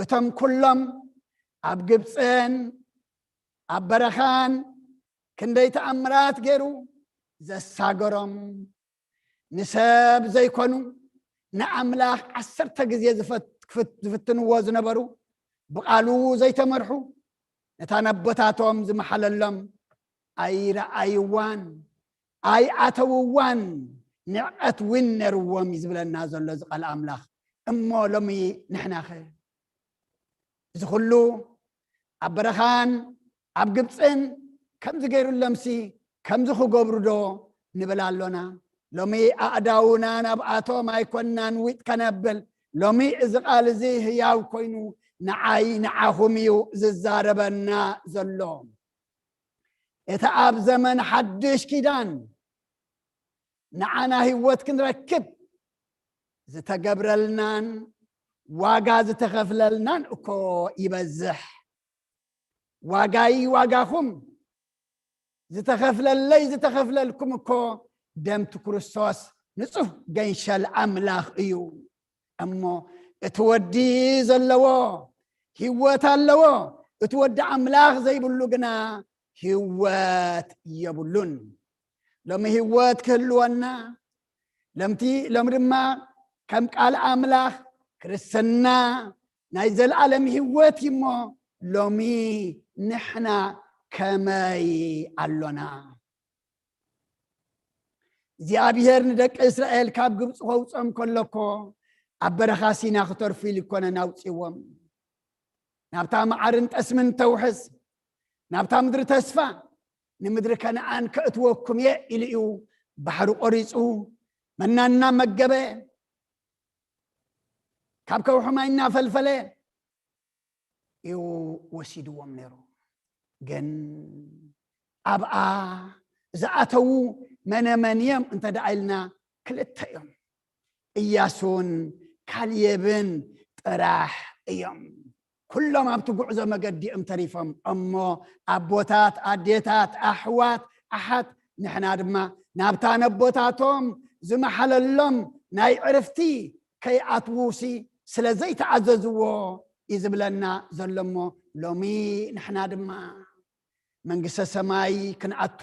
እቶም ኩሎም ኣብ ግብጽን ኣብ በረኻን ክንደይ ተኣምራት ገይሩ ዘሳገሮም፣ ንሰብ ዘይኮኑ ንኣምላኽ ዓሰርተ ግዜ ዝፈት-፣ ክፍት-፣ ዝፍትንዎ ዝነበሩ፣ ብቓሉ ዘይተመርሑ፣ ነታ ነቦታቶም ዝመሓለሎም ኣይረኣይዋን ኣይኣተውዋን፣ ንዕቀት እውን ነርዎም እዩ ዝብለና ዘሎ እዚ ቃል ኣምላኽ። እሞ ሎሚ ንሕናኸ? እዚ ኩሉ ኣብ በረኻን ኣብ ግብፅን ከምዚ ገይሩሎምሲ ከምዚ ክገብሩ ዶ ንብል ኣሎና? ሎሚ ኣእዳውና ናብኣቶም ኣይኮናን ዊጥ ከነብል። ሎሚ እዚ ቃል እዚ ህያው ኮይኑ ንዓይ ንዓኹም እዩ ዝዛረበና ዘሎ። እቲ ኣብ ዘመን ሓድሽ ኪዳን ንዓና ህይወት ክንረክብ ዝተገብረልናን ዋጋ ዝተኸፍለልናን እኮ ይበዝሕ። ዋጋይ ዋጋኹም፣ ዝተኸፍለለይ ዝተኸፍለልኩም እኮ ደምቲ ክርስቶስ ንጹህ ገንሸል ኣምላኽ እዩ። እሞ እቲ ወዲ ዘለዎ ህይወት ኣለዎ፣ እቲ ወዲ ኣምላኽ ዘይብሉ ግና ህይወት የብሉን። ሎሚ ህይወት ክህልወና፣ ለምቲ ሎሚ ድማ ከም ቃል ኣምላኽ ክርስትና ናይ ዘለኣለም ህይወት እዩ። እሞ ሎሚ ንሕና ከመይ ኣሎና? እግዚኣብሔር ንደቂ እስራኤል ካብ ግብፂ ከውፅኦም ከሎ እኮ ኣብ በረኻ ሲና ክተርፉ ኢሉ ይኮነን ኣውፅዎም። ናብታ መዓርን ጠስምን ተውሕዝ፣ ናብታ ምድሪ ተስፋ፣ ንምድሪ ከነኣን ከእትወኩም እየ ኢሉ እዩ ባሕሪ ቆሪፁ፣ መናና መገበ፣ ካብ ከውሒ ማይ እናፈልፈለ እዩ ወሲድዎም ነይሩ። ግን ኣብኣ ዝኣተዉ መነመን እዮም እንተ ደኣ ኢልና ክልተ እዮም። እያሱን ካልየብን ጥራሕ እዮም። ኩሎም ኣብቲ ጉዕዞ መገዲ እዮም ተሪፎም። እሞ ኣቦታት፣ ኣዴታት፣ ኣሕዋት፣ ኣሓት፣ ንሕና ድማ ናብታ ነቦታቶም ዝመሓለሎም ናይ ዕርፍቲ ከይኣትዉሲ ስለ ዘይተኣዘዝዎ እዩ ዝብለና ዘሎ። እሞ ሎሚ ንሕና ድማ መንግስተ ሰማይ ክንኣቱ፣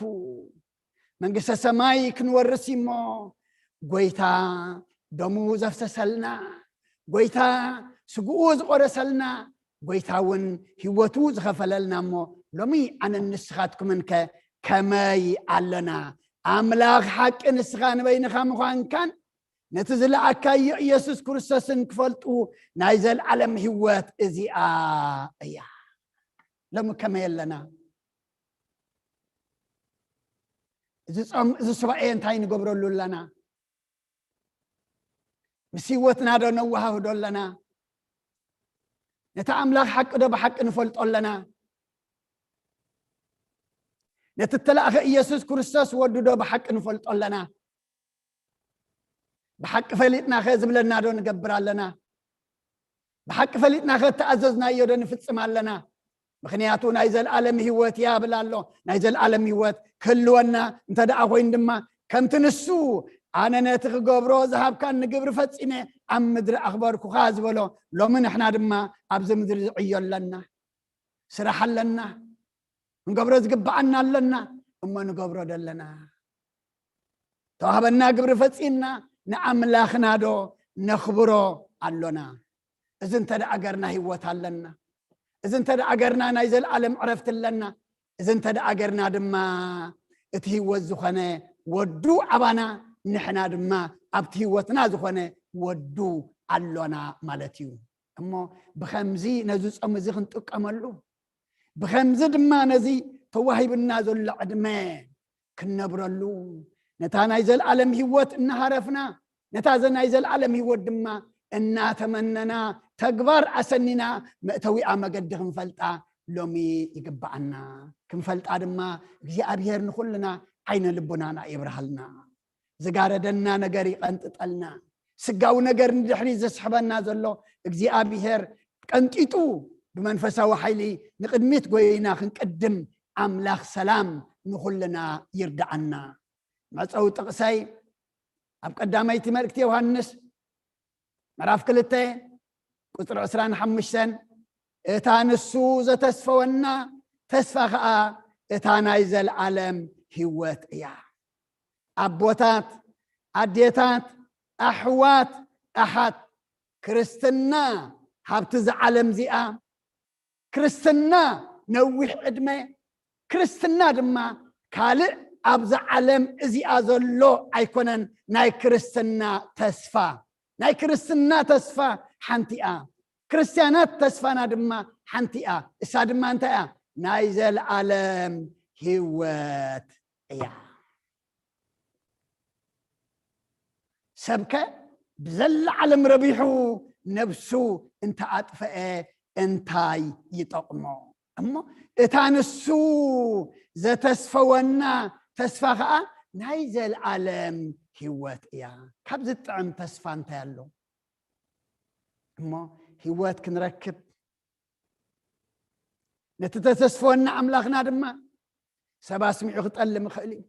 መንግስተ ሰማይ ክንወርስ እሞ ጎይታ ደሙ ዘፍሰሰልና፣ ጎይታ ስግኡ ዝቆረሰልና፣ ጎይታ እውን ህይወቱ ዝኸፈለልና። እሞ ሎሚ ኣነን ንስኻትኩምን ከ ከመይ ኣለና? ኣምላኽ ሓቂ ንስኻ ንበይንኻ ምዃንካን ነቲ ዝለኣካዮ ኢየሱስ ክርስቶስን ክፈልጡ ናይ ዘልኣለም ህይወት እዚኣ እያ። ሎሚ ከመይ ኣለና? እዚ ጾም፣ እዚ ሱባኤ እንታይ ንገብረሉ ኣለና? ምስ ህይወትና ዶ ነወሃህዶ ኣለና? ነቲ ኣምላኽ ሓቂ ዶ ብሓቂ ንፈልጦ ኣለና? ነቲ እተላእኸ ኢየሱስ ክርስቶስ ወዱ ዶ ብሓቂ ንፈልጦ ኣለና? ብሓቂ ፈሊጥናኸ ዝብለና ዶ ንገብር ኣለና? ብሓቂ ፈሊጥናኸ እተኣዘዝናዮ ዶ ንፍጽም ኣለና? ምኽንያቱ ናይ ዘልኣለም ህይወት እያ ብል ኣሎ። ናይ ዘልኣለም ህይወት ክህልወና እንተ ደኣ ኮይኑ ድማ ከምቲ ንሱ ኣነ ነቲ ክገብሮ ዝሃብካኒ ግብሪ ፈጺመ ኣብ ምድሪ ኣኽበርኩኻ ዝበሎ፣ ሎሚ ንሕና ድማ ኣብዚ ምድሪ ዝዕዮ ኣለና። ስራሕ ኣለና፣ ክንገብሮ ዝግብኣና ኣለና፣ እሞ ንገብሮ ዶ ኣለና? ተዋህበና ግብሪ ፈጺምና ንኣምላኽና ዶ ነኽብሮ ኣሎና? እዚ እንተ ደኣ ገርና ህይወት ኣለና። እዚ እንተ ደኣ ገርና ናይ ዘልኣለም ዕረፍቲ ኣለና። እዚ እንተ ደኣ ገርና ድማ እቲ ህይወት ዝኾነ ወዱ ኣባና፣ ንሕና ድማ ኣብቲ ህይወትና ዝኾነ ወዱ ኣሎና ማለት እዩ። እሞ ብኸምዚ ነዚ ጾም እዚ ክንጥቀመሉ፣ ብኸምዚ ድማ ነዚ ተዋሂብና ዘሎ ዕድመ ክንነብረሉ፣ ነታ ናይ ዘልኣለም ህይወት እናሃረፍና፣ ነታ ዘ-፣ ናይ ዘልኣለም ህይወት ድማ እናተመነና፣ ተግባር ኣሰኒና መእተዊኣ መገዲ ክንፈልጣ ሎሚ ይግብኣና። ክንፈልጣ ድማ እግዚኣብሔር ንኹልና ዓይነ ልቡናና ይብርሃልና። ዝጋረደና ነገር ይቐንጥጠልና። ስጋዊ ነገር ንድሕሪት ዘስሕበና ዘሎ እግዚኣብሔር ቀንጢጡ ብመንፈሳዊ ሓይሊ ንቕድሚት ጎይና ክንቅድም ኣምላኽ ሰላም ንኹልና ይርድኣና። መጸዊ ጥቕሰይ ኣብ ቀዳመይቲ መልእክቲ ዮሃንስ ምዕራፍ ክልተ ቁጽሪ ዕስራን ሓሙሽተን፣ እታ ንሱ ዘተስፈወና ተስፋ ኸኣ እታ ናይ ዘለኣለም ህይወት እያ። ኣቦታት፣ ኣዴታት፣ ኣሕዋት፣ ኣሓት፣ ክርስትና ሃብቲ እዛ ዓለም እዚኣ፣ ክርስትና ነዊሕ ዕድመ፣ ክርስትና ድማ ካልእ ኣብዛ ዓለም እዚኣ ዘሎ ኣይኮነን ናይ ክርስትና ተስፋ። ናይ ክርስትና ተስፋ ሓንቲ እያ። ክርስትያናት ተስፋና ድማ ሓንቲ እያ። እሳ ድማ እንታይ እያ? ናይ ዘለዓለም ህይወት እያ። ሰብከ ብዘለዓለም ረቢሑ ነብሱ እንተኣጥፈአ እንታይ ይጠቕሞ? እሞ እታ ንሱ ዘተስፈወና ተስፋ ኸኣ ናይ ዘለዓለም ህይወት እያ። ካብ ዝጥዕም ተስፋ እንታይ ኣሎ? እሞ ህይወት ክንረክብ፣ ነቲ ተተስፈወና ኣምላኽና ድማ ሰብ ኣስሚዑ ክጠልም ይኽእል እዩ።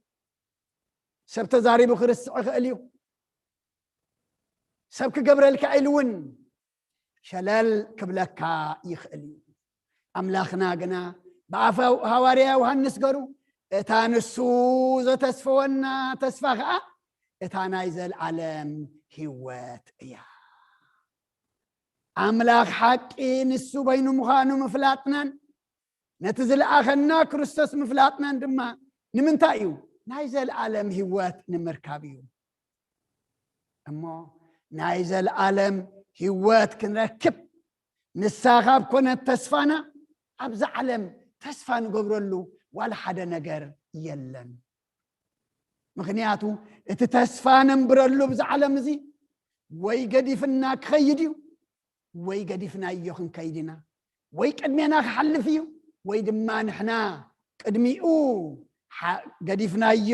ሰብ ተዛሪቡ ክርስዕ ይኽእል እዩ። ሰብ ክገብረልካ ኢሉ እውን ሸለል ክብለካ ይኽእል እዩ። ኣምላኽና ግና ብኣፈ ሃዋርያ ዮሃንስ ገሩ እታ ንሱ ዘተስፈወና ተስፋ ኸኣ እታ ናይ ዘለዓለም ህይወት እያ። ኣምላኽ ሓቂ ንሱ በይኑ ምዃኑ ምፍላጥናን ነቲ ዝለኣኸና ክርስቶስ ምፍላጥናን ድማ ንምንታይ እዩ? ናይ ዘለዓለም ህይወት ንምርካብ እዩ። እሞ ናይ ዘለዓለም ህይወት ክንረክብ ንሳ ካብ ኮነት ተስፋና፣ ኣብዛ ዓለም ተስፋ ንገብረሉ ዋላ ሓደ ነገር የለን። ምኽንያቱ እቲ ተስፋ ነንብረሉ ብዛ ዓለም እዚ ወይ ገዲፍና ክኸይድ እዩ፣ ወይ ገዲፍናዮ ክንከይድ ኢና፣ ወይ ቅድሜና ክሓልፍ እዩ፣ ወይ ድማ ንሕና ቅድሚኡ ሓ- ገዲፍናዮ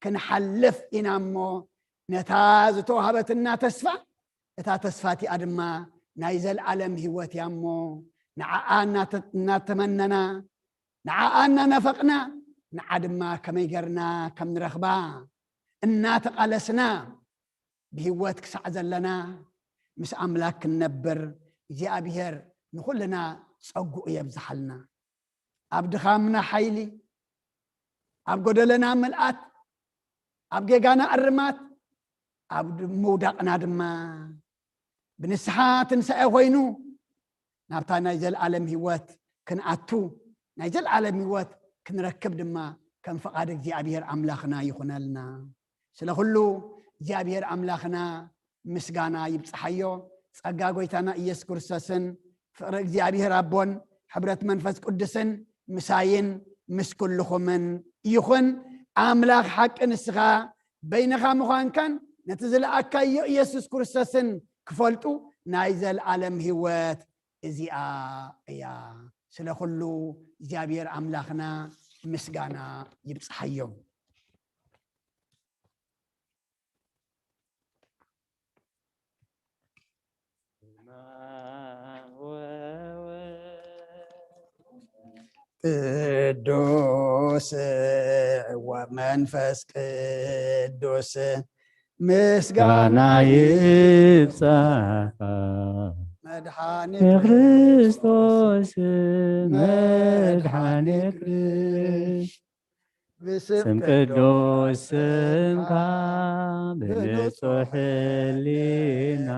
ክንሓልፍ ኢና። እሞ ነታ ዝተዋሃበትና ተስፋ፣ እታ ተስፋ እቲኣ ድማ ናይ ዘለዓለም ህይወት እያ። እሞ ንዓኣ እናተ- እናተመነና፣ ንዓኣ እናናፈቕና፣ ንዓ ድማ ከመይ ገርና ከም ንረኽባ እናተቓለስና፣ ብህይወት ክሳዕ ዘለና ምስ ኣምላክ ክንነብር እግዚኣብሔር ንኹልና ጸጉኡ የብዝሓልና። ኣብ ድኻምና ሓይሊ፣ ኣብ ጎደለና ምልኣት፣ ኣብ ጌጋና እርማት፣ ኣብ ምውዳቕና ድማ ብንስሓ ትንሳኤ ኮይኑ ናብታ ናይ ዘለዓለም ህይወት ክንኣቱ፣ ናይ ዘለዓለም ህይወት ክንረክብ ድማ ከም ፍቓድ እግዚኣብሔር ኣምላኽና ይኹነልና። ስለ ኩሉ እግዚኣብሔር ኣምላኽና ምስጋና ይብጽሓዮ። ጸጋ ጎይታና ኢየሱስ ክርስቶስን ፍቕሪ እግዚኣብሔር ኣቦን ሕብረት መንፈስ ቅዱስን ምሳይን ምስ ኩልኹምን ይኹን። ኣምላኽ ሓቂ ንስኻ በይንኻ ምዃንካን ነቲ ዝለኣካዮ ኢየሱስ ክርስቶስን ክፈልጡ ናይ ዘለዓለም ህይወት እዚኣ እያ። ስለ ኩሉ እግዚኣብሔር ኣምላኽና ምስጋና ይብጽሓዮ። ቅዱስ ወመንፈስ ቅዱስ ምስጋና ይብጻሕካ መድኃኔ ክርስቶስ መድኃኔ ክርስቶስ ብስም ስም ቅዱስ ስምካ ብንጹሕ ሕሊና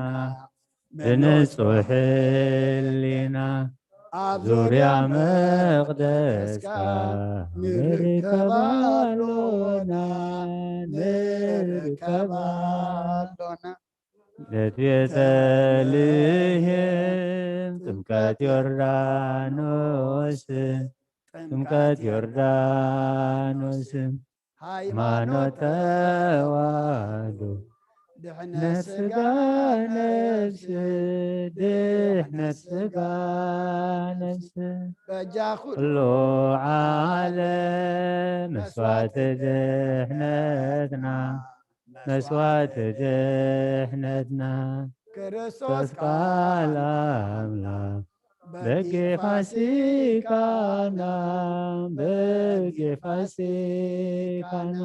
ብንጹሕ ሕሊና ኣብ ዙርያ መቕደስካ ንርከብ ኣሎና ንርከብ ኣሎና። ልደት ቤተልሔም ጥምቀት ዮርዳኖስ ጥምቀት ዮርዳኖስ ሃይማኖት ተዋህዶ ድሕነት ስጋ ነፍስ ድሕነት ስጋ ነፍስ በጃ ኩሉ ዓለም መስዋዕቲ ድሕነትና መስዋዕቲ ድሕነትና ክርስቶስ ቃል ኣምላኽ በጊ ፋሲካና በጊ ፋሲካና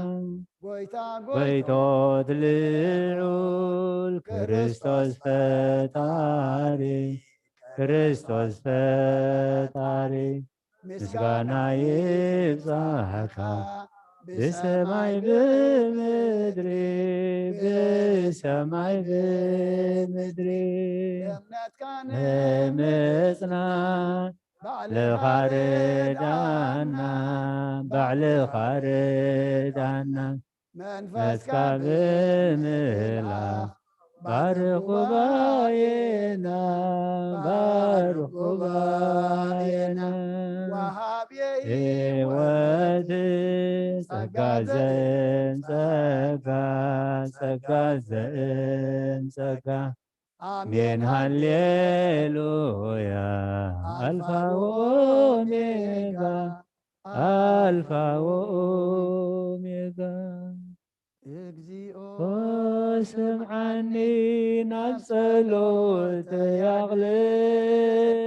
ጎይታ ጎይቶት ልዑል ክርስቶስ ፈጣሪ ክርስቶስ ፈጣሪ ምስጋና ይብጻሕካ ብሰማይ ብምድሪ ብሰማይ ብምድሪ እምነትካ ንምጽናት ባዕልኻ ርዳና፣ ባዕልኻ ርዳና፣ መንፈስካ ብምህላ ባርኽ ጉባኤና፣ ባርኽ ጉባኤና። ወሃብየ ህይወት ጸጋ ዘእን ጸጋ፣ ጸጋ ዘእን ጸጋ። ኣሜን ሃሌሉያ። ኣልፋ ወኦሜጋ፣ ኣልፋ ወኦሜጋ። እግዚኦ ስምዓኒ፣ ናብ ጸሎተይ ኣቕልብ፣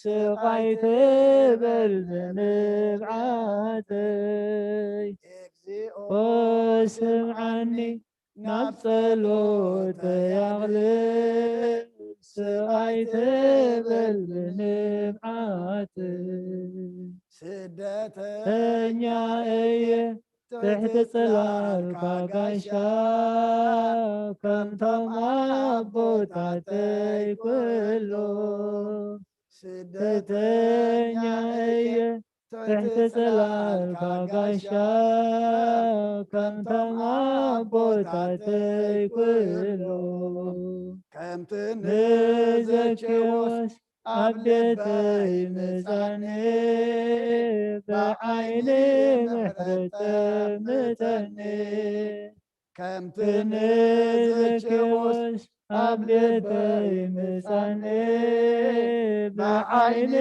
ስቓይ ትበል ብንብዓተይ። እግዚኦ ስምዓኒ፣ ናብ ጸሎተይ ኣቕልብ፣ ስቓይ ትበል ብንብዓተይ። ስደተኛ እየ ትሕቲ ጽላልካ ጋሻ፣ ከምቶም ኣቦታተይ ኩሉ። ስደተኛ እየ ትሕቲ ጽላልካ ጋሻ፣ ከምቶም ኣቦታተይ ኩሉ። ከምቲ ንዘኬዎስ ኣብ ልበይ ምጻኒ፣ ብዓይኒ ምሕረት ጠምተኒ። ከምቲ ንዘኬዎስ ኣብ ልበይ ምጻኒ፣ ብዓይኒ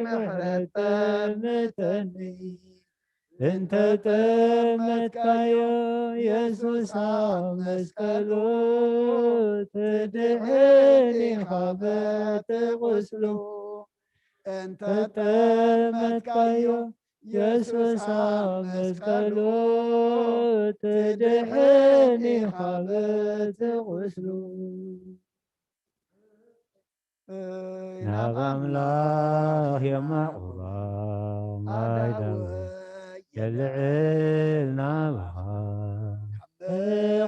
ምሕረት ጠምተኒ። እንተ ጠመትካዮ የሱስ ኣብ መስቀሉ፣ ትድሕን ኢኻ በቲ ቁስሉ። እንተ ጠመትካዮ የሱስ ኣብ መስቀሉ፣ ትድሕን ኢኻ በቲ ቁስሉ። ናብ ኣምላኽ የማዕቑባ፣ ኣዳወይ የልዕል ናባኻ። ካብ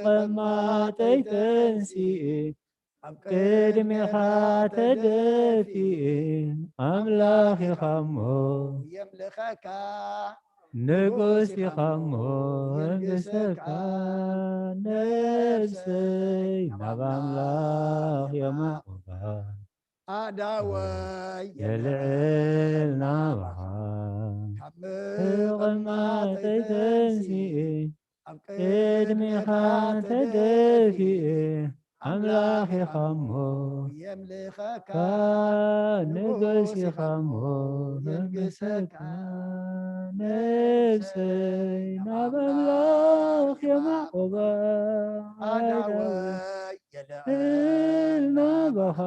መቐማጠይ ተንሲኤ፣ ኣብ ቅድሜኻ ተደፊኤ፣ ኣምላኽ ኢኻ እሞ የምልኸካ። ንጉስ ኢኻ እሞ የንግሰካ። ነፍሰይ ናብ ኣምላኽ የማዕቑባ፣ ኣዳወይ የልዕል ናባኻ። ካብ ምቕማጠይ ተንሲኤ፣ ኣብ ቅድሜኻ ተደፊኤ፣ ኣምላኽ ኢኻ እሞ የምልኸካ። ንጉስ ኢኻ እሞ የንግሰካ። ነፍሰይ ናብ ኣምላኽ የማዕቑባ፣ ኣዳወይ የልዕል ናባኻ።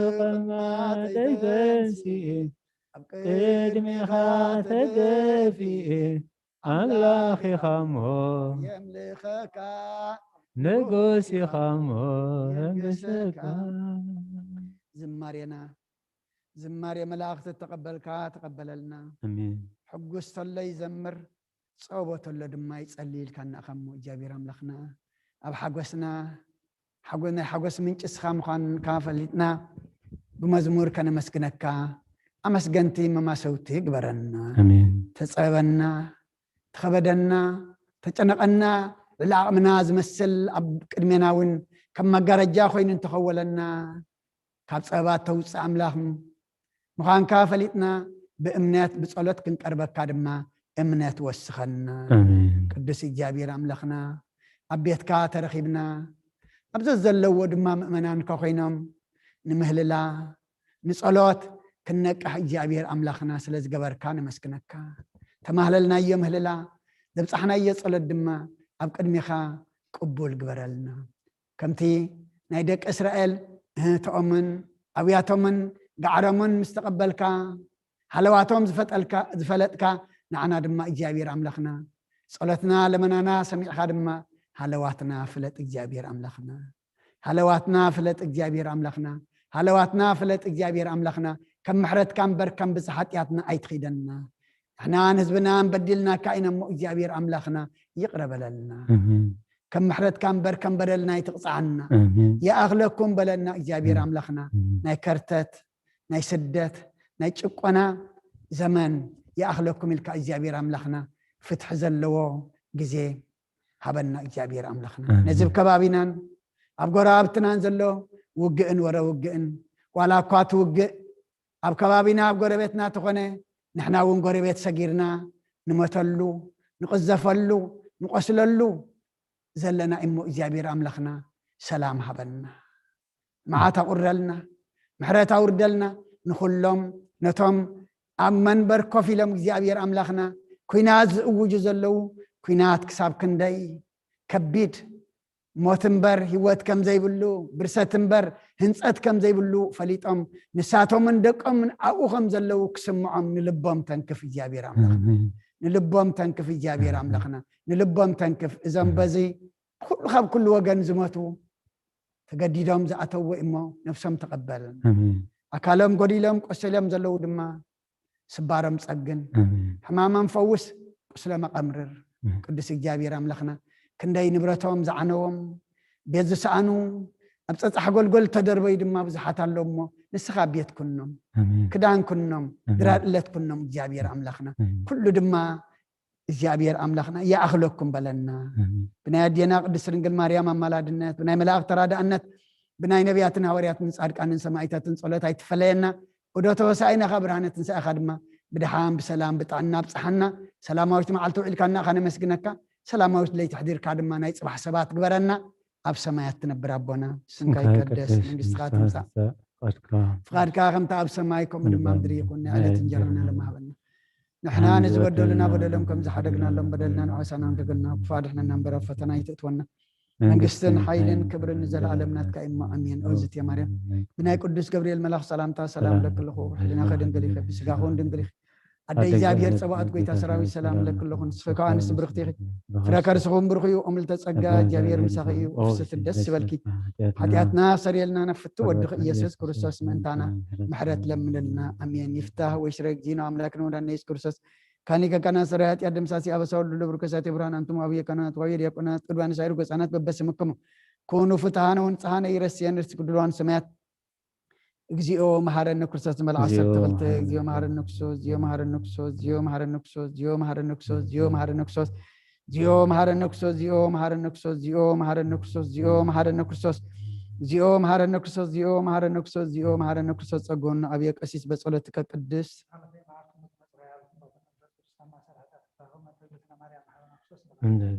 ምቕማጠይ ተንሲኤ፣ ኣብ ቅድሜኻ ተደፊኤ፣ ኣምላኽ ኢኻ እሞ የምልኸካ። ንጉስ ኢኻ እሞ የንግሰካ። ዝማሬና ዝማሬ መላእኽቲ ተቐበልካ፣ ተቐበለልና። ኣሜን። ሕጉስ ተሎ ይዘምር፣ ጸቦ ተሎ ድማ ይጸሊ ኢልካና ኢኻ እሞ እግዚኣብሔር ኣምላኽና፣ ኣብ ሓጎስና ሓጎ-፣ ናይ ሓጎስ ምንጪ እስኻ ምዃንካ ፈሊጥና ብመዝሙር ከነመስግነካ ኣመስገንቲ መማሰውቲ ግበረና። ኣሜን። ተጸበና፣ ተኸበደና፣ ተጨነቐና፣ ልዕሊ ዓቕምና ዝመስል ኣብ ቅድሜና እውን ከም መጋረጃ ኮይኑ እንተኸወለና፣ ካብ ጸበባ ተውፅእ ኣምላኽ ምዃንካ ፈሊጥና ብእምነት ብጸሎት ክንቀርበካ ድማ እምነት ወስኸና። ኣሜን። ቅዱስ እግዚኣብሔር ኣምላኽና ኣብ ቤትካ ተረኺብና ኣብዚ ዘለዎ ድማ ምእመናንካ ኮይኖም ንምህልላ ንጸሎት ክንነቅሕ እግዚኣብሔር ኣምላኽና ስለ ዝገበርካ ነመስግነካ። ተማህለልናዮ ምህልላ ዘብጻሕናዮ ጸሎት ድማ ኣብ ቅድሚኻ ቅቡል ግበረልና። ከምቲ ናይ ደቂ እስራኤል እህቶኦምን ኣብያቶምን ጋዕሮምን ምስ ተቐበልካ ሃለዋቶም ዝፈጠልካ-፣ ዝፈለጥካ ንዓና ድማ እግዚኣብሔር ኣምላኽና ጸሎትና ለመናና ሰሚዕኻ ድማ ሃለዋትና ፍለጥ እግዚኣብሔር ኣምላኽና። ሃለዋትና ፍለጥ እግዚኣብሔር ኣምላኽና። ሃለዋትና ፍለጥ እግዚኣብሔር ኣምላኽና። ከም ምሕረትካ እምበር ከም ብዝሒ ሓጢኣትና ኣይትኺደና። ንሕናን ህዝብናን በዲልናካ ኢና እሞ እግዚኣብሔር ኣምላኽና ይቕረ በለልና። ኣሜን። ከም ምሕረትካ እምበር ከም በደልና ኣይትቕጽዓና። ኣሜን። ይኣኽለኩም በለና እግዚኣብሔር ኣሜን። ኣምላኽና። ኣሜን። ናይ ከርተት፣ ናይ ስደት፣ ናይ ጭቆና ዘመን ይኣኽለኩም ኢልካ እግዚኣብሔር ኣምላኽና ፍትሒ ዘለዎ ግዜ ሃበና እግዚኣብሔር ኣምላኽና። ኣሜን። ነዚ ኣብ ከባቢናን ኣብ ጎረባብትናን ዘሎ ውግእን ወረ ውግእን፣ ዋላ እኳ እቲ ውግእ ኣብ ከባቢና ኣብ ጎረቤትና ተኾነ፣ ንሕና እውን ጎረቤት ሰጊርና ንሞተሉ፣ ንቕዘፈሉ፣ ንቆስለሉ ዘለና እሞ እግዚኣብሔር ኣምላኽና ሰላም ሃበና። መዓት ኣቑረልና፣ ምሕረት ኣውርደልና። ንኹሎም ነቶም ኣብ መንበር ኮፍ ኢሎም እግዚኣብሔር ኣምላኽና ኲናት ዝእውጁ ዘለዉ፣ ኲናት ክሳብ ክንደይ ከቢድ፣ ሞት እምበር ህይወት ከም ዘይብሉ፣ ብርሰት እምበር ህንጸት ከም ዘይብሉ ፈሊጦም፣ ንሳቶምን ደቆምን ኣብኡ ከም ዘለዉ ክስምዖም ንልቦም ተንክፍ እግዚኣብሔር ኣምላኽ። ኣሜን። ንልቦም ተንክፍ እግዚኣብሔር ኣምላኽና። ንልቦም ተንክፍ። እዞም በዚ ኩሉ ካብ ኩሉ ወገን ዝሞቱ ተገዲዶም ዝኣተዎ እሞ ነፍሶም ተቐበል። ኣሜን። ኣካሎም ጎዲሎም ቆሰሎም ዘለዉ ድማ ስባሮም ጸግን፣ ኣሜን። ሕማሞም ፈውስ፣ ቁስሎም ኣቐምርር። ኣሜን። ቅዱስ እግዚኣብሔር ኣምላኽና ክንደይ ንብረቶም ዝዓነዎም፣ ቤት ዝሰኣኑ፣ ኣብ ጸጻሕ ጎልጎል ተደርበዩ ድማ ብዙሓት ኣለዉ እሞ ንስኻ ቤት ኩኖም፣ ኣሜን። ክዳን ኩኖም፣ ኣሜን። ድራር እለት ኩኖም እግዚኣብሔር ኣምላኽና። ኣሜን። ኩሉ ድማ እግዚኣብሔር ኣምላኽና ይኣኽለኩም በለና። ኣሜን። ብናይ ኣዴና ቅድስት ድንግል ማርያም ኣማላድነት፣ ብናይ መላእኽት ተራዳእነት፣ ብናይ ነቢያትን ሃዋርያትን ጻድቃንን ሰማዕታትን ጸሎት ኣይትፈለየና። እዶ ተወሳኢና ካብ ብርሃነ ትንሳኤኻ ድማ ብድሓን ብሰላም ብጥዕና ኣብጽሓና። ሰላማዊት መዓልቲ ውዒልካና ኢኻ ነመስግነካ። ሰላማዊት ለይቲ ኣሕዲርካ ድማ ናይ ጽባሕ ሰባት ግበረና። ኣብ ሰማያት ትነብር ኣቦና፣ ስምካ ይቀደስ፣ መንግስትኻ ትምጻእ፣ ፍቓድካ ከምቲ ኣብ ሰማይ ከምኡ ድማ ኣብ ምድሪ ይኹን። ናይ ዕለት እንጀራና ሎሚ ሃበና። ንሕና ንዝበደሉና በደሎም ከም ዝሓደግናሎም በደልና ንዖሳና ንደገልና፣ ክፉእ ኣድሕነና እምበር ኣብ ፈተና ኣይትእትወና። መንግስትን ሓይልን ክብርን ንዘለኣለም ናትካ እዩ እሞ፣ ኣሜን። ኦ ዝትየ ማርያም፣ ብናይ ቅዱስ ገብርኤል መልኣኽ ሰላምታ ሰላም እብለኪ ኣለኹ። ሕሊናኺ ድንግል ኢኺ፣ ብስጋኺ እውን ድንግል ኢኺ። ኣደ እግዚኣብሔር ጸባኦት፣ ጎይታ ሰራዊት፣ ሰላም እብለኪ ኣለኹ። ንስኺ ከኣ ኣንስቲ ብርኽቲ ኢኺ፣ ፍረ ከርስኺ እውን ብሩኽ እዩ። እምልተ ጸጋ፣ እግዚኣብሔር ምሳኺ እዩ። ፍስሕቲ ደስ ይበልኪ፣ ሓጢኣትና ሰሪየልና ናብ ፍትው ወድኺ ኢየሱስ ክርስቶስ ምእንታና ምሕረት ለምንልና። ኣሜን። ይፍታህ ወይሽረ እግዚእነ ኣምላክነ ወመድኃኒነ ኢየሱስ ክርስቶስ ካን ሊቀ ካህናት ሠራይ ኃጢአት ደምሳሲ አበሳ ወልዱ ለብሩክ እሳት ብርሃን አንትሙ አብየ ካህናት ወአብየ ዲያቆናት ቅዱሳን ሳይሩ ገጻናት በበስምክሙ ኩኑ ፍትሃነ ወንጽሃነ ይረስየን ርስቲ ቅዱሳን ሰማያት። እግዚኦ መሐረነ ክርስቶስ መልዓ ሰብ ተክልተ። እግዚኦ መሐረነ ክርስቶስ፣ እግዚኦ መሐረነ ክርስቶስ፣ እግዚኦ መሐረነ ክርስቶስ፣ እግዚኦ መሐረነ ክርስቶስ፣ እግዚኦ መሐረነ ክርስቶስ፣ እግዚኦ መሐረነ ክርስቶስ፣ እግዚኦ መሐረነ ክርስቶስ፣ እግዚኦ መሐረነ ክርስቶስ፣ እግዚኦ መሐረነ ክርስቶስ፣ እግዚኦ መሐረነ ክርስቶስ፣ እግዚኦ መሐረነ ክርስቶስ። ጸጎን አብየ ቀሲስ በጸሎትከ ቅድስት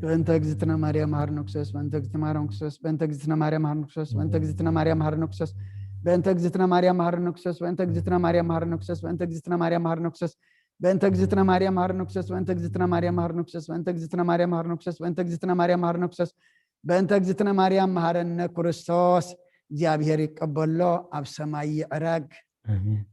በእንተ እግዝእትነ ማርያም መሐረነ ክርስቶስ፣ በእንተ እግዝእትነ ማርያም መሐረነ ክርስቶስ፣ በእንተ እግዝእትነ ማርያም መሐረነ ክርስቶስ፣ በእንተ እግዝእትነ ማርያም መሐረነ ክርስቶስ፣ በእንተ እግዝእትነ ማርያም መሐረነ ክርስቶስ፣ በእንተ እግዝእትነ ማርያም መሐረነ ክርስቶስ፣ በእንተ እግዝእትነ ማርያም መሐረነ ክርስቶስ፣ በእንተ እግዝእትነ ማርያም መሐረነ ክርስቶስ፣ በእንተ እግዝእትነ ማርያም መሐረነ ክርስቶስ፣ በእንተ እግዝእትነ ማርያም መሐረነ ክርስቶስ፣ በእንተ እግዝእትነ ማርያም መሐረነ ክርስቶስ። እግዚኣብሔር ይቀበሎ፣ ኣብ ሰማይ ይዕረግ። ኣሜን።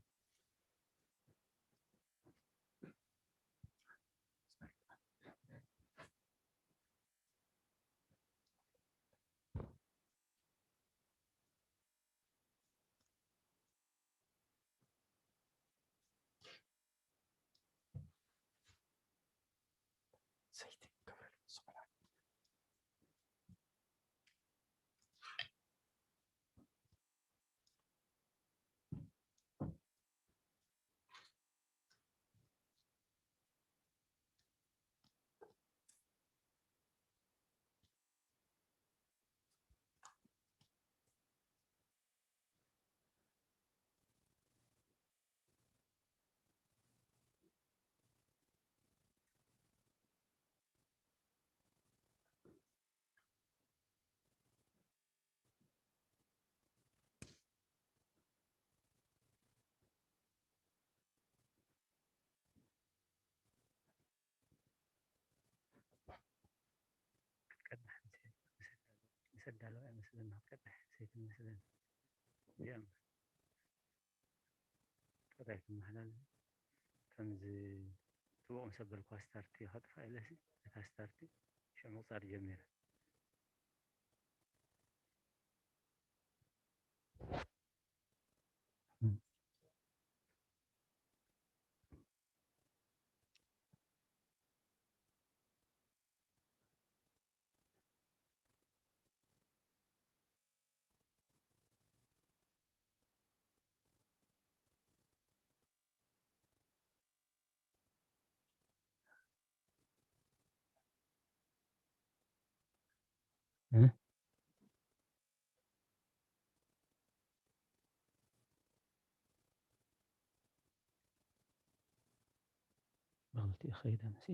ክትቀዳሕ ምስ ኣዳለዋ ይመስለና፣ ክትቀዳሕ ሰይቲ ይመስለኒ። እዚኦም ቀዳሕ ትመሓላል ከምዚ ትቦቕ ምስ ኣበልኳ ስታርቲ ከጥፋ ኢለሲ፣ እታ ስታርቲ ሽዑ ምቕጻር ጀሚረ። እ? ብኽልቲኡ ኸይደ መሲ።